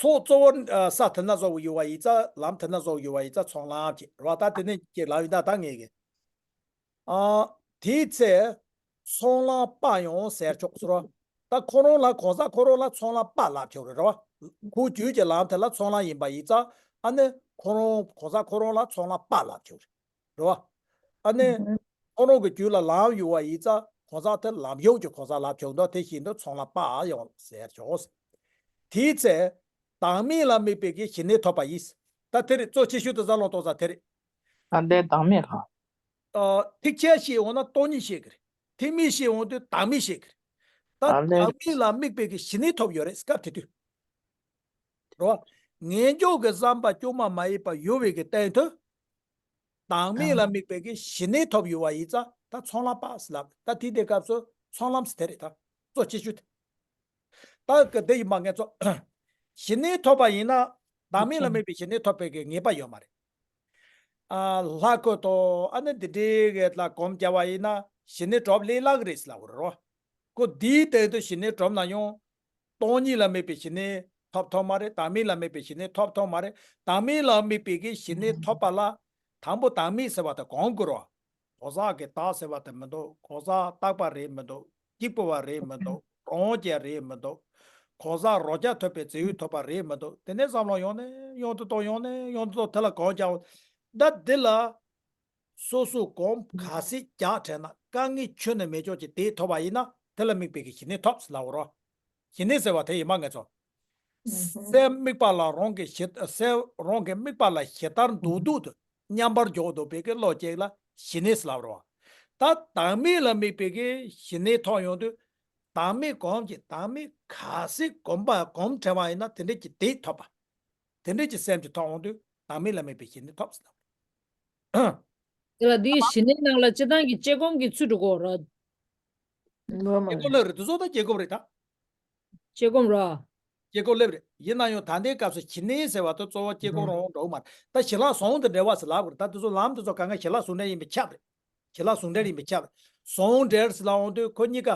ཚོགས་གཙོ་བོ་ས་དེ་ན་རྫོགས་ཡོད་པ་ཡིན་ཙང་། ལམ་དེ་ན་རྫོགས་ཡོད་པ་ཡིན་ཙང་ཚོགས་ལམ་ཅེས་རེད་བ། ད་དེ་ནས་ཀྱི་ལམ་ཡིན་ད་ད་ངེས་གི། ཨ། དེའི་ཚེ་ཚོགས་ལམ་པ་ཡང་ཟེར་ཆོག་ཟེར་བ། ད་ཁོ་རང་ལ་གང་ཟག་ཁོ་རང་ལ་ཚོགས་ལམ་པ་ལབ་ཆོག་རེད་རེད་བ། ཁོའི་རྒྱུད་ཀྱི་ལམ་དེ་ལ་ཚོགས་ལམ་ཡིན་པ་ཡིན་ཙང་། ཨ་ནི་ཁོ་རང་གང་ཟག་ཁོ་རང་ལ་ཚོགས་ལམ་པ་ལབ་ཆོག་རེད་རེད་བ། ཨ་ནི། ཨ། ཁོ་རང་གི་རྒྱུད་ལ་ལམ་ཡོད་པ་ཡིན་ཙང་གང་ཟག་དེ་ལམ་ཡོད་ཀྱི་གང་ཟག་ལ་བྱུང་དོ། དེ་བཞིན་དུ་ཚོགས་ལམ་སྤངས་ཡོང་ཟེར་ཆོག། དེའི་ཚེ་བདག་མེད་ལ་དམིགས་པའི་གི་ཞི་གནས་ཐོབ་པ་ཡིན། ད་དེ་རེད། གཙོ་ཆེ་ཤོས་དེ་བཟང་ལོ་ཏོག་ཙམ་དེ་རེད། ད་ལྟའི་བདག་མེད་ལ། ཨ། ཐེག་ཆེན་བཤད་འོང་ན་སྟོང་ཉིད་བཤད་གི་རེད། ཐེག་དམན་བཤད་འོང་དུས་བདག་མེད་བཤད་གི་རེད། ད་ཨ་ལས། བདག་མེད་ལ་དམིགས་པའི་གི་ཞི་གནས་ཐོབ་ཡོད་རེད། སྐབས་དེ་དུས། རོ། ངེས་འབྱུང་གི་བསམ་པ་བཅོས་མ་མ་ཡིན་པ་ཡོད་པའི་གི་སྟེང་དུ། བདག་མེད་ལ་དམིགས་པའི་གི་ཞི་གནས་ཐོབ་ཡོད་པ་ཡིན་ཙང་ད་ཚོགས་ལམ་སྤངས་ཟེར་ལབ། ད་དེ་དེ་སྐབས་སུ་ཚོགས་ལམ་ཟེར་དེ་རེད། ད་གཙོ་ཆེ་ཤོས་དེ། ད་གི་དེ་ཡིན་པ་ངེས་ཚོ། ཞི་གནས་ཐོབ་པ་ཡིན་ན་བདག་མེད་ལ་དམིགས་པའི་ཞི་གནས་ཐོབ་པའི་གི་ངེས་པ་ཡོད་མ་རེད། ཨ། ལྷ་ཁོ་ཐོ་ཨ་ནི་འདི་འདྲའི་གི་ལ་གོམས་བྱ་བ་ཡིན་ན་ཞི་གནས་གྲུབ་ལས་སླ་གི་རེད་ཟེར་ལབ་རོ། ཁོ་འདིའི་སྟེང་དུ་ཞི་གནས་གྲུབ་ན་ཡང་སྟོང་ཉིད་ལ་དམིགས་པའི་ཞི་གནས་ཐོབ་ཐུབ་མ་རེད། བདག་མེད་ལ་དམིགས་པའི་ཞི་གནས་ཐོབ་ཐུབ་མ་རེད། བདག་མེད་ལ་དམིགས་པའི་གི་ཞི་གནས་ཐོབ་པ་ལ་དང་པོ་བདག་མེད་ཟེར་བ་དེ་གོམས་དགོས་རོ། གང་ཟག་གི་བདག་ཟེར་བ་དེ་མི་འདུག། གང་ཟག་རྟག་པ་རེད་མི་འདུག། གཅིག་པུ་བ་རེད་མི་འདུག། རང་དབང་ཅན་རེད་མི་འདུག། གང་ཟག་རང་རྐྱ་ཐུབ་པའི་རྫས་ཡོད་ཐུབ་པ་རེད་མི་འདུག། དེ་ནས་བསམ་བློ་ཡང་ནས་ཡང་དུ་གཏོང་། ཡང་ནས་ཡང་དུ་གཏོང་། དེ་ལ་གང་བྱའོ། ད་འདི་ལ་སོ་སོ་གོམས་ག་ཚད་རྒྱག་དྲན་ན་དཀའ་ངལ་ཁྱོན་ནས་མེད་ཆོག་ཅིག་དེ་ཐོབ་པ་ཡིན་ན་དེ་ལ་དམིགས་པའི་གི་ཞི་གནས་ཐོབ་ཟེར་ལབ་རོ། ཞི་གནས་ཟེར་བ་དེ་ཡིན་པ་ངེས་ཚོ། སེམས་དམིགས་པ་ལ་རང་གི་ཞི། སེམས་རང་གི་དམིགས་པ་ལ་ཞི་ལྟར་འདུག་འདུག་ཏུ་མཉམ་པར་འཇོག་འདུག་པའི་གི་བློ་ཅིག་ལ་ཞི་གནས་ཟེར་ལབ་རོ། ད་བདག་མེད་ལ་དམིགས་པའི་གི་ཞི་གནས་ཐོབ་ཡོང་དུས་བདག་མེད་གོམས་ཀྱི་བདག་མེད་ག་ཚད་གོམས་པ་གོམས་དྲན་པ་ཡིན་ན་དེ་འདྲ་ཅིག་དེ་ཐོབ་པ། དེ་འདྲ་ཅིག་སེམས་ཀྱི་ཐོབ་ཡོང་དུས་བདག་མེད་ལ་དམིགས་པའི་ཞི་གནས་ཐོབ་ཟེར་ལབ་རོ། དེ་ལ་དེའི་ཞི་གནས་ནང་ལ་སྤྱིར་བཏང་གི་དཔྱད་སྒོམ་གྱི་ཚུལ་དུ་གོ་ར། སྐྱེ་སྒོ་ལེབ་རེད། དེ་ཚོ་ད་སྐྱེ་སྒོ་རེད་ད། སྐྱེ་སྒོ་ར། སྐྱེ་སྒོ་ལེབ་རེད། ཡིན་ན་ཡང་ད་ལྟའི་སྐབས་སུ་ཞི་གནས་ཟེར་བ་དེ་གཙོ་བོ་སྐྱེ་སྒོ་རང་འགྲོ་གི་མ་རེད། ད་ཞི་ལྷག་ཟུང་དུ་འབྲེལ་བ་ཟེར་ལབ་དགོས་རེད། ད་དེ་ཚོ་ལམ་དེ་ཚོ་གང་ག་ཞི་ལྷག་ཟུང་འབྲེལ་ཡིན་པས་ཁྱབ་རེད། ཞི་ལྷག་ཟུང་འབྲེལ་ཡིན་པས་ཁྱབ་རེད། ཟུང་འབྲེལ་ཟེར་ལབ་འོང་དུས་ཁོ་གཉིས་ཀ་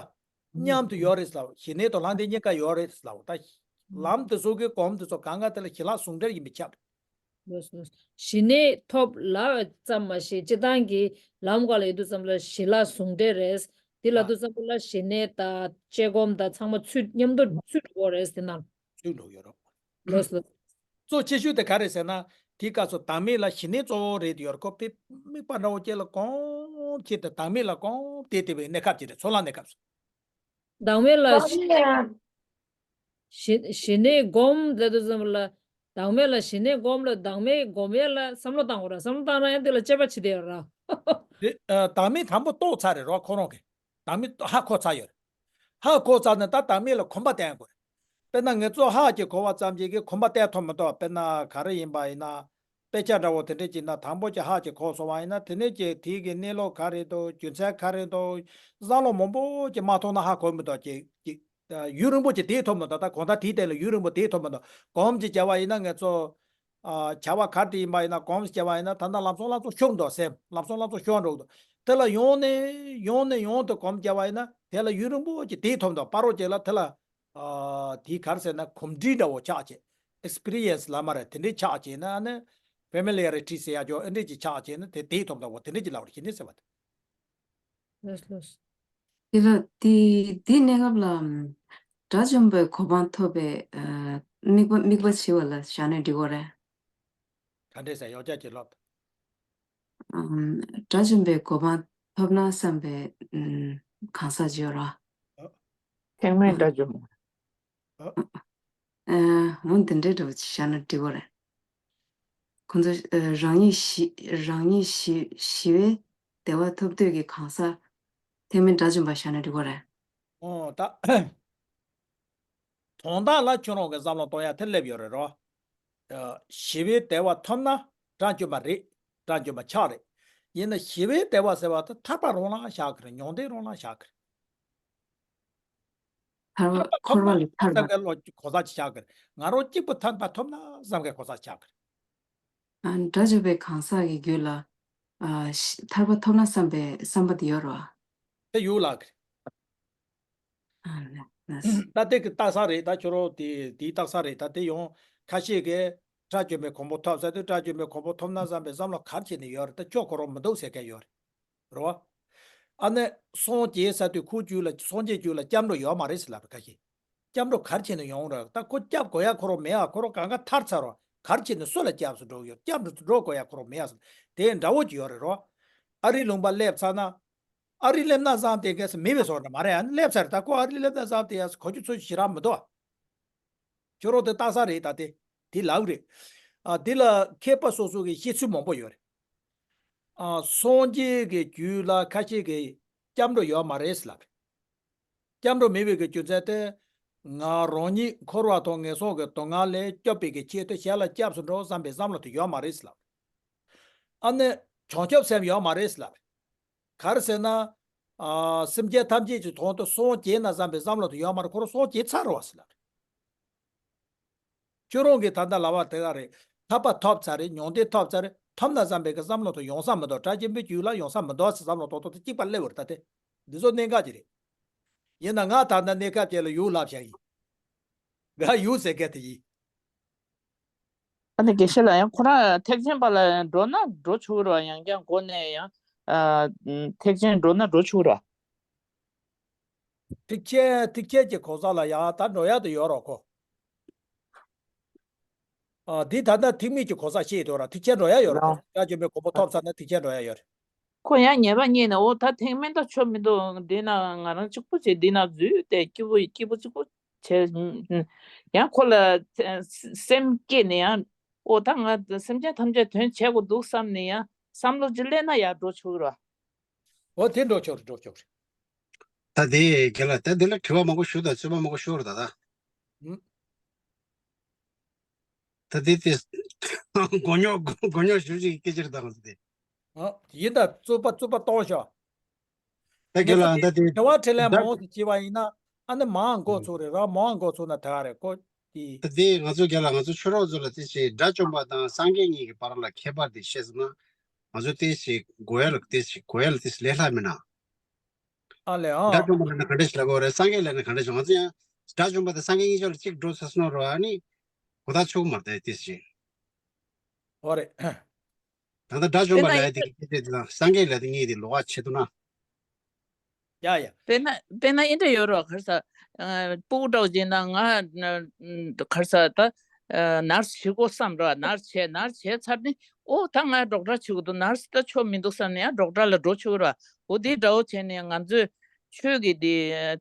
མཉམ་དུ་ཡོད་རེད་ཟེར་ལབ། ཞི་གནས་དང་ལྷག་འདི་གཉིས་ཀ་ཡོད་རེད་ཟེར་ལབ། ད་ལམ་དེ་ཚོ་གི་གོམས་དེ་ཚོ་གང་ག་དེ་ལ་ཞི་ལྷག་ཟུང་འབྲེལ་ཡིན་པས་ཁྱབ་རེད། ལགས་སོ། ཞི་གནས་ཐོབ་ལབ་ཙམ་མ་ཟད་སྤྱིར་བཏང་གི་ལམ་ཁ་ལ་ཡོང་དུས་ཙམ་ལ་ཞི་ལྷག་ཟུང་འབྲེལ་རེད། དེ་ལ་ཨ། དུས་ཙམ་པ་ལ་ཞི་གནས་དང་དཔྱད་སྒོམ་དང་ཚང་མ་ཚུད་མཉམ་དུ་ཚུད་འགྲོ་གི་རེད་ཟེར་ན། ཚུད་འགྲོ་ཡོད་རོགས། ལགས་སོ། གཙོ་ཆེ་ཤོས་དེ་ག་རེད་ཟེར་ན། དེའི་སྐབས་སུ་བདག་མེད་ལ་ཞི་གནས་གཙོ་བོ་རེད་ཡོད་རེད། ཁོ་དཔེ་དམིགས་པ་འདྲ་བོ་ཅིག་ལ་གོམས་ཀྱི་དེ་བདག་མེད་ལ་གོམས་ཏེ་བསྡད་པའི་གནས་སྐབས་ཅིག་རེད། ཚོགས་ལམ་གནས་སྐབས་སུ། བདག་མེད་ལ་ཞི་ཞི་གནས་སྒོམ་ལབ་དུས་ཙམ་ལ། བདག་མེད་ལ་ཞི་གནས་སྒོམ་ལ་བདག་མེད་སྒོམ་ཡས་ལ་བསམ་བློ་བཏང་དགོས་ར། བསམ་བློ་བཏང་ན་ཡང་དེ་ལ་དཔྱད་པ་བྱེད་དེ་ཡོད་ར། དེ་ཨ། བདག་མེད་དང་པོ་རྟོགས་ཚར་རེད་རོ། ཁོ་རང་གིས་བདག་མེད་ཧ་གོ་ཚར་ཡོད་རེད། ཧ་གོ་ཚར་ནས་ད་བདག་མེད་ལ་གོམས་པ་བསྟེན་དགོས་རེད། དཔེར་ན་ངེད་ཚོ་ཧ་ཅིག་གོ་བ་ཙམ་ཞིག་གིས་གོམས་པ་བསྟེན་ཐུབ་མི་འདུག། དཔེར་ན་ག་རེ་ཡིན་པ་ཡིན་ན། དཔེ་ཆ་འདྲ་བོ་དེ་འདྲ་ཅིག་ན་དང་པོ་ཅིག་ཧ་ཅིག་གོ་སོང་བ་ཡིན་ན། དེ་ནས་ཅིག་དེའི་གི་གནས་ལུགས་ག་རེ་འདུག། རྒྱུ་མཚན་ག་རེ་འདུག། བསམ་བློ་མང་པོ་ཅིག་མ་ཐོངས་ན་ཧ་གོ་མི་འདུག། ཅིག་ཅིག་ཡུན་རིང་པོ་ཅིག་བསྡད་ཐུབ་མི་འདུག། ད་གང་ལྟར་དེའི་སྟེང་ལ་ཡུན་རིང་པོ་བསྡད་ཐུབ་མི་འདུག། གོམས་ཅིག་བྱས་པ་ཡིན་ན་ངེད་ཚོ། ཨ། བྱ་བ་ག་རེ་ཡིན་པ་ཡིན་ན་གོམས་བྱས་པ་ཡིན་ན་ད་ལྟ་ལམ་སང་ལམ་སང་ཤོར་འདུག། སེམས་ལམ་སང་ལམ་སང་ཤོར་འགྲོ་གི་འདུག། དེ་ལ་ཡང་ནས་ཡང་ནས་ཡང་དུ་གོམས་བྱས་པ་ཡིན་ན་དེ་ལ་ཡུན་རིང་པོ་ཅིག་བསྡད་ཐུབ་འདུག། བར་རོ་ཅིག་ལ་དེ་ལ། ཨ། དེ་ག་རེ་ཟེར་ན་གོམས་འདྲིས་འདྲ་བོ་ཆགས་བྱས། ཨེགས་པི་རི་ཡན་སི་ལབ་མ་རེད། དེ་འདྲས་ཆགས་བྱས་ན་ཨ་ནི་ཕེ་མི་ལི་ཡ་རི་ཊི་ཟེར་ཡག་ཅོ་ཨེ་འདྲས་ཅིག་ཆགས་བྱས་ན་དེ་བསྡད་ཐུབ་འདུག་བ། དེ་འདྲས་ཅིག་ལབ་རེད། ཞི་གནས་ཟེར་བ་དེ། ལགས་ལགས། དེ་ལ་དེ་དེའི་གནས་སྐབས་ལ་དགྲ་བཅོམ་པའི་གོ་འཕང་ཐོབ་པའི་ཨ་དམིགས་པ་དམིགས་པ་བྱེད་པ་ལ་བཞག་ནས་འགྲིག་གོ་རེད། ག་འདྲས་ཟེར་ཡོག་རྒྱག་གི་ལབ། ཨམ། དགྲ་བཅོམ་པའི་གོ་འཕང་ཐོབ་ན་བསམ་པའི་ཨམ་གང་ཟག་ཅིག་ཡོད་རེད། ཐེག་དམན་དགྲ་བཅོམ། ཨ། འོ་འདི་འདྲའི་འདྲ་བོ་ཅིག་བཞག་ན་འགྲིག་གོ་རེད། ཁོ་ཚོ་ཨ་རང་ཉིད་ཞི་རང་ཉིད་ཞི་ཞི་བའི་བདེ་བ་ཐོབ་འདོད་ཀྱི་གང་ཟག་ཐེག་དམན་དགྲ་བཅོམ་པ་བཞག་ན་འགྲིག་གོ་རེད། འོ་ད། དོན་དག་ལ་ཁྱོད་རང་གི་བསམ་བློ་གཏོང་ཡ་དེ་སླེབས་ཡོད་རེད་རོ། ཨ། ཞི་བའི་བདེ་བ་ཐོབ་ན་དགྲ་བཅོམ་པ་རེད། དགྲ་བཅོམ་པ་ཆགས་རེད། ཡིན་ན་ཞི་བའི་བདེ་བ་ཟེར་བ་དེ་ཐར་པ་རང་ལ་བཞག་གི་རེད། མྱང་འདས་རང་ལ་བཞག་གི་རེད། ཐར་པ་འཁོར་བ་ལས་ཐར་པ། བསམ་གི་བློ་གོ་ས་ཅིག་བཞག་གི་རེད། ང་རང་གཅིག་པུ་ཐར་པ་ཐོབ་ན་བསམ་གི་གོ་ས་ཆགས་གི་རེད། ཨ། དགྲ་བཅོམ་པའི་གང་ཟག་གི་རྒྱུད་ལ་ཨ་ཤི་ཐར་པ་ཐོབ་ན་བསམ་པའི་བསམ་པ་དེ་ཡོད་རེད་བ། དེ་ཡོད་ལགས་གི་རེད། ཨ་ལ་ལ། ད་དེ་གི་རྟགས་གསལ་རེད། ད་ཁྱོད་རང་དེ་དེའི་རྟགས་གསལ་རེད། ད་དེ་ཡང་ཁ་ཤས་ཀྱིས་དགྲ་བཅོམ་པའི་གོ་འཕང་ཐོབ་ཟེར་དུས་དགྲ་བཅོམ་པའི་གོ་འཕང་ཐོབ་ན་བསམ་པའི་བསམ་བློ་ག་རེ་བྱས་ནས་ཡོད་རེད། ད་ཁྱོད་ཁོ་རང་མི་འདུག་ཟེར་མཁན་ཡོད་རེད། རེད་བ། ཨ་ནི་སངས་རྒྱས་ཟེར་དུས་ཁོའི་རྒྱུད་ལ་སངས་རྒྱས་རྒྱུད་ལ་སྐྱབས་འགྲོ་ཡོད་མ་རེད་ཟེར་ལབ་པའི་ཁ་ཤས། སྐྱབས་འགྲོ་ག་རེ་བྱས་ནས་ཡོང་རེད། ད་ཁོ་སྐྱབས་དགོས་ཡ་ཁོ་རང་མེད་ཨ། ཁོ་རང་གང་ག་ཐར་ཚར་བ། ག་རེ་བྱས་ནས་སུ་ལ་སྐྱབས་སུ་འགྲོ་གི་ཡོད། སྐྱབས་འགྲོ་འགྲོ་དགོས་ཡ་ཁོ་རང་མེད་ཨ་ཟེར། དེ་འདྲ་བོ་ཅིག་ཡོད་རེད་རོ། ཨ་རིའི་ལུང་པ་སླེབས་ཚར་ན་ ཨ་རི་སླེབས་ན་བཟང་དེ་གས་མི་བས་སོང་ན་མ་རེད། ཨ་ནི་སླེབས་ཚར་ད་ཁོ་ཨ་རི་སླེབས་ན་བཟང་དེ་ཡ་གོ་རྒྱུ་ཚོད་ཞེ་དྲག་མི་འདུག་ཁྱོད་རང་དེ་ལྟ་ས་རེད་ད་དེ་དེ་ལབ་རེད། ཨ་དེ་ལ་མཁས་པ་སོ་སོ་གི་བཤད་ཚུལ་མང་པོ་ཡོད་རེད། ཨ་སངས་རྒྱས་ཀྱི་རྒྱུད་ལ་ཁ་ཤས་ཀྱི་སྐྱབས་འགྲོ་ཡོད་མ་རེད་ཟེར་ལབ་རེད། སྐྱབས་འགྲོ་མེད་པའི་གི་རྒྱུ་མཚན་དེ། ང་རང་ཉིད་འཁོར་བ་དང་ངན་སོང་གི་སྡུག་བསྔལ་ལས་སྐྱོབ་པའི་གི་ཆེད་དུ་གཞན་ལ་སྐྱབས་སུ་འགྲོ་བསམ་པའི་བསམ་བློ་དེ་ཡོད་མ་རེད་ཟེར་ལབ། ཨ་ནི། བྱང་ཆུབ་སེམས་ཡོད་མ་རེད་ཟེར་ལབ། ག་རེ་ཟེར་ན། ཨ་སེམས་ཅན་ཐམས་ཅད་ཀྱི་དོན་དུ་སངས་རྒྱས་ན་བསམ་པའི་བསམ་བློ་དེ་ཡོད་མ་རེད། ཁོ་རང་སངས་རྒྱས་ཚར་བ་ཟེར་ལབ། ཁྱོད་རང་གིས་ད་ལྟ་ལབ་པ་དེ་ག་རེད། ཐར་པ་ཐོབ་ཚར་རེད། མྱང་འདས་ཐོབ་ཚར་རེད། ཐོབ་ན་བསམ་པའི་གི་བསམ་བློ་དང་ཡོང་ས་མི་འདུག་སྒྲ་གཅན་པའི་རྒྱུད་ལ་ཡོང་ས་མི་འདུག་ཟེར་བསམ་བློ་ཏོག་ཏོག་དེ་གཅིག་པ་སླེབས་པ་རེད་ད་དེ། འདི་ཚོ་གནད་འགག་ཅིག་རེད། ཡིན་ན་ང་ད་ལྟ་གནས་སྐབས་དེ་ལ་ཡུལ་ལབ་བཞག་ཡིན། ང་ཡུལ་ཟེར་མཁན་དེ་ཡིན། ཨ་ནི་དགེ་བཤེས་ལགས་ཡང་ཁོ་རང་ཐེག་ཆེན་པ་ལ་འགྲོ་ན་འགྲོ་ཆོག་གི་རེད་བ། ཡང་བསྐྱར་འགོ་ནས་ཡང་ཨ་ཐེག་ཆེན་འགྲོ་ན་འགྲོ་ཆོག་གི་རེད་བ། ཐེག་ཆེན་ཐེག་ཆེན་གྱི་གོ་ས་ལ་ཡང་ད་འགྲོ་ཡག་ཏུ་ཡོད་རོགས་ཁོ། ཨ་འདི་ད་ལྟ་ཐེག་དམན་གྱི་གོ་ས་བཤད་ཡོད་ར། ཐེག་ཆེན་འགྲོ་ཡག་ཡོད་ར། ཁོ་ཡང་བཅོས་མའི་གོ་འཕང་ཐོབ་ཚར་ན་ཐེག་ཆེན་འགྲོ་ཡག་ཡོད་རེད། ཁོ་ཡང་ཉེས་པ་རྙེད་ནས་འོ་ད་ཐེག་དམན་ད་ཆོ་མི་འདུག་འདི་ན་ང་རང་གཅིག་པུ་བྱས་འདི་ན་འཛུལ་ཏེ་སྐྱིད་པོ་སྐྱིད་པོ་གཅིག་པུ་བྱས། ཡང་ཁོ་ལ་སེམས་བསྐྱེད་ནས་ཡང་འོ་ད་ང་སེམས་ཅན་ཐམས་ཅད་དོན་བྱེད་དགོས་འདུག་བསམ་ནས་ཡང་བསམ་བློ་ཅིག་སླེབས་ན་ཡར་འགྲོ་ཆོག་གི་ར། འོ་དེ་འགྲོ་ཆོག་རེད། འགྲོ་ཆོག་རེད། ད་དེ་རྒན་ལགས་ད་འདི་ལ་དྲི་བ་མང་པོ་ཞུ་དང་རྩོད་པ་མང་པོ་ཤོར་ད་ད། ད་དེ་དེ་མགོ་རྙོག་མགོ་རྙོག་ཞུ་ཅིག་སྐད་ཆ་རེད་ད་ང་ཚོ་དེ། ཡིན་ད་རྩོད་པ་རྩོད་པ་གཏོང་ཤོག་ད་རྒན་ལགས་ད་དེ་དྲི་བ་དྲིས་ལན་མང་པོ་ཞིག་བྱས་པ་ཡིན་ན་ཨ་ནི་མང་འགོ་ཚུགས་རེད་ར། མང་འགོ་ཚུགས་ན་དེ་ག་རེད་ཁོ་དེ། ད་དེ་ང་ཚོ་རྒན་ལགས་ང་ཚོ་ཆོས་གྲོགས་ཚོ་ལ་དེ་ཞེས་དགྲ་བཅོམ་པ་དང་སངས་རྒྱས་གཉིས་ཀྱི་བར་ལ་ཁྱད་པར་དེ་ཤེས་སོང་ན་ང་ཚོ་དེ་ཞེས་གོ་ཡ་ལ་དེ་ཞེས་གོ་ཡ་ལ་དེ་ལས་སླ་མིན་ན། ཨ་ལས་ཨང་། དགྲ་བཅོམ་པ་ལ་ནི་ག་འདྲ་ཞིག་ལབ་དགོས་རེད། སངས་རྒྱས་ལ་ནི་ག་འདྲ་ཞིག་ང་ཚོ་ཡང་དགྲ་བཅོམ་པ་དང་སངས་རྒྱས་གཉིས་ཆར་ལ་གཅིག་འགྲོ་ཚར་སོང་རོགས་ཨ་ནི་གོ་ཐག་ཆོད་མ་རེད་དེ་ཞེས། ཨོ་རེད། ད་ལྟ་དགྲ་བཅོམ་པ་ལ་ཡ་དེ་གི་སྐད་ཆ་དེ་དང་སངས་རྒྱས་ལ་དེ་གཉིས་དེ་ལོགས་ཀ་ཆེ་དུ་ན། ཡ་ཡ། དཔེར་ན་དཔེར་ན་ཨེ་འདྲ་ཡོད་རོགས་གར་ས། སྤུ་གུ་འདྲ་བོ་བྱས་ན་ང་གར་ས་ད་ནར་སི་བྱེད་དགོས་བསམ་རོགས། ནར་སི་བྱས་ནར་སི་བྱས་ཚར་ནས་ཨོ་ད་ང་ཌོག་ཊར་བྱེད་དགོས་འདུག་ནར་སི་ད་ཆོ་མི་འདུག་བསམ་ནས་ཡང་ཌོག་ཊར་ལ་འགྲོ་ཆོག་ར། འོ་དེ་འདྲ་བོ་བྱས་ནས་ང་ཚོས་ཆོས་ཀྱི་དེ་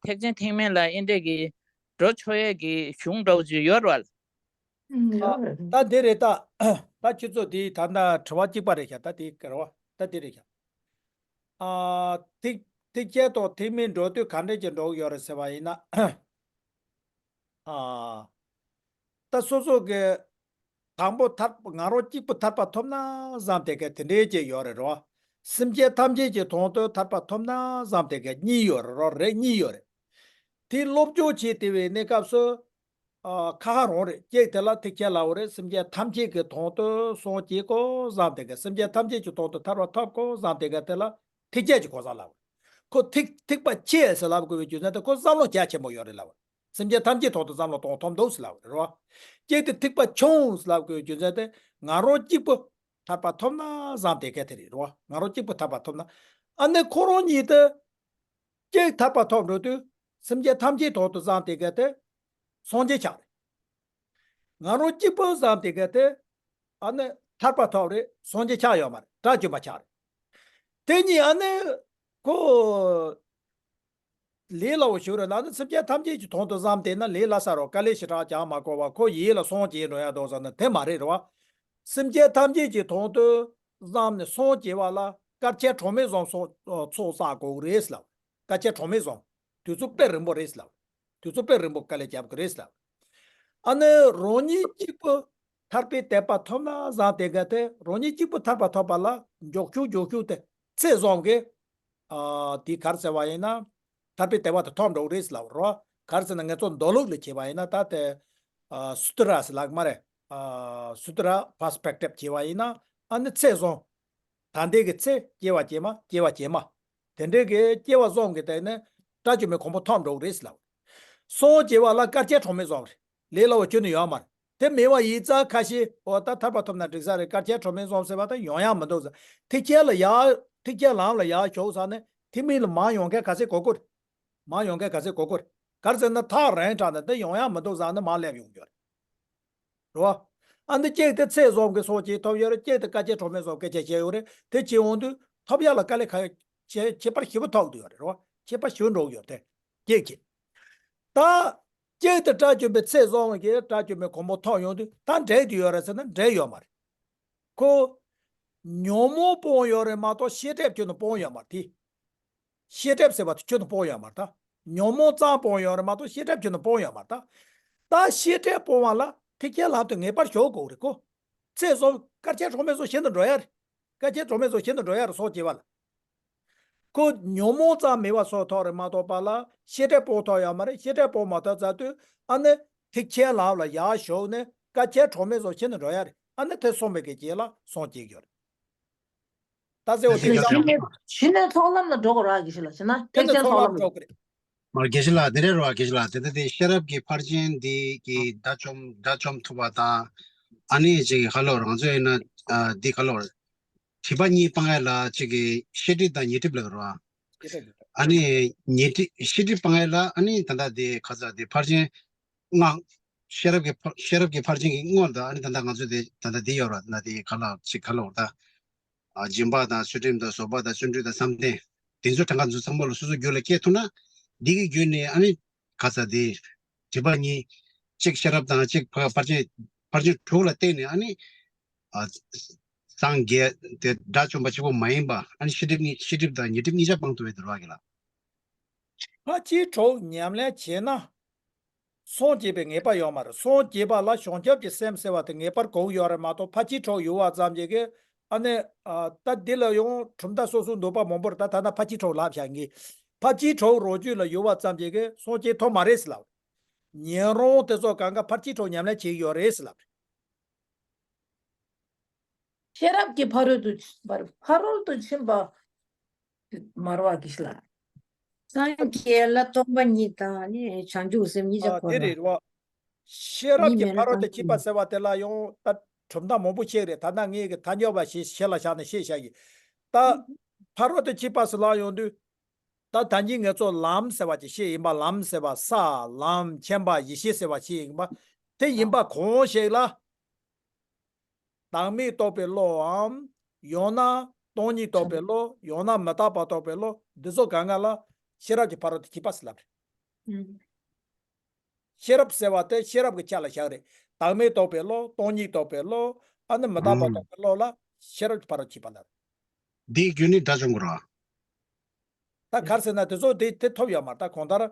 ཐེག་ཆེན་ཐེག་དམན་ལ་ཨེ་འདྲས་ཀྱི་འགྲོ་ཆོག་ཡས་ཀྱི་གཞུང་འདྲ་བོ་ཅིག་ཡོད་ར། ད་འདི་རེད་ད། ད་ཁྱོད་ཚོ་དེ་ད་ལྟ་དྲི་བ་གཅིག་པ་རེད་ཤག་ད་དེ་ག་རེ་བ་ད་དེ་རེད་ཤག་ཨ་ཐེག་ཐེག་ཆེན་དང་ཐེག་དམན་འགྲོ་དུས་ག་འདྲས་ཀྱི་འགྲོ་གི་ཡོད་རེད་ཟེར་བ་ཡིན་ན། ཨ་ད་སོ་སོ་གི་དང་པོ་ཐར་ང་རང་གཅིག་པུ་ཐར་པ་ཐོབ་ན་བསམ་དེ་ག་དེ་འདྲས་ཀྱི་ཡོད་རེད་རོ། སེམས་ཅན་ཐམས་ཅད་ཀྱི་དོན་དུ་ཐར་པ་ཐོབ་ན་བསམ་དེ་ག་གཉིས་ཡོད་རེད་རོ། རེད་གཉིས་ཡོད་རེད། དེ་སློབ་སྦྱོང་བྱེད་བསྡད་པའི་གནས་སྐབས་སུ། ཨ་ཁ་ཁ་རང་རེད། གཅིག་དེ་ལ་ཐེག་ཆེན་ལབ་པ་རེད། སེམས་ཅན་ཐམས་ཅད་ཀྱི་དོན་དུ་སངས་རྒྱས་དགོས་བསམ་དེ་ག་སེམས་ཅན་ཐམས་ཅད་ཀྱི་དོན་དུ་ཐར་པ་ཐོབ་དགོས་བསམ་དེ་ག་དེ་ལ་ཐེག་ཆེན་གྱི་གོ་ས་ལབ་པ་རེད། ཁོ་ཐེག་ཐེག་པ་ཆེ་ཟེར་ལབ་དགོས་པའི་རྒྱུ་མཚན་དེ་ཁོ་བསམ་བློ་རྒྱ་ཆེན་པོ་ཡོད་རེད་ལབ་པ་རེད། སེམས་ཅན་ཐམས་ཅད་དོན་དུ་བསམ་བློ་གཏོང་ཐུབ་འདུག་ཟེར་ལབ་པ་རེད་རོ། གཅིག་དེ་ཐེག་པ་ཆུང་ཟེར་ལབ་དགོས་པའི་རྒྱུ་མཚན་དེ་ང་རང་གཅིག་པུ་ཐར་པ་ཐོབ་ན་བསམ་དེ་ག་དེ་རེད་རོ། ང་རང་གཅིག་པུ་ཐར་པ་ཐོབ་ན། ཨ་ནི་ཁོ་རང་གཉིས་དེ། གཅིག་ཐར་པ་ཐོབ་འགྲོ་དུས་སེམས་ཅན་ཐམས་ཅད་དོན་དུ་བསམ་དེ་ག་དེ་སངས་རྒྱས་ཆགས་རེད། ང་རང་གཅིག་པུ་བསམ་དེ་ག་དེ་ཨ་ནི་ཐར་པ་ཐོབ་རེད། སངས་རྒྱས་ཆགས་ཡོད་མ་རེད། དགྲ་བཅོམ་པ་ཆགས་རེད། དེ་གཉིས་ཨ་ནི་ཁོ་ལས་སླ་བོ་ཞིག་རེད་ལ་ནི་སེམས་ཅན་ཐམས་ཅད་ཀྱི་དོན་དུ་བསམ་དེ་ན་ལས་སླ་ས་རོ། དཀའ་ལས་ཞེ་དྲག་རྒྱག་མ་དགོས་པ་ཁོ་ཡིད་ལ་སངས་རྒྱས་འགྲོ་ཡ་འདུག་ཟེར་ན་དེ་མ་རེད་རོ། སེམས་ཅན་ཐམས་ཅད་ཀྱི་དོན་དུ་བསམ་ནས་སངས་རྒྱས་པ་ལ་དཀའ་སྤྱད་གྲངས་མེད་བཟུང་ཚོགས་ཚོགས་བསགས་དགོས་ཀྱི་རེད་ལབ། དཀའ་སྤྱད་གྲངས་མེད་བཟུང་། དུས་ཚོད་དཔེ་རིང་པོ་རེད་ལབ། དུས་ཚོད་དཔེ་རིང་པོ་དཀའ་ལས་རྒྱབ་ཀྱི་རེད་ལབ། ཨ་ནི་རང་ཉིད་གཅིག་པུ་ཐར་པའི་དད་པ་ཐོབ་ན་བཟང་དེ་ག་དེ་རང་ཉིད་གཅིག་པུ་ཐར་པ་ཐོབ་པ་ལ་མགྱོགས་ཤོས་མགྱོགས་ཤོས་དེ་ཚེ་བཟང་གི་ཨ་དེ་ག་རེ་ཟེར་བ་ཡིན་ན་ཐར་པའི་དད་པ་དེ་ཐོབ་འགྲོ་གི་རེད་ལབ་རོ། ག་རེ་ཟེར་ན་ངེད་ཚོ་མདོ་ལུགས་ལ་བྱས་པ་ཡིན་ན་ད་དེ་ཨ་སུ་ཏྲ་ཟེར་ལབ་མ་རེད། ཨ་སུ་ཏྲ་པར་སི་པེག་ཊིབ་བྱས་པ་ཡིན་ན་ཨ་ནི་ཚེ་བཟང་། ད་ལྟའི་གི་ཚེ་སྐྱེ་བ་རྗེས་མ་སྐྱེ་བ་རྗེས་མ། དེ་འདྲའི་གི་སྐྱེ་བ་བཟང་གི་དེ་ནི་དགྲ་བཅོམ་པའི་གོ་འཕང་ཐོབ་འགྲོ་གི་རེད་ལབ། སངས་རྒྱས་པ་ལ་དཀའ་སྤྱད་གྲངས་མེད་བཟང་རེད། ལས་སླ་བོ་ཁྱོན་ནས་ཡོད་མ་རེད། དེ་མེད་པ་ཡིན་ཙང་ཁ་ཤས་འོ་ད་ཐར་པ་ཐོབ་ན་འགྲིག་ས་རེད། དཀའ་སྤྱད་གྲངས་མེད་བཟང་ཟེར་བ་ད་ཡོང་ཡ་མི་འདུག་ཟེར། ཐེག་ཆེན་ལ་ཡ་ཐེག་ཆེན་ལམ་ལ་ཡ་ཞོག་ས་ནི་ཐེག་དམན་ལ་མར་ཡོང་མཁན་ག་ཚད་དགོས་ཀྱི་རེད། མར་ཡོང་མཁན་ག་ཚད་དགོས་ཀྱི་རེད། ག་རེ་ཟེར་ན་ཐག་རིང་དྲགས་ནས་འདི་ཡོང་ཡ་མི་འདུག་ཟེར་ནས་མར་སླེབས་ཡོང་རྒྱུ་རེད། རེད་བ། ཨ་འདི་གཅིག་དེ་ཚེ་བཟང་གི་སོགས་ཀྱིས་ཐོབ་ཡོད་རེད། གཅིག་དེ་དཀའ་སྤྱད་གྲངས་མེད་སོགས་སྐད་ཆ་བཤད་ཡོད་རེད། དེ་བྱེད་འོང་དུས་ཐོབ་ཡ་ལ་དཀའ་ལས་ཁག་ ཁྱད་ཁྱད་པར་ཞེ་པོ་ཐོགས་ཀྱི་ཡོད་རེད་རོ། ཁྱད་པར་ཞེ་པོ་འགྲོ་གི་ཡོད་དེ། གཅིག་བྱས། ད། གཅིག་དེ་དགྲ་བཅོམ་པའི་ཚེ་བཟང་བ་གིས་དགྲ་བཅོམ་པའི་གོ་འཕང་ཐོབ་ཡོང་དུས་ད་འགྲིག་གི་ཡོད་རེད་ཟེར་ན་འགྲིག་ཡོད་མ་རེད། ཁོ། ཉོན་མོངས་སྤོང་ཡོད་རེད་མ་གཏོགས་ཤེས་སྒྲིབ་ཁྱོན་ནས་སྤོང་ཡོད་མ་རེད་དེ། ཤེས་སྒྲིབ་ཟེར་བ་དེ་ཁྱོན་ནས་སྤོང་ཡོད་མ་རེད་ད། ཉོན་མོངས་ཙམ་སྤོང་ཡོད་རེད་མ་གཏོགས་ཤེས་སྒྲིབ་ཁྱོན་ནས་སྤོང་ཡོད་མ་རེད་ད། ད་ཤེས་སྒྲིབ་སྤོང་བ་ལ་ཐེག་ཆེན་ལམ་དུ་ངེས་པར་ཞུགས་དགོས་རེད་ཁོ། ཚེ་བཟང་དཀའ་ཆེན་གྲངས་མེད་སོགས་ཞི་ནས་འགྲོ་ཡ་རེད། དཀའ་ཆེན་གྲངས་མེད་སོགས་ཞི་ནས་འགྲོ་ཡ་རེད་སངས་རྒྱས་པ་ལ། ཁོ་ཉོན་མོངས་ཙམ་མེད་པ་བཟོ་ཐུབ་རེད་མ་གཏོགས་པ་ལ་ཤེས་སྒྲིབ་སྤོང་ཐུབ་ཡོད་མ་རེད། ཤེས་སྒྲིབ་སྤོང་མ་ཐུབ་ཙང་དུས་ཨ་ནི་ཐེག་ཆེན་ལམ་ལ་ཡར་ཞུགས་ནས་དཀའ་ཆེན་གྲངས་མེད་སོགས་ཞི་ནས་འགྲོ་ཡ་རེད། ཨ་ནི་དེ་སོང་བའི་གི་རྗེས་ལ་སངས་རྒྱས་ཀྱི་ཡོད་རེད། ད་ཟེར་བ་དེ་ཡང་ཞི་གནས་ཚོགས་ལམ་ལ་འགྲོ་དགོས་ར་གི་ཞིག་ལ་ཞེ་ན་ཐེག་ཆེན་ཚོགས་ལམ་ལ་འགྲོ་དགོས་རེད། མར་དགེ་བཤེས་ལགས་དེ་འདྲའི་རོ་དགེ་བཤེས་ལགས་དེ་ལྟ་དེ་ཤེས་རབ་ཀྱི་ཕར་ཕྱིན་འདི་གི་དགྲ་བཅོམ་དགྲ་བཅོམ་ཐུབ་པ་དང་། ཨ་ནི་ཅིག་གི་ཁ་ལོ་རང་ཚོ་ཡིན་ན་འདི་ཁ་ལོ། སྒྲིབ་པ་གཉིས་སྤང་ཡ་ལ་གཅིག་གི་ཤེས་སྒྲིབ་དང་ཉེ་སྒྲིབ་ལབ་རོ། ཨ་ནི་ཉེ་སྒྲིབ་ཤེས་སྒྲིབ་སྤང་ཡ་ལ་ཨ་ནི་ད་ལྟ་དེ་ཁ་ཚ་དེ་ཕར་ཕྱིན་སྔགས། ཤེས་རབ་ཀྱི་ཕ་ཤེས་རབ་ཀྱི་ཕར་ཕྱིན་གྱི་སྔོན་དུ་ཨ་ནི་ད་ལྟ་ང་ཚོ་དེ་ད་ལྟ་དེ་ཡོད་ར་ད་ལྟ་དེ་ག་ལ་ཅིག་ག་ལ་འོར་ད། སྦྱིན་པ་དང་ཚུལ་ཁྲིམས་དང་བཟོད་པ་དང་བརྩོན་འགྲུས་དང་བསམ་གཏན། དེ་ཚོ་གྲངས་ཀ་ཚོ་ཚང་མ་ལ་སོ་སོ་རྒྱུད་ལ་སྐྱེས་ཐུབ་ན། འདི་གི་བརྒྱུད་ནས་ཨ་ནི། ག་ས་དེ། སྒྲིབ་པ་གཉིས། གཅིག་ཤེས་རབ་དང་གཅིག་ཕ་ཕར་ཕྱིན། ཕར་ཕྱིན་དྲུག་ལ་བརྟེན་ནས་ཨ་ནི། ཨ། སངས་རྒྱས་དེ་དགྲ་བཅོམ་པ་གཅིག་པོ་མ་ཡིན་པ་ཨ་ནི་ཤེས་སྒྲིབ་གཉིས་ཤེས་སྒྲིབ་དང་ཉེ་སྒྲིབ་གཉིས་ཆ་སྤང་ཐུབ་པའི་དུར་བ་གི་ལ། ཕར་ཕྱིན་དྲུག་ཉམས་ལེན་བྱས་ན། སངས་རྒྱས་པའི་ངེས་པ་ཡོད་མ་རེད། སངས་རྒྱས་པ་ལ་བྱང་ཆུབ་ཀྱི་སེམས་ཟེར་བ་དེ་ངེས་པར་དགོས་ཡོད་རེད་མ་གཏོགས་ཕར་ཕྱིན་དྲུག་ཡོད་པ་ཙམ་གྱིས་གི་ཨ་ནི། ད་འདི་ལ་ཡང་གྲུབ་མཐའ་སོ་སོའི་འདོད་པ་མང་པོ་རེད། ད་ད་ལྟ་ཕར་ཕྱིན་དྲུག་ལབ་བཞག་ངེས། ཕར་ཕྱིན་དྲུག་རང་རྒྱུད་ལ་ཡོད་པ་ཙམ་གྱིས་གི་སངས་རྒྱས་ཐོབ་མ་རེད་ཟེར་ལབ། ཉན་རང་དེ་ཚོ་གང་ག་ཕར་ཕྱིན་དྲུག་ཉམས་ལེན་བྱེད་ཀྱི་ཡོད་རེད་ཟེར་ལབ། ཤེས་རབ་ཀྱི་ཕ་རོལ་ཏུ་ཕར་ཕ་རོལ་ཏུ་ཕྱིན་པ་མར་བ་གི་ཤི་ལ། སངས་རྒྱས་ལ་སྟོང་པ་ཉིད་དང་ནི་བྱང་ཆུབ་སེམས་གཉིས་ཆ་ཨ་དེ་གོ་རེད་ར། རེད་བ། ཤེས་རབ་ཀྱི་ཕ་རོལ་ཏུ་ཕྱིན་པ་ཟེར་བ་དེ་ལ་ཡང་ད་གྲུབ་མཐའ་མང་པོ་ཞིག་རེད། ད་ལྟ་ངས་གི་ཐ་སྙད་པ་ཞིག་ཞེ་ལ་བཞག་ནས་བཤད་བཞག་གི། ད་ཕ་རོལ་ཏུ་ཕྱིན་པ་ཟེར་ལ་ཡོང་དུས། ད་ད་གིན་ངེད་ཚོ་ལམ་ཟེར་བ་ཅིག་བཤད་ཡིན་པ། ལམ་ཟེར་བ་ས་ལམ་མཁྱེན་པ་ཡེ་ཤེས་ཟེར་བ་ཞིག་ཡིན་པ། དེ་ཡིན་པ་གང་ཞིག་ལ། བདག་མེད་རྟོགས་པའི་བློའམ། ཡང་ན་སྟོང་ཉིད་རྟོགས་པའི་བློ། ཡང་ན་མི་རྟག་པ་རྟོགས་པའི་བློ། འདི་ཚོ་གང་ག་ལ་ཤེས་རབ་ཀྱི་ཕ་རོལ་ཏུ་ཕྱིན་པ་ཟེར་ལབ་རེད། ཤེས་རབ་ཟེར་བ་དེ་ཤེས་རབ་ཀྱི་ཆ་ལ་བཞག་རེད། བདག་མེད་རྟོགས་པའི་བློ། སྟོང་ཉིད་རྟོགས་པའི་བློ། ཨ་ནི་མི་རྟག་པ་རྟོགས་པའི་བློ་ལ་ཤེས་རབ་ཀྱི་ཕ་རོལ་ཕྱིན་པ་ལབ། འདིའི་རྒྱུ་ནི་དགྲ་བཅོམ་དགོས་ར། ད་ག་རེ་ཟེར་ན་དེ་ཚོ་དེ་དེ་ཐོབ་ཡོད་མ་རེད། ད་གང་ལྟར།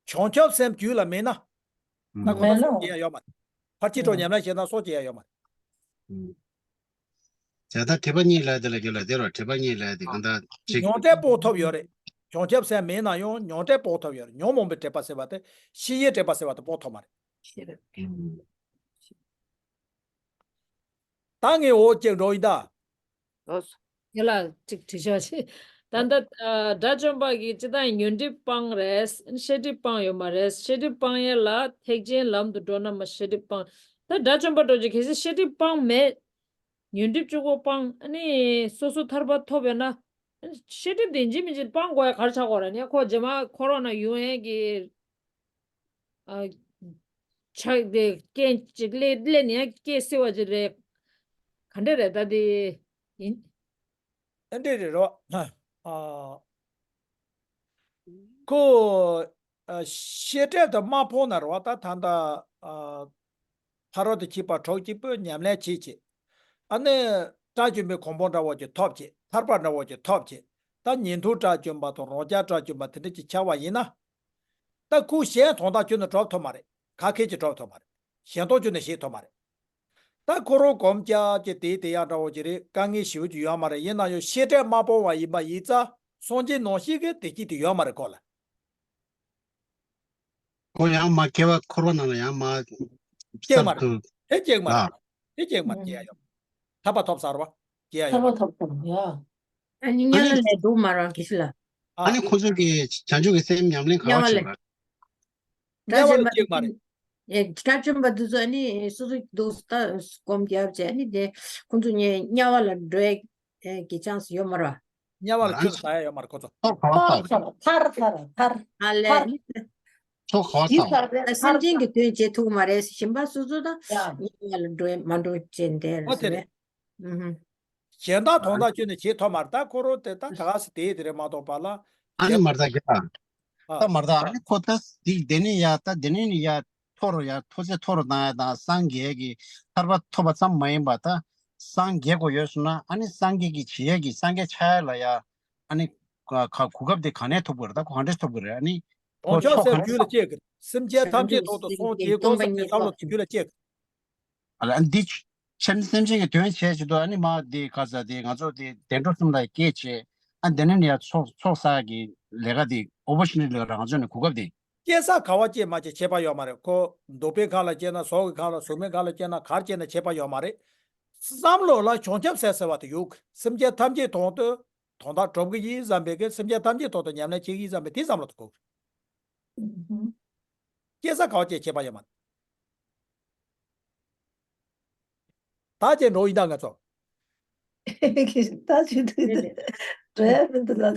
བྱང་ཆུབ་སེམས་རྒྱུད་ལ་མེད་ན། ད་གང་ལྟར་སངས་རྒྱས་ཡ་ཡོད་མ་རེད། ཕར་ཕྱིན་དྲུག་ཉམས་ལེན་བྱས་ན་སངས་རྒྱས་ཡ་ཡོད་མ་རེད། ད་ལྟ་སྒྲིབ་པ་གཉིས་ལ་དེ་ལ་རྒྱུ་ལ་དེ་རུ་སྒྲིབ་པ་གཉིས་ལ་དེ་གང་ལྟར་ཅིག་མྱང་འདས་སྤོང་ཐུབ་ཡོད་རེད། བྱང་ཆུབ་སེམས་མེད་ན་ཡང་མྱང་འདས་སྤོང་ཐུབ་ཡོད་རེད། ཉོན་མོངས་པའི་སྒྲིབ་པ་ཟེར་བ་དེ་ཤེས་བྱའི་སྒྲིབ་པ་ཟེར་བ་དེ་སྤོང་ཐུབ་མ་རེད། ད་ངས་འོ་ཅེག་འགྲོ་ཡིན་ད། ཡ་ལ་ཅིག་དྲི་ཤོག་ཅིག་ད་ལྟ་ཨ་དགྲ་བཅོམ་པ་གིས་སྤྱིར་བཏང་ཉོན་སྒྲིབ་སྤངས་རེད། ཤེས་སྒྲིབ་སྤངས་ཡོད་མ་རེད། ཤེས་སྒྲིབ་སྤང་ཡས་ལ་ཐེག་ཆེན་ལམ་དུ་འགྲོ་ན་མ་ཤེས་སྒྲིབ་སྤངས། ད་དགྲ་བཅོམ་པ་འགྲོ་ཅིག་གལ་སྲིད་ཤེས་སྒྲིབ་སྤངས་མེད། ཉོན་སྒྲིབ་གཅིག་པོ་སྤངས། ཨ་ནི་སོ་སོ་ཐར་པ་ཐོབ་ཡོད་ན། ཤེས་སྒྲིབ་དེ་ཡིན་གཅིག་མིན་གཅིག་སྤང་དགོས་ཡ་ག་རེ་ཆགས་ཀྱི་ཡོད་རེད། ཨ་ནི་ཁོ་རྗེས་མ་འཁོར་བ་ནང་ཡོང་ཡས་ཀྱི། ཨ། ཆགས་དེ་རྐྱེན་ཅིག་སླེབས་སླེབས་ནས་ཡང་སྐྱེ་སྲིད་པ་ཅིག་རེད། ག་འདྲ་རེད་ད་དེ་ཡིན། ཨ་འདྲ་རེད་རོ། ཨ། ཁོ། ཨ། ཤེས་སྒྲིབ་དེ་མ་སྤངས་ན་རོ། ད་ད་ལྟ། ཨ། ཕ་རོལ་ཏུ་ཕྱིན་པ་དྲུག་གཅིག་པོ་ཉམས་ལེན་བྱེད་བྱེད། ཨ་ནི། དགྲ་བཅོམ་པའི་གོ་འཕང་འདྲ་བོ་ཅིག་ཐོབ་བྱེད། ཐར་པ་འདྲ་བོ་ཅིག་ཐོབ་བྱེད། ད་ཉན་ཐོས་དགྲ་བཅོམ་པ་དང་རང་རྒྱལ་དགྲ་བཅོམ་པ་དེ་འདྲ་ཅིག་ཆགས་པ་ཡིན་ན། ད་ཁོ་གཞན་དོན་དག་ཁྱོན་ནས་སྒྲུབ་ཐུབ་མ་རེད། ག་གེ་ཅིག་སྒྲུབ་ཐུབ་མ་རེད། གཞན་དོན་ཁྱོན་ནས་བྱེད་ཐུབ་མ་རེད། ད་ཁོ་རང་གོམས་རྒྱག་ཅིག་དེ་དེ་ཡག་འདྲ་བོ་ཅིག་རེད། དཀའ་ངལ་ཞེ་པོ་ཅིག་ཡོད་མ་རེད། ཡིན་ན་ཡང་ཤེས་སྒྲིབ་མ་སྤོང་བ་ཡིན་པ་ཡིན་ཙང་སངས་རྒྱས་ནང་བཞིན་གྱི་བདེ་སྐྱིད་དེ་ཡོད་མ་རེད་ཁོ་ལ། ཁོ་ཡང་མ་སྐྱེ་བ་འཁོར་བ་ནང་ལ་ཡང་མ་སྐྱེ་མ་རེད། དེ་སྐྱེ་མ་རེད། དེ་སྐྱེ་མ་རེད། སྐྱེ་ཡ་ཡོད། ཐར་པ་ཐོབ་ཚར་བ་སྐྱེ་ཡ་ཡོད། ཐར་པ་ཐོབ་ཚར་བ་ཡ། ཨ་ནི་དམྱལ་བ་ལས་འགྲོ་མ་རང་གི་ཤི་ལ། ཨ་ནི་ཁོ་ཚོ་གི་བྱང་ཆུབ་ཀྱི་སེམས་ཉམས་ལེན་ག་བ་བྱེད་པ། དམྱལ་བ་ལ་སྐྱེ་མ་རེད། ཨེ་དགྲ་བཅོམ་པ་འདི་ཚོ་ཨ་ནི་སོ་སོ་འདུག་ད་སྒོམ་རྒྱབ་བྱས་ཨ་ནི་དེ་ཁོ་ཚོ་ཉེ་དམྱལ་བ་ལ་འགྲོ་ཡ་གི་ཆང་སི་ཡོད་མ་རེད། དམྱལ་བ་ལ་ཁྱོད་ཚོ་ད་ཡ་ཡོད་མ་རེད་ཁོ་ཚོ། ཐོག་ག་བ་ཐར་ས་ཐར་ཐར་ཐར་ཐར་ཨ་ལས། ཐར་ཐོག་ག་བ་ཡིན་ས་རེད། ཐར་སེམས་ཅན་གྱི་དོན་བྱེད་ཐུབ་མ་རེད། ཞིམ་པ་སོ་སོ་དང་ཡ་དམྱལ་བ་ལ་འགྲོ་ཡ་མ་འགྲོ་བྱས་འདས་ཨོ་དེ་རེད། རེད། ཨུ་ཧུ། གཞན་དག་དོན་དག་ཁྱོན་ནས་བྱེད་ཐུབ་མ་རེད། ད་ཁོ་རང་དེ་ད་ག་ག་སེ་དེ་དེ་རེད་མ་གཏོགས་པ་ལ། ཨ་ནི་མ་རེད་ད་རྒན་ལགས། ཨ། ད་མ་རེད་ད། ཨ་ནི་ཁོ་ད་དེ་དེ་ནས་ཡ་ད་དེ་ནས་ནི་ཡ་མཐོ་རུ་ཡ་མཐོ་ཚད་མཐོ་རུ་བཏང་ཡ་དང་སངས་རྒྱས་ཀྱི་ཐར་པ་ཐོབ་པ་ཙམ་མ་ཡིན་པ་ད་སངས་རྒྱས་དགོས་ཡོད་སོང་ན་ཨ་ནི་སངས་རྒྱས་ཀྱི་བྱེད་ཡས་ཀྱི་སངས་རྒྱས་ཆགས་ཡ་ལ་ཡ་ཨ་ནི་ག་ག་གོ་སྐབས་དེ་ག་ནས་ཐོབ་དགོས་རེད། ད་ཁོ་ག་འདྲས་ཐོབ་དགོས་རེད། ཨ་ནི་ཁོ་དོན་ཆོག་ཕྱོགས་ཟེར་ག་རྒྱུད་ལ་སྐྱེས་གི་སེམས་ཅན་ཐམས་ཅད་ཐོག་ཏུ་སངས་རྒྱས་དགོས་བསམ་པའི་བསམ་བློ་རྒྱུད་ལ་སྐྱེས་གི་ཨ་ལ་འདི་ཆེན་སེམས་ཅན་གྱི་དོན་བྱས་བྱེད་དུ་ཨ་ནི་མ་དེ་ག་ས་དེ་ང་ཚོ་དེ་བདེ་འགྲོ་གསུམ་ལ་སྐྱེས་བྱས་ཨ་འདི་ནས་ནི་ཡ་ཚོགས་ཚོགས་བསགས་ཀྱི་ལས་ཀ་དེ་ཨོ་པོ་ཤི་ནི་ལས་ཀ་རང་ཚོ་ནས་གོ་སྐབས་དེ། སྐྱེ་ས་ག་བ་སྐྱེས་མ་སྐྱེས་ཁྱད་པར་ཡོད་མ་རེད། ཁོ་འདོད་པའི་ཁ་ལ་སྐྱེས་ན་ཟོག་གི་ཁ་ལ་ཟོག་མའི་ཁ་ལ་སྐྱེས་ན་གར་སྐྱེས་ན་ཁྱད་པར་ཡོད་མ་རེད། བསམ་བློ་ལ་བྱང་ཆུབ་ཟེར་ཟེར་བ་དེ་ཡོད་གི་སེམས་ཅན་ཐམས་ཅད་དོན་དུ་དོན་དག་སྒྲུབ་གི་ཡིན་བསམ་པའི་གི་སེམས་ཅན་ཐམས་ཅད་ཐོག་ཏུ་ཉམས་ལེན་བྱེད་ཀྱི་ཡིན་བསམ་པའི་དེ་བསམ་བློ་དེ་དགོས་གི་སྐྱེ་ས་ག་བ་སྐྱེས་ཁྱད་པར་ཡོད་མ་རེད། ད་ཅི་འགྲོ་ཡིན་ད་ང་ཚོ། ད་ཅི་འགྲོ་ཡིན་ད། འགྲོ་ཡ་མི་འདུག་ལ།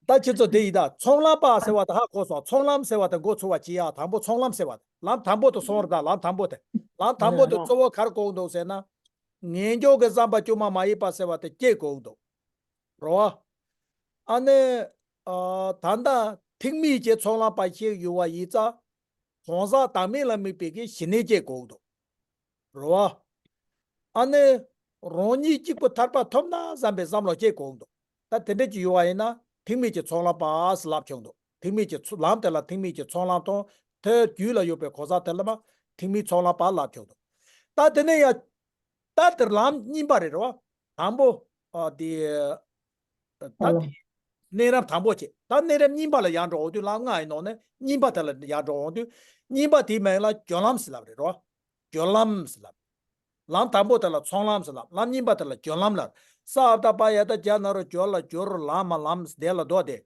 ད་ཁྱེད་ཚོ་དེ་ཡིན་ད་ཚོང་ལམ་པ་ཟེར་བ་ད་ཧ་གོ་སོང་། ཚོང་ལམ་ཟེར་བ་ད་འགོ་ཚུགས་པ་ཅི་ཡ་དང་པོ་ཚོང་ལམ་ཟེར་བ་ལམ་དང་པོ་དུ་སོང་ར་ད་ལམ་དང་པོ་དེ་ལམ་དང་པོ་དུ་གཙོ་བོ་གར་གོ་འདུག་ཟེར་ན། ངེས་འབྱུང་གི་བསམ་པ་དཀྱུས་མ་མ་ཡིན་པ་ཟེར་བ་དེ་སྐྱེ་གོ་འདུག་རོ། ཨ་ནི། ཨ་ད་ལྟ་ཐེག་དམན་གྱི་ཚོང་ལམ་པ་ཞིག་ཡོད་པ་ཡིན་ཙང་། གང་ཟག་བདག་མེད་ལ་དམིགས་པའི་གི་ཞི་གནས་སྐྱེ་དགོས་འདུག་རེད་བ། ཨ་ནི། རང་ཉིད་གཅིག་པུ་ཐར་པ་ཐོབ་ན་བསམ་པའི་བསམ་བློ་སྐྱེ་དགོས་འདུག་ད་དེ་འདྲ་ཅིག་ཡོད་པ་ཡིན་ན་ཐེག་དམན་གྱི་ཚོང་ལམ་པ་ཟེར་ལབ་ཆོག་འདུག་ཐེག་དམན་གྱི་ཚོ་ལམ་དེ་ལ་ཐེག་དམན་གྱི་ཚོང་ལམ་དང་དེ་རྒྱུད་ལ་ཡོད་པའི་གང་ཟག་དེ་ལ་མ་ཐེག་དམན་ཚོང་ལམ་པ་ལབ་ཆོག་འདུག་ད་དེ་ནས་ཡང་། ད་དེར་ལམ་གཉིས་པ་རེད་རེད་བ། དང་པོ། ཨ་དེ། ད་དེ། གནས་རབས་དང་པོ་བྱས། ད་གནས་རབས་གཉིས་པ་ལ་ཡར་འགྲོ་འོང་དུས་ལམ་ལྔ་ཡི་ནང་ནས་གཉིས་པ་དེ་ལ་ཡར་འགྲོ་འོང་དུས། གཉིས་པ་དེའི་མིང་ལ་སྦྱོར་ལམ་ཟེར་ལབ་རེད་རོ། སྦྱོར་ལམ་ཟེར་ལབ། ལམ་དང་པོ་དེ་ལ་ཚོང་ལམ་ཟེར་ལབ། ལམ་གཉིས་པ་དེ་ལ་སྦྱོར་ལམ་ལབ། ས་ཨ་བཏགས་པ་ཡ་བཏགས་རྒྱ་ན་རོ་སྦྱོར་ལ་སྦྱོར་ལ་མ་ལམ་དེ་ལ་འདོགས་ཏེ།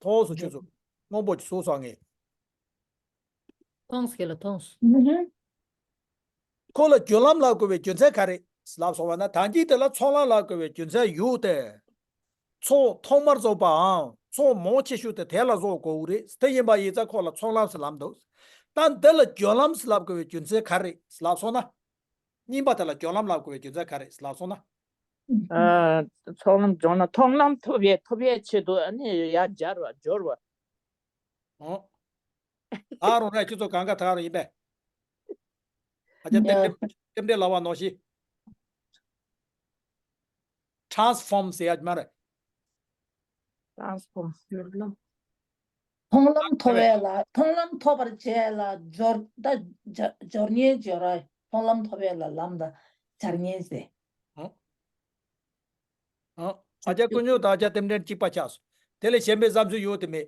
མཐོང་སོང་ཁྱོད་ཚོ། སྔོན་པོ་ཅིག་བཟོས་སོང་ངས། མཐོང་སོང་ཁྱེད་ལ་མཐོང་སོང་། ཁོ་ལ་སྦྱོར་ལམ་ལབ་དགོས་པའི་རྒྱུ་མཚན་ག་རེ་ལབ་སོང་བ་ན་ད་གིན་དེ་ལ་ཚོང་ལམ་ལབ་དགོས་པའི་རྒྱུ་མཚན་ཡོད་དེ། ཚོང་ཐོག་མར་བཟོ་བའམ་ཚོང་མང་ཆེ་ཤོས་དེ་དེ་ལ་བཟོ་དགོས་རེད། དེ་ཡིན་པ་ཡིན་ཙང་ཁོ་ལ་ཚོང་ལམ་ཟེར་ལབ་འདུག་ད་འདི་ལ་སྦྱོར་ལམ་ཟེར་ལབ་དགོས་པའི་རྒྱུ་མཚན་ག་རེ་ལབ་སོང་ན། གཉིས་པ་དེ་ལ་སྦྱོར་ལམ་ལབ་དགོས་པའི་རྒྱུ་མཚན་ག་རེ་ལབ་སོང་ན། ཨ། ཚོང་ལམ་སྦྱོར་ན་མཐོང་ལམ་ཐོབ་པའི་ཐོབ་པའི་ཆེད་དུ་ཨ་ནི་ཡར་སྦྱར་བ་སྦྱོར་བ། ཨོ། ད་རུང་ར་ཁྱོད་ཚོ་གང་ག་ད་རུང་ཡིན་པས། ཨ་ཅག་རྟེན་འབྲེལ་རྟེན་འབྲེལ་ལབ་པ་ནང་བཞིན། ཊཱན་སི་ཕོམ་ཟེར་ཡ་མ་རེད། ཊཱན་སི་ཕོམ། མཐོང་ལམ་ཐོབ་པ་ལ་མཐོང་ལམ་ཐོབ་པར་བྱེད་ལ་སྦྱོར་ད་སྦྱོར་ཉེན་སྦྱོར་ར་མཐོང་ལམ་ཐོབ་པ་ལ་ལམ་དང་སྦྱར་ཉེན་ཟེར། ཨོ། ཨ། ཨ་ཅག་དཀོན་མཆོག་དང་ཨ་ཅག་རྟེན་འབྲེལ་གཅིག་པ་ཆགས་སོང་། དེ་ལས་གཞན་པའི་བསམ་ཚུལ་ཡོད་དེ་མེད།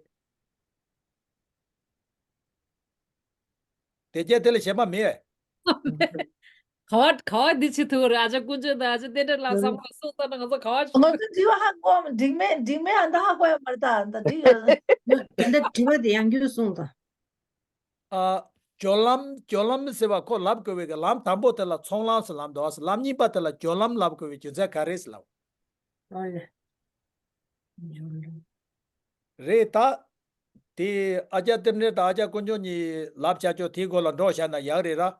དེ་རྒྱ་དེ་ལས་གཞན་པ་མེད། ག་བ་ག་བ་འདི་བྱེད་ཐུབ་རེད། ཨ་ཅག་དཀོན་མཆོག་དང་ཨ་ཅག་རྟེན་འབྲེལ་ལ་བསམ་བློ་གསུངས་ཙང་ན་ང་ཚོ་ག་བ་ང་ཚོ་དྲི་བ་ཧ་གོ་འགྲིག་མེད་འགྲིག་མེད་ཨ་མདའ་ཧ་གོ་ཡ་མ་རེད་ད་ཨ་མདའ་འགྲིག་ཡོད། ད་ལྟ་དྲི་བ་དེ་ཡང་བསྐྱར་གསུངས་དང་། ཨ། སྦྱོར་ལམ་སྦྱོར་ལམ་ཟེར་བ་ཁོ་ལབ་དགོས་པའི་གི་ལམ་དང་པོ་དེ་ལ་ཚོང་ལམ་ཟེར་ལབ་འདུག་ལམ་གཉིས་པ་དེ་ལ་སྦྱོར་ལམ་ལབ་དགོས་པའི་རྒྱུ་མཚན་ག་རེ་ཟེར་ལབ། ཨོ་ལེ། སྦྱོར་ལམ། རེད་ད། དེ་ཨ་ཅག་རྟེན་འབྲེལ་དང་ཨ་ཅག་དཀོན་མཆོག་གཉིས་ལབ་བྱ་ཆོག་དེའི་སྐོར་ལ་འགྲོ་བཞག་ན་ཡག་རེད་ར།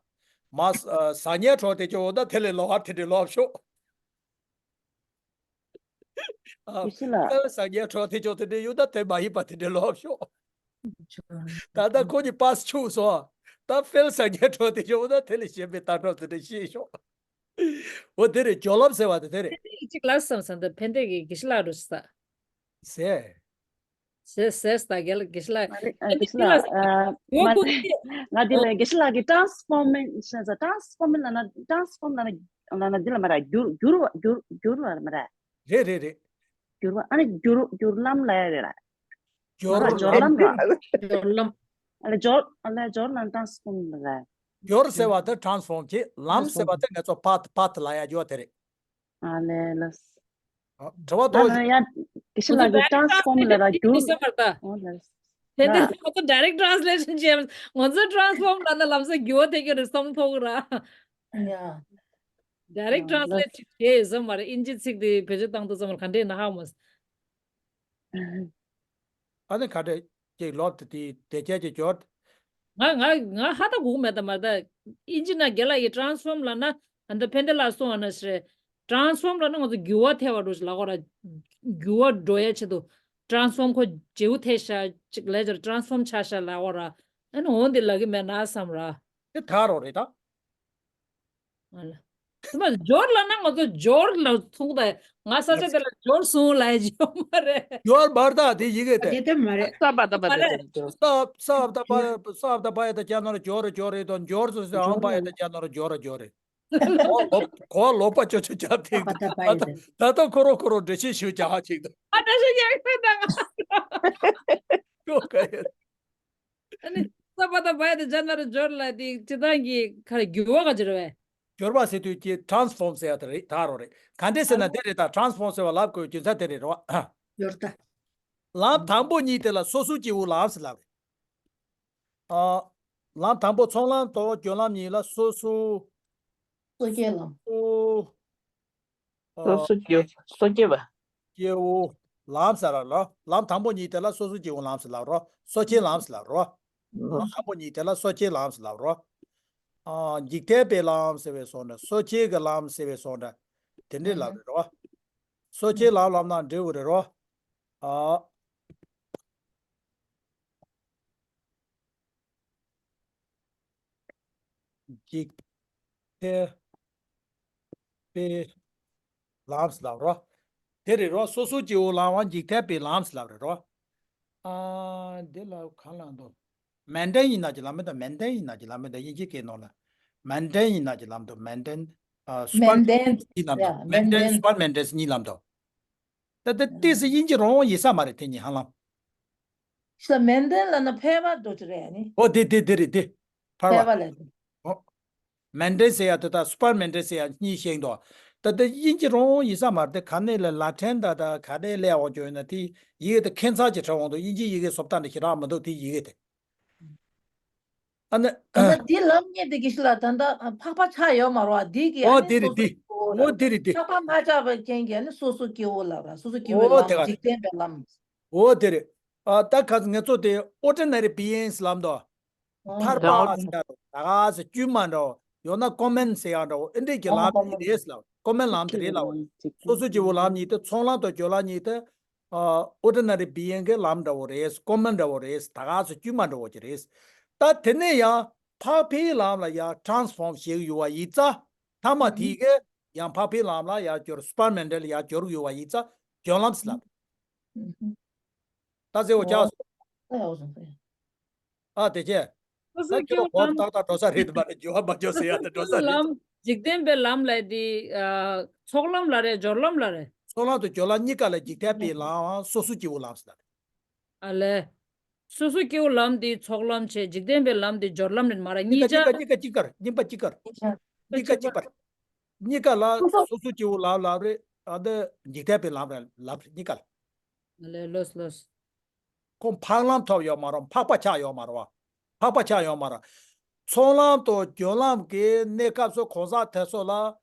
མ་ཟ་ཉལ་གྲོགས་དེ་ཆོག་འོ་ད་དེ་ལས་ལོག་ཨ་དེ་འདྲས་ལོག་ཤོག་ཨ། ཕེལ་ཟ་ཉལ་གྲོགས་དེ་ཆོག་དེ་འདྲས་ཡོད་ད་དེ་མ་ཡིན་པ་དེ་འདྲས་ལོག་ཤོག་ད་ལྟ་ཁོ་གཉིས་པ་སི་ཆུག་སོང་། ད་ཕེལ་ཟ་ཉལ་གྲོགས་དེ་ཆོག་འོ་ད་དེ་ལས་གཞན་པའི་ལྟ་གྲོགས་དེ་འདྲས་ཤེས་ཤོག་འོ་དེ་རེད། སྦྱོར་ལམ་ཟེར་བ་དེ་དེ་རེད། ཕན་བདེ་གཅིག་ལ་བསམ་བསམ་དུ་ཕན་བདེ་གི་དགེ་བཤེས་ལགས་འགྲོ་ས། ཟེར། ཟེར་ཟེར་ད་རྒན་ལགས་དགེ་བཤེས་ལགས། ཨ་ལེ་ཨ་དགེ་བཤེས་ལགས་ཨ་ཡོད་ཁུག་ཅིག་ང་འདི་ལ་དགེ་བཤེས་ལགས་ཀྱིས་ཊཱན་སི་ཕོར་མེ་ཤན་ཟེར། ཊཱན་སི་ཕོར་མེ་ལབ་ན་ཊཱན་སི་ཕོརམ་ལབ་ན་ལབ་ན་འདི་ལ་མ་རེད། འགྱུར་འགྱུར་བ་འགྱུར་འགྱུར་བ་མ་རེད། རེད་རེད་རེད། འགྱུར་བ་ཨ་ནི་འགྱུར་འགྱུར་ལམ་ལབ་ཡ་རེད་ར། སྦྱོར་སྦྱོར་ལམ་ལམ་ར། སྦྱོར་ལམ། ཨ་ལེ་སྦྱོར་ཨ་ལེ་སྦྱོར་ལམ་ཊཱན་སི་ཕོརམ་རེད། སྦྱོར་ཟེར་བ་དེ་ཊཱན་སི་ཕོརམ་བྱེད། ལམ་ཟེར་བ་དེ་ང་ཚོ་པཱཐ་པཱཐ་ལབ་ཡ་ཡོད་དེ་རེད། ཨ་ལེ་ལགས། ཨ། དྲི་བ་ད་དོ། ཡང་དགེ་བཤེས་ལགས་ཀྱིས་ཊཱན་སི་ཕོརམ་ལབ་ར་འགྱུར། ཨོ་ལགས། དེ་འདི་ལ་ང་ཚོ་direct translation བྱས། ང་ཚོ་ཊཱན་སི་ཕོརམ་ལབ་ན་ལམ་སང་འགྱུར་བ་ཐེབས་ཀྱི་རེད་བསམ་ཐུབ་ཀྱི་ར། ཡ། direct ཨ་ལགས། translate བྱས་ཡོད་བསམ་མ་རེད། དབྱིན་ཇི་ཚིག་དེ་བེད་སྤྱོད་བཏང་དུས་ཙམ་པ་ག་འདྲས་ན་ཧ་མ་སོང་། ཨ་ནི་ག་འདྲས་ཀྱི་ལོབ་དེ་དེ་དེ་ཁྱད་ཀྱི་སྦྱོར། ང་ང་ང་ཧ་ད་གོ་གི་མེད་ད་མ་ད། དབྱིན་ཇི་ན་རྒན་ལགས་ཀྱིས་ཊཱན་སི་ཕོརམ་ལབ་ན། ཨ་ནི་ཕན་བདེ་ལགས་གསུངས་པ་ནང་བཞིན་རེད། ཊ་རན་སི་ཕོམ་ལབ་ན་ང་ཚོ་འགྱུར་བ་ཐེབས་པ་འདྲ་ཞིག་ལབ་དགོས་ར། འགྱུར་བ་འགྲོ་ཡ་ཆེད་དུ་ཊ་རན་སི་ཕོམ་ཁོ་བརྗེ་པོ་ཐེབས་ཤག་ཅིག་ལབ་ཀྱི་རེད། ཊ་རན་སི་ཕོམ་ཆགས་ཤག་ལབ་དགོས་ར། ཨ་ནི་འོ་འདི་ལབ་ཀྱི་མེད་ན་བསམ་ར། དེ་ད་རོ་རེད་ད། ཨ་ལ། དེ་མ་འབྱོར་ལབ་ན་ང་ཚོ་འབྱོར་ལ་ཐུག་ད། ང་ས་ཆ་དེ་ལ་འབྱོར་སོང་ལབ་ཡ་ཡོད་མ་རེད། འབྱོར་བར་ད་དེ་ཡི་གེ་དེ། དེ་དེ་མ་རེད། ས་བ་ད་བ་མ་དེ་རེད། དེ་འབྱོར། ས་ས་བ་ད་བ་ས་བ་ད་བ་ཡ་ད་ཅ་ན་རོ་འབྱོར་རེད་འབྱོར་རེད་དང་འབྱོར་སོང་ཟེར་ཨང་བ་ཡ་ད་ཅ་ན་རོ་འབྱོར་རེད་འབྱོར་རེད། གོ་ལོ་གོ་ལོ་པ་ཅོ་ཅོ་ཅ་ཐེག་ད་ད་ད་ད་ཁོ་རོ་ཁོ་རོ་འགྲེལ་བཤད་ཞུ་ཅ་ཧ་ཅིག་ད། ཨ་ད་ཤི་ཡག་ཤི་ད་ང་། ཅོ་ག་ཡ། ཨ་ནི་ས་བ་ད་བ་ཡ་ད་ཅ་ན་རོ་འབྱོར་ལབ་དེ་སྤྱིར་བཏང་གི་ཁ་ལ་འགྱུར་བ་ག་ཅི་རེད་བས། འབྱོར་བ་ཟེར་དུས་ཀྱི་ཊ་རན་སི་ཕོམ་ཟེར་ཡ་དེ་རེད་ད་རོ་རེད། ག་འདྲས་ཟེར་ན་དེ་རེད་ད། ཊ་རན་སི་ཕོམ་ཟེར་བ་ལབ་དགོས་རྒྱུ་མཚན་དེ་རེད་རོ། འབྱོར་ད། ལམ་དང་པོ་གཉིས་དེ་ལ་སོ་སོ་སྐྱེ་བོ་ལམ་ཟེར་ལབ་རེད། ཨ། ལམ་དང་པོ་ཚོགས་ལམ་དང་སྦྱོར་ལམ་གཉིས་ལ་སོ་སོ། སོ་སྐྱེ་ལམ། སོ། ཨ། སོ་སོ་སྐྱེ་སོ་སྐྱེ་བ། སྐྱེ་བོ་ལམ་ཟེར་ར་ལ། ལམ་དང་པོ་གཉིས་དེ་ལ་སོ་སོ་སྐྱེ་བོ་ལམ་ཟེར་ལབ་རོ། སོ་སྐྱེ་ལམ་ཟེར་ལབ་རོ། ལམ་དང་པོ་གཉིས་དེ་ལ་སོ་སྐྱེ་ལམ་ཟེར་ལབ་རོ། ཨ། འཇིག་རྟེན་པའི་ལམ་ཟེར་བའི་སོང་འདྲ། སོ་སྐྱེ་གི་ལམ་ཟེར་བའི་སོང་འདྲ། དེ་འདྲས་ལབ་རེད་རོ། སོ་སྐྱེ་ལམ་ལབ་ན་འབྲས་བུ་རེད་རོ། ཨ། འཇིག་རྟེན་པའི་ལམ་ཟེར་ལབ་རོ། དེ་རེད་རོ། སོ་སོ་སྐྱེ་བོ་ལམ་བ་འཇིག་རྟེན་པའི་ལམ་ཟེར་ལབ་རེད་རོ། ཨ། འདི་ལ་གང་ལ་འདུག་མན་ཌན་ཡིན་ན་གྱི་ལམ་མི་དང་མན་ཌན་ཡིན་ན་གྱི་ལམ་མི་དང་དབྱིན་ཇིའི་སྐད་ནང་ལ། མན་ཌན་ཡིན་ན་གྱི་ལམ་དང་མན་ཌན། ཨ། སུ་པར་མན་ཌན་གཉིས་ལམ་དང་། ཡ་མན་མན་ཌན་ཌན། སུ་པར་མན་ཌན་གཉིས་ལམ་དང་། ད་ལྟ་ཏི་སི་དབྱིན་ཇི་རང་ཡིན་ས་མ་རེད་དེ་གཉིས་ཧ་ལམ། ས་མན་ཌན་ལབ་ན་ཕལ་པ་འགྲོ་གི་རེད་ནི། ཨོ་དེ་དེ་དེ་རེད་དེ། ཕལ་པ། ཕལ་པ་ལབ་དེ། ཨོ། མན་ཌན་ཟེར་ཡ་དེ་དང་སུ་པར་མན་ཌན་ཟེར་ཡ་གཉིས་ཤེས་འདུག་ད་ལྟ་དབྱིན་ཇི་རང་ཡིན་ས་མ་རེད་དེ། ག་ནས་ལ་ལ་ཊིན་ད་ད་ག་ནས་སླེབས་འོང་རྒྱུ་ཡིན་ན་དེ་ཡི་གེ་དེ་ཁྱད་མཚར་ཅིག་གྲགས་འོང་འདུག་དབྱིན་ཇིའི་ཡི་གེ་བཟོ་ལྟ་འདྲ་ཞེ་དྲག་མི་འདུག་དེ་ཡི་གེ་དེ། ཨ་ནི། ད་ལྟ་འདི་ལམ་གཉིས་དེ་གི་ཤི་ལ་ད་ལྟ་འཕགས་པ་ཆགས་ཡོད་མ་རེད་བ། འདི་གི་ཨ་ཨོ་ནི་དེ་རེད་སོ་སོ་དེ། སྐྱེ་བོ་ལ། ཨོ་དེ་རེད་དེ། འཕགས་པ་མ་ཆགས་པའི་རྐྱེན་གྱིས་ཨ་ནི་སོ་སོ་སྐྱེ་བོ་ལ་ར། སོ་སོ་སྐྱེ་བོའི་ཨོ་དེ་ལམ། ག་འཇིག་རྟེན་པའི་ལམ། ཨོ་དེ་རེད། ཨ་ད་ག་ང་ཚོ་དེ་ཨོར་ཌི་ནེ་རི་བི་ཡིངས་ལབ་འདུག་ཨོ་ཕལ་པ་ཟེར་འདྲ་བོ། ད་ག་ཟེར་དཀྱུས་མ་འདྲ་བོ། ཡང་ན་ཀོ་མན་ཟེར་ཡག་འདྲ་བོ། ཨེ་འདྲས་ཀྱི་ལམ་དེ་རེད་ལབ། ཀོ་མན་ལམ་དེ་རེད་ལབ། སོ་སོ་སྐྱེ་བོ་ལམ་གཉིས་དེ་ཚོགས་ལམ་དང་སྦྱོར་ལམ་གཉིས་དེ། ཨོར་ཌི་ནེ་རི་བི་ཡིངས་ཀྱི་ལམ་འདྲ་བོ་རེད། ཀོ་མན་འདྲ་བོ་རེད། ད་ག་ཟེ་དཀྱུས་མ་འདྲ་བོ་ཅིག་རེད། ད་དེ་ནས་ཡང་འཕགས་པའི་ལམ་ལ་ཡང་ཊ་རན་སི་ཕོམ་བྱེད་ཀྱི་ཡོད་པ་ཡིན་ཙང་། ཐ་མ་དེ་གི་ཡང་འཕགས་པའི་ལམ་ལ་ཡང་སྦྱོར། སུ་པར་མན་ཌན་ལ་ཡང་སྦྱོར་གྱི་ཡོད་པ་ཡིན་ཙང་སྦྱོར་ལམ་ཟེར་ལབ། ད་ཟེར་བ་ཅག་སོང་། ཨ་དེ་ཅེ། སོ་སོ་ད་ཁྱོད་སྐྱེ་བོ་གོ་ལམ། ཏག་ཏག་འགྲོ་ས་རེད་མ་རེད། འགྱུར་བ་མ་འགྱུར་ཟེར་ཡ་དེ་འགྲོ་ས་རེད། ལམ། འཇིག་རྟེན་པའི་ལམ་ལབ་དེ། ཨ། ཚོགས་ལམ་ལབ་རེད། སྦྱོར་ལམ་ལབ་རེད། ཚོགས་ལམ་དང་སྦྱོར་ལམ་གཉིས་ཀ་ལ་འཇིག་རྟེན་པའི་ལམ་སོ་སོ་སྐྱེ་བོ་ལམ་ཟེར་ལབ་རེད། ཨ་ལས། སོ་སོ་སྐྱེ་བོ་ལམ་དེ་ཚོགས་ལམ་བྱས། འཇིག་རྟེན་པའི་ལམ་དེ་སྦྱོར་ལམ་རེད་མ་རེད། གཉིས་ཀ་གཉིས་ཀ་གཉིས་ཀ་གཅིག་ཀར། གཉིས་པ་གཅིག་ཀར། གཉིས་ཀ་གཅིག་པར། གཉིས་ཀ་ལ་སོ་སོ་སྐྱེ་བོ་ལམ་ལབ་རེད། ཨ་དེ་འཇིག་རྟེན་པའི་ལམ་རེད་ལབ་རེད་གཉིས་ཀ་ལ། ལོས་ལོས། ཁོང་འཕགས་ལམ་ཐོབ་ཡོད་མ་རེད། འཕགས་པ་ཆགས་ཡོད་མ་རེད་བ། འཕགས་པ་ཆགས་ཡོད་མ་རེད། ཚོགས་ལམ་དང་སྦྱོར་ལམ་གྱི་གནས་སྐབས་སུ་གང་ཟག་དེ་ཚོ་ལ་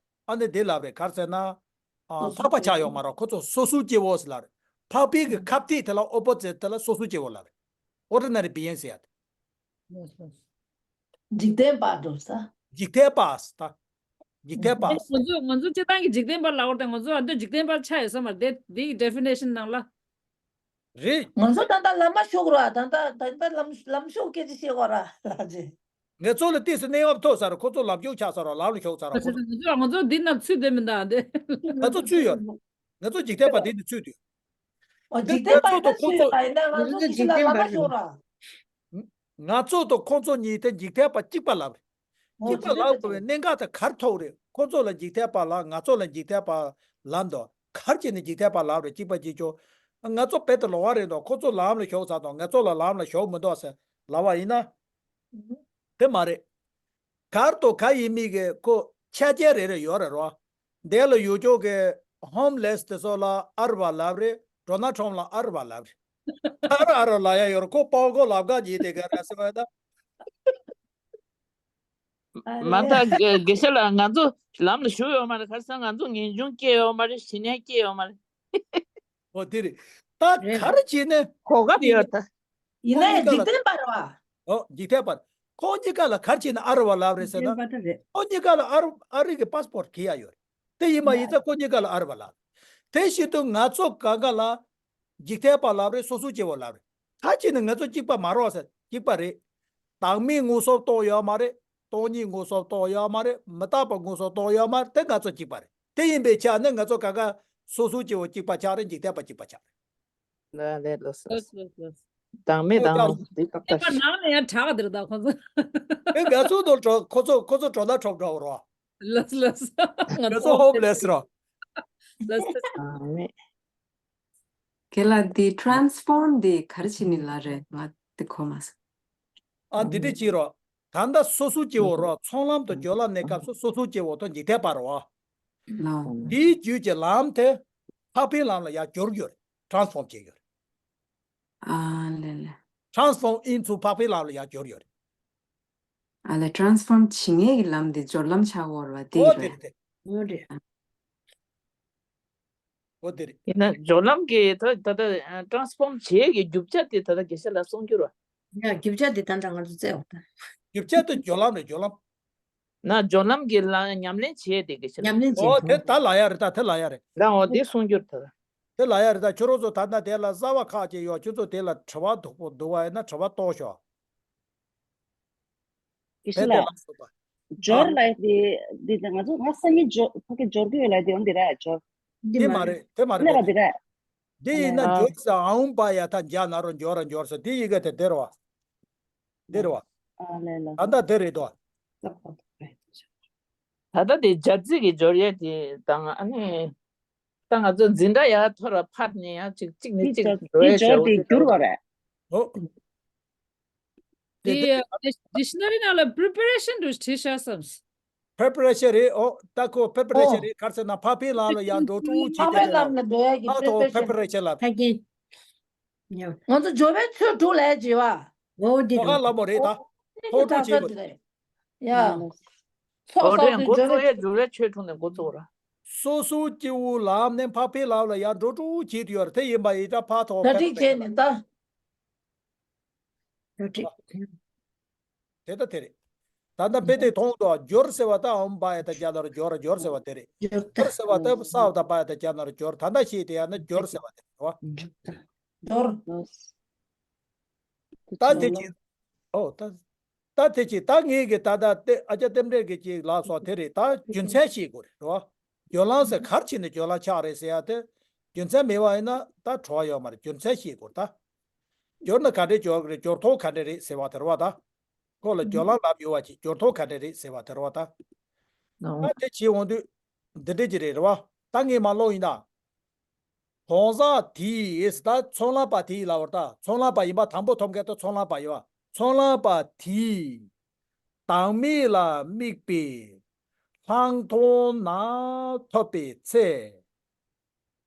ཨ་ནི་འདི་ལབ་རེད། ག་རེ་ཟེར་ན། ཨ། སོ་སོ་འཕགས་པ་ཆགས་ཡོད་མ་རེད། ཁོ་ཚོ་སོ་སོའི་སྐྱེ་བོ་ཟེར་ལབ་རེད། འཕགས་པའི་གི་ཁ་གཏད་དེ་ལ་ཨོ་པོ་ཛིཊ་དེ་ལ་སོ་སོའི་སྐྱེ་བོ་ལབ་རེད། ཨོར་ཌི་ནེ་རི་བི་ཡིངས་ཟེར་ཡ་དེ། འཇིག་རྟེན་པ་འགྲོ་ས། འཇིག་རྟེན་པ་ཟེར་ད། འཇིག་རྟེན་པ། ང་ཚོ་ང་ཚོ་སྤྱིར་བཏང་གི་འཇིག་རྟེན་པ་ལབ་པ་དང་ང་ཚོ་ཨ་མདོ་འཇིག་རྟེན་པ་ཆགས་ཡོད་ས་མ་རེད། དེ་དེ་གི་ཌེ་ཕི་ནེ་ཤན་ནང་ལ། རེད། ང་ཚོ་ད་ལྟ་ལམ་མ་ཞུགས་ར། ད་ལྟ་ད་ལྟ་ལམ་ལམ་ཞུགས་སྐད་ཆ་བཤད་གོ་ར་ལགས་ཅེ། ང་ཚོ་ལ་ཏོག་ཙམ་གནས་བབ་མཐོ་ས་ར། ཁོ་ཚོ་ལམ་ཞུགས་ཆགས་ས་ར། ལམ་ལ་ཞུགས་ས་ར། ཁོ་ཚོ། ང་ཚོ་ང་ཚོ་འདི་ནང་ཚུད་བསྡད་མི་འདུག་ཨ་འདི། ང་ཚོ་ཚུད་ཡོད། ང་ཚོ་འཇིག་རྟེན་པ་འདི་ནི་ཚུད་དུས། ཨོ་འདི་འཇིག་རྟེན་པ་ད་ཚུད་ཡོད་ད། ཡིན་ན་ང་ང་ཚོ་ཚོ་གི་ཅི་ལ་འཇིག་རྟེན་ལམ་པ་མ་རེད། ཞུགས་ར། ང་ཚོ་དང་ཁོ་ཚོ་གཉིས་དེ་འཇིག་རྟེན་པ་གཅིག་པ་ལབ་རེད། ཨོ་གཅིག་པ་འཇིག་རྟེན་ལབ་པ་དགོས་པའི་གཅིག་གནད་འགག་དེ་ག་རེ་ཐུག་རེད། ཁོ་ཚོ་ལ་འཇིག་རྟེན་པ་ལབ། ང་ཚོ་ལ་འཇིག་རྟེན་པ་ལབ་འདུག་ག་རེ་བྱས་ནས་འཇིག་རྟེན་པ་ལབ་རེད། གཅིག་པ་གཅིག་ཆོ། ང་ཚོ་རྦད་དེ་ལོགས་ཀ་རེད་འདུག་ཁོ་ཚོ་ལམ་ལ་ཞུགས་ཚར་དང་ང་ཚོ་ལ་ལམ་ལ་ཞུགས་མི་འདུག་ཟེར་ལབ་པ་ཡིན་ན། དེ་མ་རེད། ག་རེ་དང་ག་རེ་ཡིན་མིན་གྱི་ཁོ་ཆ་རྐྱེན་རེ་རེ་ཡོད་རེད་རོ། འདི་ལ་ཡོད་ཅོག་གི་ཧོམ་ལེས་དེ་ཚོ་ལ་ཨ་རུ་བ་ལབ་རེད། ཌོ་ནལ་ཊམ་ལ་ཨ་རུ་བ་ལབ་རེད། ཨ་རུ་ཨ་རུ་ལབ་ཡ་ཡོད་རེད། ཁོ་པའོ་ཁོ་ལབ་ག་ཉིད་དེ་ག་ར་སེ་བ་ད། མ་མཐའ་དགེ་དགེ་བཤེས་ལགས། ང་ཚོ་ལམ་ལ་ཞུགས་ཡོད་མ་རེད། ག་རེ་ཟེར་ན་ང་ཚོ་ངེས་འབྱུང་སྐྱེས་ཡོད་མ་རེད། ཞི་གནས་སྐྱེས་ཡོད་མ་རེད། ཨོ་དེ་རེད། ད་རེད། ག་རེ་བྱས་ནས་གོ་སྐབས་ཡོད་ད། ཡིན་ནའི་འཇིག་རྟེན་པ་རེད་བ། ཨོ་འཇིག་རྟེན་པ། ཁོང་གཉིས་ཀ་ལ་ག་རེ་བྱས་ནས་ཨ་རི་བ་ལབ་རེད་ཟེར་ན། ཡོད་པ་ད་རེད། ཁོང་གཉིས་ཀ་ལ་ཨ་རི་ཨ་རི་གི་པ་སི་པོར་ཊི་གྱིས་ཡ་ཡོད་རེད། དེ་ཡིན་པ་ཡིན་ཙང་ཁོང་གཉིས་ཀ་ལ་ཨ་རི་བ་ལབ་རེད། དེ་བཞིན་དུ་ང་ཚོ་གང་ག་ལ་འཇིག་རྟེན་པ་ལབ་རེད། སོ་སོ་སྐྱེ་བོ་ལབ་རེད། ག་རེ་བྱས་ནས་ང་ཚོ་གཅིག་པ་མ་རེད་ཟེར། གཅིག་པ་རེད། བདག་མེད་མངོན་སུམ་རྟོགས་ཡོད་མ་རེད། སྟོང་ཉིད་མངོན་སུམ་རྟོགས་ཡོད་མ་རེད། མི་རྟག་པ་མངོན་སུམ་རྟོགས་ཡོད་མ་རེད། དེ་ང་ཚོ་གཅིག་པ་རེད། དེ་ཡིན་པའི་ཆ་ནས་ང་ཚོ་གང་ག་སོ་སོ་སྐྱེ་བོ་གཅིག་པ་ཆགས་རེད། འཇིག་རྟེན་པ་གཅིག་པ་ཆགས་རེད། ལ་ལས་ལོ་སོ། ལགས་ལགས་ལགས། བདག་མེད་དང་ལོ་འདི་ཏག་ཏག་པ་ནང་ལ་ཡང་གྲགས་འདིར་ད་ཁོ་ཚོ། ཨེ་ང་ཚོ་དོ་གྲོགས་ཁོ་ཚོ་ཁོ་ཚོ་གྲོགས་ན་གྲོགས་འདྲ་བོ་རོ། ལགས་ལགས། ང་ང་ཚོ་ཚོ་ཧོབ་ལས་རོ། ལགས་སོ། བདག་མེད། ཁྱེད་ལ་འདི་transform འདི་ག་རེ་བྱེད་ནི་ལ་རེད། ང་འདི་གོ་མ་སོང་། ཨ་འདི་འདྲ་བྱེད་རོགས། ད་ལྟ་སོ་སོ་སྐྱེ་བོ་རོགས། ཚོགས་ལམ་དུ་སྦྱོར་ལམ་གནས་སྐབས་སུ་སོ་སོ་སྐྱེ་བོ་དང་འཇིག་རྟེན་པ་རོགས། ལགས། འདིའི་རྒྱུད་ཀྱི་ལམ་དེ་འཕགས་པའི་ལམ་ལ་ཡར་སྦྱོར་ཡོད་རེད། transform བྱེད་ཡོད་རེད། ཨ་ལེ་ལེ། transform into འཕགས་པའི་ལམ་ལ་ཡར་སྦྱོར་ཡོད་རེད། ཨ་ལེ། transform བྱེད་མཁན་གྱི་ལམ་དེ་སྦྱོར་ལམ་ཆགས་ཡོད་རེད་པ། དེ་ཨོ་རེད། དེ་རེད་དེ། ཨོ་རེད། ཨོ་དེ་རེད། ཡིན་ན་སྦྱོར་ལམ་གྱི་ད་ད་ལྟ་transform བྱེད་ཀྱི་རྒྱུ་ཆ་དེ་ད་ལྟ་དགེ་བཤེས་ལགས་གསུང་རྒྱུ་རེད། ཡ་རྒྱུ་ཆ་དེ་ད་ལྟ་ང་ཚོ་བཙལ་བ་དང་། རྒྱུ་ཆ་དེ་སྦྱོར་ལམ་རེད། སྦྱོར་ལམ། ན་སྦྱོར་ལམ་གྱི་ལ་ཉམས་ལེན་བྱེད་དེ་དགེ་བཤེས་ལགས། ཉམས་ལེན་བྱེད་ཨོ་དེ་ད་ལ་ཡ་རེད། ད་དེ་ལ་ཡ་རེད། ད་འོ་དེ་གསུང་རྒྱུ་རེད་ད། དེ་ལ་ཡ་རེད། ད་ཁྱོད་རང་ཚོ་ད་ལྟ་དེ་ལ་གསར་བ་ཁག་ཅིག་ཡོད། ཁྱོད་ཚོ་དེ་ལ་དྲི་བ་འདུག་པོ་འདུག་པ་ཡིན་ན་དྲི་བ་གཏོང་ཤོག་དགེ་བཤེས་ལགས། སྦྱོར་ལབ་དེ་འདི་ང་ཚོ་ང་སང་ཉིན་སྦྱོར་ཕ་གི་སྦྱོར་གི་ཡོད་ལབ་དེ་འོ་འདི་རེད། སྦྱོར། འདི་མ་རེད། དེ་མ་རེད། སླེབས་པ་འདི་རེད། འདི་ཡིན་ན་སྦྱོར་ས་ཨའུཾ་བྷ་ཡ་ཐ་ཛྙཱ་ན་རོ་ཛྙཱ་ར་ཛྙཱ་ར་ས་དེ་ཡི་གེ་དེ་དེ་རེད་པ། དེ་རེད་པ། ཨ་ལེ་ལེ། ད་ལྟ་དེ་རེད་དོ། ད་ལྟ་དེ་སྦྱར་ཚིག་གི་སྦྱོར་ཡས་དེ་དང་ཨ་ནི། ད་ང་ཚོ་འཛིན་གྲྭ་ཡར་མཐོ་རུ་ཕར་ནས་ཡང་གཅིག་གཅིག་ནས་གཅིག་འགྲོ་ཡས་བྱ་བོ་དེ་འགྱུར་བ་རེད། ཨོ། དེ་ཌིག་ཤ་ན་རི་ནང་ལ་preparation དུ་བྲིས་བཞག་བསམ། preparation རེད། ཨོ་ད་ཁོ་preparation རེད། ག་རེ་ཟེར་ན་འཕགས་པའི་ལམ་ལ་ཡར་འགྲོ་དྲུག་བྱེད་འཕགས་པའི་ཀྱི་ལམ་ལ་འགྲོ་ཡས་ཀྱི་ཨ་ཐོ་preparation preparation ལ། ཕ་གི། ང་ཚོ་སྦྱོར་བའི་ཚུལ་དྲུག་ལས་བྱེད་པ། འོ་དེ་ཐོག་ཁ་ལ་མོ་རེད་ད། ཐོག་དྲུག་བྱེད་དགོས། ཡ། འོ་དེ་འགོ་བཙུགས་ཡས་སྦྱོར་བའི་ཆོས་དྲུག་ནས་འགོ་བཙུགས་ར། སོ་སོ་སྐྱེ་བོའི་ལམ་ནས་འཕགས་པའི་ལམ་ལ་ཡར་འགྲོ་དྲུག་བྱེད་དུ་ཡོད་རེད། དེ་ཡིན་པ་ཡིན་ད་ཕ་ཐོག་གྲ་སྒྲིག་བྱས་ནས་ད། གྲ་སྒྲིག་དེ་ལྟ་དེ་རེད། ད་ལྟ་དཔེ་དེ་མཐོང་དུ་སྦྱོར་ཟེར་བ་ད་ཨའུཾ་བྷ་ཡ་ཐ་ཛྙཱ་ན་རོ་ཛྙཱ་ར་ཛྙཱ་ར་ཟེར་བ་དེ་རེད། སྦྱོར་ཟེར་བ་ད་ས་བ་ད་བྷ་ཡ་ཐ་ཛྙཱ་ན་རོ་སྦྱོར། ད་ལྟ་ཤེས་དེ་ཡང་ན་སྦྱོར་ཟེར་བ་དེ་རེད་པ། སྦྱོར། ད་དེ་ཅི། ཨོ་ད། ད་དེ་ཅི་ད་ངེད་ཀྱི་ད་ལྟ་ཏེ་ཨ་ཅག་རྟེན་འབྲེལ་གྱི་ཅིག་ལགས་སོ་དེ་རེད། ད་རྒྱུ་མཚན་ཤེས་དགོས་རེད་པ། སྦྱོར་ལམ་ཟེར་ག་རེ་བྱས་ནས་སྦྱོར་ལམ་ཆགས་རེད་ཟེར་ཡ་དེ། རྒྱུ་མཚན་མེད་པ་ཡིན་ན་ད་བྲོ་བ་ཡོད་མ་རེད། རྒྱུ་མཚན་ཤེས་དགོས་ད། སྦྱོར་ན་ག་འདྲས་སྦྱོར་གི་རེད། སྦྱོར་ཐོག་ག་འདྲས་རེད་ཟེར་བ་དེ་རེད་པ་ད། ཁོ་ལ་སྦྱོར་ལམ་ལབ་ཡོད་པ་ཅིག་སྦྱོར་ཐོག་ག་འདྲས་རེད་ཟེར་བ་དེ་རེད་པ་ད། ད་དེ་བྱེད་འོང་དུས་འདི་འདྲས་ཅིག་རེད་རེད་པ། ད་ངས་མ་ཀློག་ཡིན་ད། གང་ཟག་དེས་ད་ཚོགས་ལམ་པ་དེས་ལབ་པ་རེད་ད། ཚོགས་ལམ་པ་ཡིན་པ་དང་པོ་ཐོབ་མཁན་ད་ཚོགས་ལམ་པ་ཡིན་པ། ཚོགས་ལམ་པ་དེས་བདག་མེད་ལ་དམིགས་པའི་ལྷག་མཐོང་རྣམས་ཐོབ་པའི་ཚེ།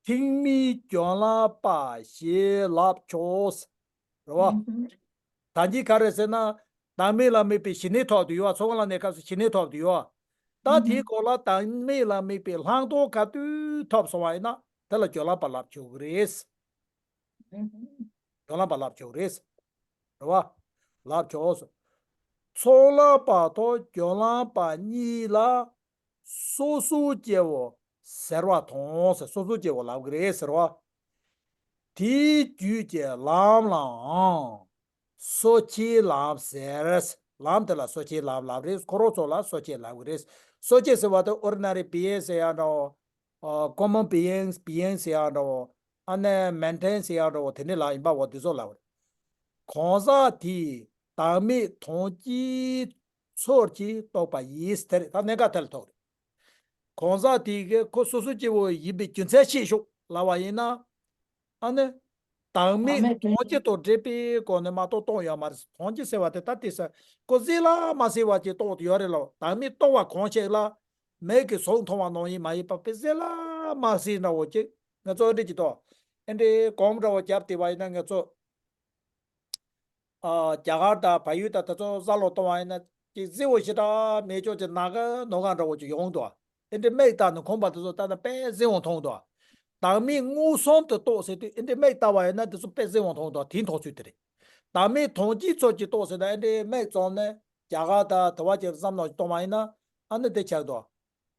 ཐེག་དམན་སྦྱོར་ལམ་པ་ཞེས་ལབ་ཆོག་རེད་པ། ད་གིན་ག་རེ་ཟེར་ན། བདག་མེད་ལ་དམིགས་པའི་ཞི་གནས་ཐོབ་དུ་ཡོད་པ། ཚོགས་ལམ་གནས་སྐབས་སུ་ཞི་གནས་ཐོབ་དུ་ཡོད་པ། ད་དེའི་སྐོར་ལ་བདག་མེད་ལ་དམིགས་པའི་ལྷག་མཐོང་ག་དུས་ཐོབ་སོང་བ་ཡིན་ན་དེ་ལ་སྦྱོར་ལམ་པ་ལབ་ཆོག་གི་རེད། སྦྱོར་ལམ་པ་ལབ་ཆོག་གི་རེད། རེད་པ། ལབ་ཆོག་ཚོགས་ལམ་པ་དང་སྦྱོར་ལམ་པ་གཉིས་ལ་སོ་སོ་སྐྱེ་བོ་ཟེར་བ་དང་ཟེར། སོ་སོ་སྐྱེ་བོ་ལབ་ཀྱི་རེད་ཟེར་བ། དེའི་རྒྱུད་ཀྱི་ལམ་ལའང་སོ་སྐྱེའི་ལམ་ཟེར། ལམ་དེ་ལ་སོ་སྐྱེའི་ལམ་ལབ་རེད། ཁོ་རང་ཚོ་ལ་སོ་སྐྱེ་ལབ་ཀྱི་རེད། སོ་སྐྱེ་ཟེར་བ་དེ་ordinary being ཟེར་ཡག་འདྲ་བོ། ཨ་common beings beings ཟེར་ཡག་འདྲ་བོ། ཨ་ནི་mundane ཟེར་ཡག་འདྲ་བོ་དེ་འདྲ་ལ་ཡིན་པ་འོ་དེ་ཚོ་ལབ་རེད། གང་ཟག་དེས་བདག་མེད་དོན་སྤྱིའི་ཚུལ་གྱིས་རྟོགས་པ་ཡིས་དེ་རེད། ད་གནད་འགག་དེ་ལ་ཐུག་རེད། གང་ཟག་དེ་གིས་ཁོ་སོ་སོ་སྐྱེ་བོ་ཡིན་པའི་རྒྱུ་མཚན་ཤེས་ཤོག་ལབ་པ་ཡིན་ན། ཨ་ནི། བདག་མེད་དོན་སྤྱི་དང་འབྲེལ་བའི་སྒོ་ནས་མ་གཏོགས་སྟོང་ཡོད་མ་རེད། དོན་སྤྱི་ཟེར་བ་དེ་ད་དེ་ས་ཁོ་གཟིགས་ལ་མ་གཟིགས་པ་ཅིག་རྟོགས་ཡོད་རེད་ལ། བདག་མེད་རྟོགས་པ་གང་ཞིག་ལ་མིག་གིས་གཟུགས་མཐོང་བ་ནང་བཞིན་མ་ཡིན་པ་དཔེ་གཟིགས་ལ་མ་གཟིགས་འདྲ་བོ་ཅིག་ང་ཚོ་འདི་ཅིག་ཏོ། ཨེ་འདྲའི་སྒོམ་འདྲ་བོ་བརྒྱབ་བསྡད་པ་ཡིན་ན་ང་ཚོ། ཨ་རྒྱ་གར་དང་བལ་ཡུལ་དང་དེ་ཚོ་ས་ལོ་གཏོང་བ་ཡིན་ན་ཅིག་གཟི་བོ་ཞེ་དྲག་མེད་ཅོག་ཅིག་ནག་གི་ནོར་གང་འདྲ་བོ་ཅིག་ཡོང་འདུག་ཨེ་འདྲའི་མིག་བལྟས་ནས་ཁོམ་པ་དེ་ཚོ་ལྟ་ན་དཔེ་གཟི་བོ་མཐོང་འདུག་བདག་མེད་མངོན་སུམ་དུ་རྟོགས་ཟེར་དུས་ཨེ་འདྲའི་མིག་བལྟ་བ་ཡིན་ན་དེ་ཚོ་དཔེ་གཟི་བོ་མཐོང་འདུག་དེའི་མཐོང་ཚུལ་དེ་རེད། བདག་མེད་དོན་སྤྱིའི་ཚུལ་གྱིས་རྟོགས་ཟེར་ན་ཨེ་འདྲའི་མིག་བཙུམ་ནས་ རྒྱ་གར་དང་དེ་བ་ཅིག་བསམ་བློ་གཏོང་བ་ཡིན་ན་ཨ་ནི་དེ་ཆགས་འདུག་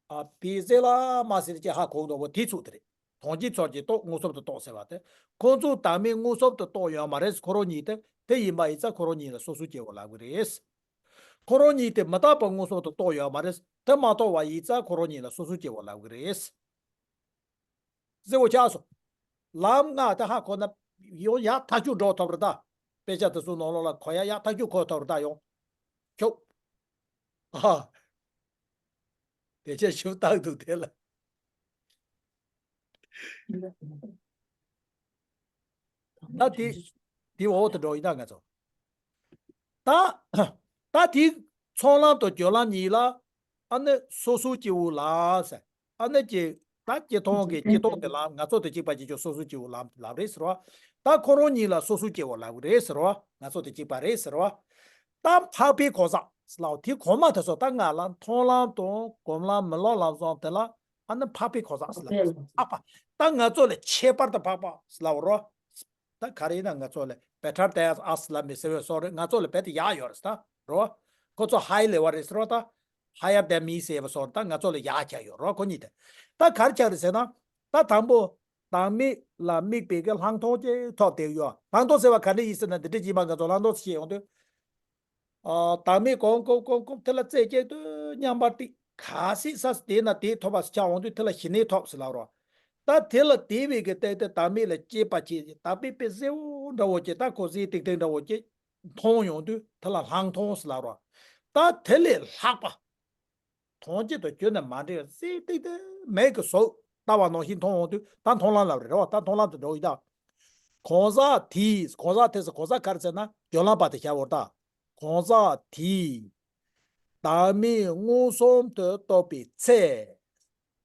ཨ་བི་ཟེ་ལ་མ་ཟེར་ཅིག་ཧ་གོ་འདུག་བོ་དེ་ཚུགས་དེ་རེད། དོན་སྤྱི་ཚོར་གྱི་རྟོགས་མངོན་སུམ་དུ་རྟོགས་ཟེར་བ་དེ། ཁོང་ཚོ་བདག་མེད་མངོན་སུམ་དུ་རྟོགས་ཡོད་མ་རེད། ཁོ་རང་གཉིས་དེ་དེ་ཡིན་པ་ཡིན་ཙང་ཁོ་རང་གཉིས་ལ་སོ་སོའི་སྐྱེ་བོ་ལབ་གི་རེད། ཁོ་རང་གཉིས་དེ་མི་རྟག་པ་མངོན་སུམ་དུ་རྟོགས་ཡོད་མ་རེད། དེ་མ་རྟོགས་པ་ཡིན་ཙང་ཁོ་རང་གཉིས་ལ་སོ་སོའི་སྐྱེ་བོ་ལབ་གི་རེད། གཟི་བོ་ཆགས་སོང་། ལམ་ལྔ་དེ་ཧ་གོ་ན་ཡང་ཡག་ཐག་ཆོད་འགྲོ་ཐུབ་རེད་ད། དཔེ་ཆ་དེ་ཚོ་ནང་ལོགས་ལ་གོ་ཡ་ཡག་ཐག་ཆོད་གོ་ཐུབ་རེད་ད་ཡང་། ཁྱོད། ཨ། དེ་ཆ་ཞིབ་བཏང་འདུག་དེ་ལ། ད་དེ་དེ་འོག་ཏུ་འགྲོ་ཡིན་ད་ང་ཚོ། ད་ད་དེ་ཚོགས་ལམ་དང་སྦྱོར་ལམ་གཉིས་ལ་ཨ་ནི་སོ་སོའི་སྐྱེ་བོ་ལ་ཟེར། ཨ་ནི་ཀྱེ་ད་ཀྱེ་མཐོང་གི་ཀྱེ་མཐོང་གི་ལམ་ང་ཚོ་དང་གཅིག་པ་གཅིག་གྱུར་སོ་སོའི་སྐྱེ་བོ་ལམ་ལབ་རེད་ཟེར་བ། ད་ཁོ་རང་གཉིས་ལ་སོ་སོའི་སྐྱེ་བོ་ལབ་གི་རེད་ཟེར་བ། ང་ཚོ་དང་གཅིག་པ་རེད་ཟེར་བ། ད་འཕགས་པའི་གང་ཟག་ཟེར་ལབ་དེ་གོང་མ་དེ་ཚོ་ད་ང་ལ་མཐོང་ལམ་དང་སྒོམ་ལམ་མི་སློབ་ལམ་སོགས་དེ་ལ་ཨ་ནི་འཕགས་པའི་གང་ཟག་ཟེར་ལབ་འཕགས་པ། ད་ང་ཚོ་ལས་ཁྱད་པར་དུ་འཕགས་པ་ཟེར་ལབ་རོ། ད་ག་རེ་ཡིན་ན་ང་ཚོ་ལ་better than us ལ་མི་ཟེར་བའི་བཟོ་རེད། ང་ཚོ་ལ་རྦད་དེ་ཡག་ཡོད་རེད་ད་རོ། ཁོ་ཚོ་high level རེད་ཟེར་བ་ད། higher than me ཟེར་བ་བཟོ་རེད་ད། ང་ཚོ་ལ་ཡག་ཆགས་ཡོད་རོ་ཁོ་གཉིས་དེ། ད་ག་རེ་ཆགས་རེད་ཟེར་ན། ད་དང་པོ། བདག་མེད་ལ་དམིགས་པའི་གི་ལྷག་མཐོང་ཅིག་ཐོབ་བསྡད་ཡོད། ལྷག་མཐོང་ཟེར་བ་ག་འདྲ་ཡིན་ཟེར་ན་འདི་འདྲ་ཡིན་པ་ང་ཚོ་ལྷག་མཐོང་ཟེར་ཡོང་དུས། ཨ། བདག་མེད་གོམས་གོམས་གོམས་གོམས་དེ་ལ་རྩེ་གཅིག་ཏུ་མཉམ་པར་ཏིག་ག་སྲིད་ས་དེ་ན་དེ་ཐོབ་པ་ཆགས་འོང་དུས་དེ་ལ་ཞི་གནས་ཐོབ་ཟེར་ལབ་རོ། ད་དེ་ལ་དེ་བས་ཀྱི་སྟེང་དུ་བདག་མེད་ལ་སྐྱེས་པ་ཆེ་བདག་པའི་དཔེ་གཟི་བོ་འདྲ་བོ་ཅིག་ད་ཁོ་གཟི་ཏིག་ཏིག་འདྲ་བོ་ཅིག་མཐོང་ཡོང་དུས་དེ་ལ་ལྷག་མཐོང་ཟེར་ལབ་རོ། ད་དེ་ལས་ལྷག་པ། དོན་སྤྱི་དང་རྒྱུ་ནི་མ་འདྲེས་གཟི་ཏིག་ཏིག་མིག་གི་གཟུགས་ལྟ་བ་ནང་བཞིན་མཐོང་འོང་དུས་ད་མཐོང་ལམ་ལབ་རེད་རེད་བ། ད་མཐོང་ལམ་དུ་འགྲོ་ཡི་ད། གང་ཟག་དེས་གང་ཟག་དེས་གང་ཟག་ག་རེ་ཟེར་ན་སྦྱོར་ལམ་པ་དེ་བྱ་བར་ད། གང་ཟག་དེས་བདག་མེད་མངོན་སུམ་དུ་རྟོགས་པའི་ཚེ།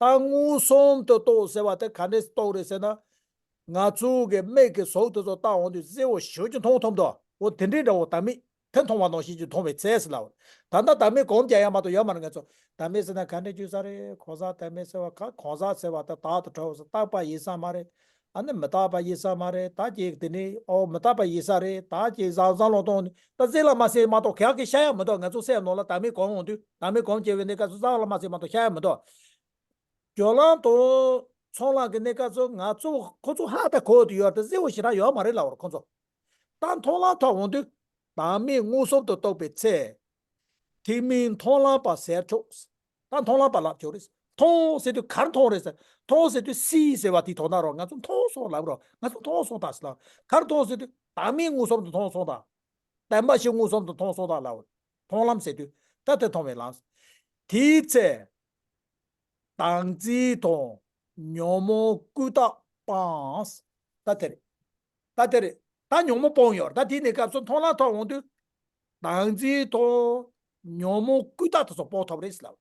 ད་མངོན་སུམ་དུ་རྟོགས་ཟེར་བ་དེ་ག་འདྲས་རྟོགས་རེད་ཟེར་ན། ང་ཚོ་གི་མིག་གི་གཟུགས་དེ་ཚོ་ལྟ་འོང་དུས་གཟི་བོ་ཞེ་པོ་ཅིག་མཐོང་ཐུབ་འདུག་འོ་དེ་འདྲའི་འདྲ་བོ་བདག་མེད་དེ་མཐོང་བ་ནང་བཞིན་གྱི་མཐོང་བའི་ཚེ་ཟེར་ལབ། ད་ལྟ་བདག་མེད་གོམས་ཀྱང་ཡང་མ་གཏོགས་ཡོད་མ་རེད་ང་ཚོ། བདག་མེད་ཟེར་ན་ག་འདྲ་བརྗོད་ས་རེད། གང་ཟག་བདག་མེད་ཟེར་བ་ག་གང་ཟག་ཟེར་བ་ད་བདག་ཏུ་གྲུབ་ཟེར་རྟག་པ་ཡིན་ས་མ་རེད། ཨ་ནི་མི་རྟག་པ་ཡིན་ས་མ་རེད། ད་ཅིག་དེ་ནི་ཨོ་མི་རྟག་པ་ཡིན་ས་རེད། ད་ཅིག་བཟང་བཟང་ལོང་གཏོང་ནི་ད་གཟི་ལ་མ་ཟེར་མ་གཏོགས་ག་གི་ཤ་ཡ་མི་འདུག་ང་ཚོ་སེམས་ནང་ལ་བདག་མེད་གོམས་འོང་དུས་བདག་མེད་གོམས་སྐྱེ་བའི་གནས་སྐབས་སུ་གཟི་ལ་མ་ཟེར་མ་གཏོགས་ཤ་ཡ་མི་འདུག་སྦྱོར་ལམ་དང་ཚོགས་ལམ་གྱི་གནས་སྐབས་སུ་ང་ཚོ་ཁོ་ཚོ་ཧ་ད་གོ་དུ་ཡོད་དེ་གཟི་བོ་ཞེ་དྲག་ཡོད་མ་རེད་ལབ་པར་ཁོ་ཚོ། ད་མཐོང་ལམ་ཐོབ་འོང་དུས་བདག་མེད་མངོན་སུམ་དུ་རྟོགས་པའི་ཚེ། ཐེག་དམན་མཐོང་ལམ་པ་ཟེར་ཆོག་ད་མཐོང་ལམ་པ་ལབ་ཆོག་རེད། མཐོང་ཟེར་དུས་ག་རེ་མཐོང་རེད་ཟེར། མཐོང་ཟེར་དུས་སི་ཟེར་བ་དེ་དོ་ན་རོ། ང་ཚོ་མཐོང་སོང་ལབ་རོ། ང་ཚོ་མཐོང་སོང་ད་ཟེར་ལ། ག་རེ་མཐོང་ཟེར་དུས་བདག་མེད་མངོན་སུམ་དུ་མཐོང་སོང་ད། བདེན་པ་བཞི་མངོན་སུམ་དུ་མཐོང་སོང་ད་ལབ། མཐོང་ལམ་ཟེར་དུས་ད་དེ་མཐོང་བའི་ལམ། དེའི་ཚེ། བདག་འཛིན་དང་ཉོན་མོངས་ཀུན་བཏགས་སྤངས། ད་དེ་རེད། ད་དེ་རེད། ད་ཉོན་མོངས་སྤོང་ཡོད་རེད། ད་དེའི་གནས་སྐབས་སུ་མཐོང་ལམ་ཐོབ་འོང་དུས། བདག་འཛིན་དང་ཉོན་མོངས་ཀུན་བཏགས་དེ་ཚོ་སྤོང་ཐུབ་རེད་ཟེར་ལབ།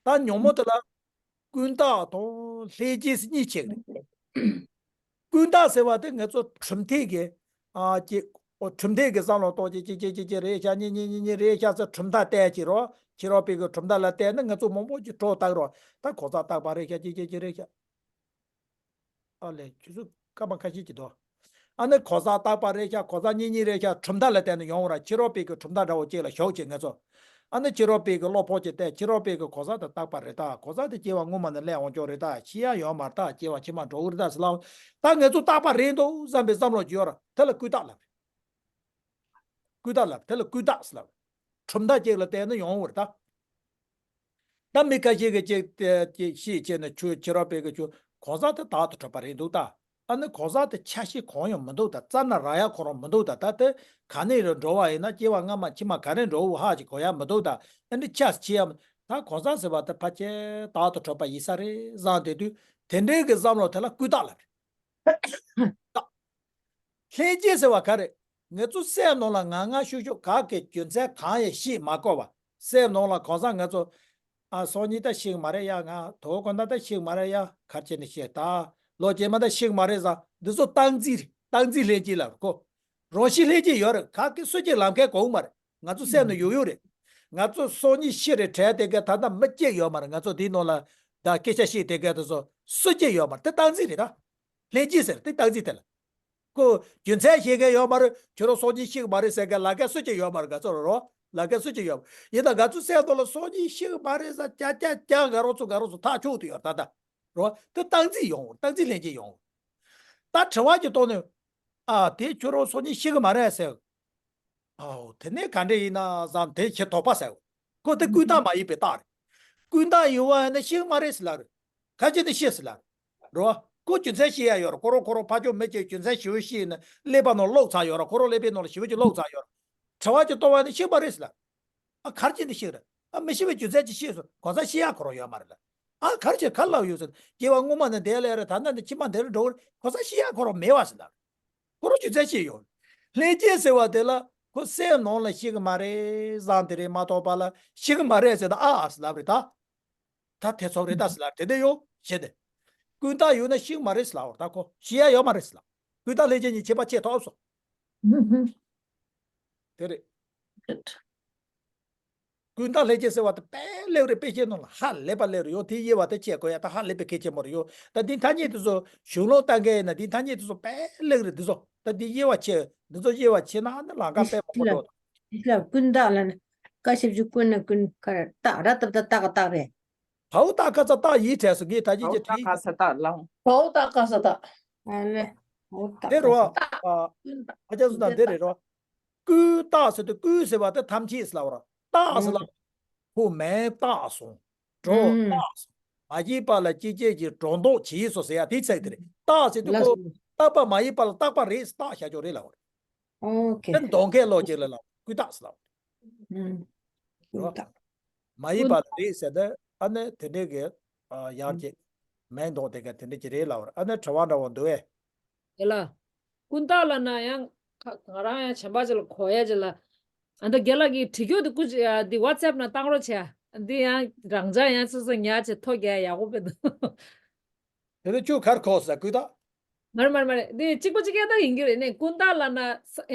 ད་ཉོན་མོངས་དེ་ལ་ཀུན་བཏགས་དང་ལྷན་སྐྱེས་སུ་གཉིས་ཕྱེ་གི་རེད། ཀུན་བཏགས་ཟེར་བ་དེ་ང་ཚོ་གྲུབ་མཐས་ཀྱི། ཨ་ཀྱི། ཨོ་གྲུབ་མཐས་ཀྱི་བསམ་བློ་གཏོང་ཅིག་ཅིག་ཅིག་ཅིག་ཅིག་རེད་ཤག་གཉིས་གཉིས་གཉིས་གཉིས་རེད་ཤག་ཟེར་གྲུབ་མཐའ་བལྟས་ཅིག་རོ། ཕྱི་རོལ་པའི་གི་གྲུབ་མཐའ་ལ་བལྟས་ན་ང་ཚོ་མང་པོ་ཅིག་གྲོགས་བཏགས་རོ། ད་གང་ཟག་བཏགས་པ་རེད་ཤག་ཅིག་ཅིག་ཅིག་རེད་ཤག་ཨ་ལས་ཁྱོད་ཚོ་སྐར་མ་ཁ་ཤས་ཀྱི་དོ། ཨ་ནི་གང་ཟག་བཏགས་པ་རེད་ཤག་གང་ཟག་གཉིས་གཉིས་རེད་ཤག་གྲུབ་མཐའ་ལ་བལྟས་ན་ཡོང་བ་ར། ཕྱི་རོལ་པའི་གི་གྲུབ་མཐའ་འདྲ་བོ་ཅིག་ལ་ཞོག་ཅིག་ང་ཚོ། ཨ་ནི་ཕྱི་རོལ་པའི་གི་བློ་ཕོག་ཅིག་བལྟས། ཕྱི་རོལ་པའི་གི་གང་ཟག་དེ་བཏགས་པ་རེད་ད། གང་ཟག་དེ་སྐྱེ་བ་སྔོན་མ་ནས་སླེབས་འོང་ཀྱོག་རེད་ད། ཤི་ཡ་ཡོད་མ་རེད་ད། སྐྱེ་བ་ཕྱི་མ་འགྲོ་གི་རེད་ད་ཟེར་ལབ། ད་ང་ཚོ་བཏགས་པ་རེད་འདུག་བསམ་པའི་བསམ་བློ་ཅིག་ཡོད་ར། དེ་ལ་ཀུན་བཏགས་ལབ། ཀུན་བཏགས་ལབ། དེ་ལ་ཀུན་བཏགས་ཟེར་ལབ། གྲུབ་མཐའ་གཅིག་ལ་བལྟས་ན་ཡོང་བ་རེད་ད། ད་མི་ཁ་ཤས་ཀྱིས་ཅིག་ཅིག་ཤེས་བྱས་ནས་ཁྱོད་ཕྱི་རོལ་པའི་གི་ཁྱོད་གང་ཟག་དེ་བདག་ཏུ་གྲུབ་པ་རེད་འདུག་ད། ཨ་ནི་གང་ཟག་དེ་ཆ་ཤས་གང་ཡང་མི་འདུག་ད། རྩ་ན་རག་ཡ་ཁོ་རང་མི་འདུག་ད། ད་དེ་ག་ནས་རུ་འགྲོ་བ་ཡིན་ན་སྐྱེ་བ་སྔ་མ་ཕྱི་མ་ག་རེ་འགྲོ་བོ་ཧ་ཅིག་གོ་ཡ་མི་འདུག་ད། ཨ་ནི་ཆ་ཤས་ཡ་མི། ད་གང་ཟག་ཟེར་བ་དེ་ཕལ་ཆེར་བདག་ཏུ་གྲུབ་པ་ཡིན་ས་རེད་བསམ་བསྡད་དུས་དེ་འདྲའི་གི་བསམ་བློ་དེ་ལ་ཀུན་བཏགས་ལབ་རེད། ལྷན་སྐྱེས་ཟེར་བ་ག་རེ། ང་ཚོ་སེམས་ནང་ལ་ངང་ངང་ཤུགས་ཤུགས་ག་གི་རྒྱུ་མཚན་གང་ཡང་ཤེས་མ་དགོས་པ། སེམས་ནང་ལ་གང་ཟག་ང་ཚོ། ཨ་སང་ཉིན་ད་ཤི་གི་མ་རེད་ཡ། ང་དོ་དགོང་ད་ད་ཤི་གི་མ་རེད་ཡ། ག་རེ་བྱས་ནས་ཤི་ད། ལོ་རྗེས་མ་ད་ཤི་གི་མ་རེད་ཟེར། འདི་ཚོ་སྟངས་འཛིན་རེད། སྟངས་འཛིན་ལྷན་སྐྱེས་ལ་གོ། རང་བཞིན་ལྷན་སྐྱེས་ཡོད་རེད། ག་གི་སུ་གཅིག་ལམ་ཁ་གོ་གི་མ་རེད། ང་ཚོ་སེམས་ནང་ཡོད་ཡོད་རེད། ང་ཚོ་སང་ཉིན་ཤི་རེད་དྲན་བསྡད་མཁན་ད་ལྟ་མི་གཅིག་ཡོད་མ་རེད། ང་ཚོ་འདིའི་ནང་ལ་ད་སྐད་ཆ་བཤད་བསྡད་མཁན་དེ་ཚོ་སུ་གཅིག་ཡོད་མ་རེད། དེ་སྟངས་འཛིན་རེད་ད། ལྷན་སྐྱེས་ཟེར་དེ་སྟངས་འཛིན་དེ་ལ། ཁོ་རྒྱུ་མཚན་ཤེས་མཁན་ཡོད་མ་རེད། ཁྱོད་རང་སང་ཉིན་ཤི་གི་མ་རེད་ཟེར་མཁན་ལབ་མཁན་སུ་གཅིག་ཡོད་མ་རེད། ང་ཚོ་རོ། ལ་ཀ་སུ་ཅི་ཡོད། ཡིན་ད་ང་ཚོ་སེམས་ཐོག་ལ་སང་ཉིན་ཤི་གི་མ་རེད་ཟེར་ཀྱག་ཀྱག་ཀྱག་ག་རོ་ཚོ་ག་རོ་ཚོ་ཐག་ཆོད་དུ་ཡོད་ད་ད། རོ་དེ་སྟངས་འཛིན་ཡོང་སྟངས་འཛིན་ལྷན་སྐྱེས་ཡོང་། ད་དྲི་བ་གི་ཐོག་ནས། ཨ་དེ་ཁྱོད་རང་སང་ཉིན་ཤི་གི་མ་རེད་ཟེར། ཨའོ་དེ་ནས་ག་འདྲ་ཡིན་ན་བསམ་དེ་ཁྱེད་དོགས་པ་ཟེར། ཁོ་དེ་ཀུན་བཏགས་མ་ཡིན་པའི་རྟགས་རེད། ཀུན་བཏགས་ཡིན་བ་ཡིན་ན་ཤི་གི་མ་རེད་ཟེར་ལབ་རེད། ག་ཅི་ནས་ཤི་ཟེར་ལབ་རེད། རོ། ཁོ་རྒྱུ་མཚན་ཤི་ཡ་ཡོད་རེད། ཁོ་རང་ཁོ་རང་ཕ་ཆོས་མི་སྐྱེ་རྒྱུ་མཚན་ཞི་བོ་ཤི་ཡིན་ན་ཀླད་པ་ནང་ལོག་ཚར་ཡོད་རེད། ཁོ་རང་ཀླད་པའི་ནང་ལ་ཞི་བོ་ཅིག་ལོག་ཚར་ཡོད་རེད། དྲི་བ་ཅིག་གཏོང་བ་ནི་ཤི་མ་རེད་ཟེར་ལབ་རེད། ཨ་གར་ཅི་ནས་ཤི་རེད། ཨ་མི་ཤི་བའི་རྒྱུ་མཚན་ཅིག་ཤི་སོང་གོ་ས་ཤི་ཡ་ཁོ་རང་ཡོད་མ་རེད་ལ། ཨ་གར་ཅི་གར་ལབ་ཡོད་ཟེར། སྐྱེ་བ་སྔོན་མ་ནས་འདས་ལས་རེད། ད་ལྟ་ནས་ཕྱི་མ་འདིར་འགྲོ་གི་རེད། གོ་ས་ཤི་ཡ་ཁོ་རང་མེད་བ་ཟེར་ལབ་རེད། ཁོ་རང་རྒྱུ་མཚན་ཤི་ཡོད། ལྷན་སྐྱེས་ཟེར་བ་དེ་ལ་ཁོ་སེམས་ནང་ལ་ཤི་གི་མ་རེད་བསམ་དེ་རེད་མ་གཏོགས་པ་ལ་ཤི་གི་མ་རེད་ཟེར་ད་ཨ་ཨ་ཟེར་ལབ་རེད་ད། ད་ཐེ་ཚོམ་རེད་ད་ཟེར་ལབ་དེ་འདྲ་ཡོད་བྱས་ཏེ། ཀུན་བཏགས་ཡོད་ན་ཤི་གི་མ་རེད་ཟེར་ལབ་པ་ད་ཁོ་ཤི་ཡ་ཡོད་མ་རེད་ཟེར་ལབ། ཀུན་བཏགས་ལྷན་སྐྱེས་གཉིས་ཁྱད་པར་ཕྱེ་ཐུབ་སོང་། དེ་རེད། ཀུན་བཏགས་ལྷན་སྐྱེས་ཟེར་བ་དེ་དཔེ་ལེགས་རེད། དཔེ་ཆའི་ནང་ལ་ཧ་ལས་པ་ལེགས་རེད་ཡོད། དེ་དབྱེ་བ་དེ་ཕྱེ་དགོས་ཡ་ད་ཧ་ལས་པའི་གལ་ཆེན་པོ་རེད་ཡོད། ད་འདི་ཐ་སྙད་དེ་ཚོ་གཞུང་ལུགས་ལྟ་མཁན་ཡིན་ན་འདི་ཐ་སྙད་དེ་ཚོ་དཔེ་ལེགས་རེད། འདི་ཚོ་ད་འདི་དབྱེ་བ་ཕྱེ་འདི་ཚོ་དབྱེ་བ་ཕྱེ་ན་ནི་ལམ་ཁ་དཔེ་མང་པོ་འགྲོ། ཨིས་ལ་ཀུན་བཏགས་ལ་ནི་ཀ་ཞབས་ཀྱུ་ཀུན་ན་ཀུན་ཁ་ར་བཏགས་ར་བཏགས་བཏགས་བཏགས་རེད། བའོ་ཏ་ཁ་ས་བཏགས་ཡིག་བྲིས་སོ་ངས་ད་ཅི་ཅི་བྲིས། ཨོ་ཏ་ཁ་ས་བཏགས་ལ། བའོ་ཏ་ཁ་ས་བཏགས། ཨ་ལེ། ཨོ་ཏ་དེ་རོ། ཁ་ས་བཏགས། ཨ་ཨ་ཅག་སུ་དང་དེ་རེད་རོ། ཀུན་བཏགས་ཟེར་དུས་ཀུན་ཟེར་བ་དེ་ཐམས་ཅད་ཟེར་ལ་བ་ར་བཏགས་ཟེར་ལ། ཁོ་མེ་བཏགས་སོང་། གྲོ་ཨུམ། བཏགས་སོང་། མ་སྐྱེས་པ་ལ་སྐྱེ་བྱེད་ཀྱི་སྒྲོ་འདོགས་བྱས་སོ་ཟེར་ཡ་དེའི་ཚིག་དེ་རེད། བཏགས་ཟེར་དུས་ལགས་ཁོ་སོ། བཏགས་པ་མ་ཡིན་པ་ལ་བཏགས་པ་རེད་བཏགས་བྱ་ཆོག་རེད་ལ་བ་ར། ཨོ་ཁེ། དེ་འདོན་མཁན་ལོ་ཅིག་ལ་ལ་ཀུན་བཏགས་ཟེར་ལ་བ་ར། ཨུམ། ཀུན་བཏགས། མ་ཡིན་པ་ལ་རེད་ཟེར་ན་ཨ་ནི་དེ་འདྲའི་གི་ཡང་ཅིག་མེ་འདོགས་དེ་ག་དེ་འདྲ་ཅིག་རེད་ལབ་པར་ཨ་ནི་དྲི་བ་འདྲ་བོ་འདུག་ཨེ། དེ་ལ་ཀུན་བཏགས་ལབ་ན་ཡང་ང་རང་ཡང་གཞན་པ་ཅིག་ལ་གོ་ཡ་ཅིག་ལ་ཨ་ནི་རྒན་ལགས་ཀྱིས་བྲིས་རྒྱུ་དེ་ཀུ་ཅི་ཨ་འདི་ཝ་ཊི་སེབ་ནང་བཏང་རོགས་བྱས། འདི་ཡང་རང་ཅག་ཡང་སོ་སོ་ཉར་བྱས་ཐོ་རྒྱག་ཡག་པོ་དཔེ་འདུག་དེ་ནི་ཁྱོད་གར་གོ་ཟེར་ཀུན་བཏགས། མ་རེད་མ་རེད་མ་རེད། འདི་གཅིག་པ་གཅིག་རྐྱང་ད་ཡིན་གྱི་རེད་ནས་ཀུན་བཏགས་ལབ་ན།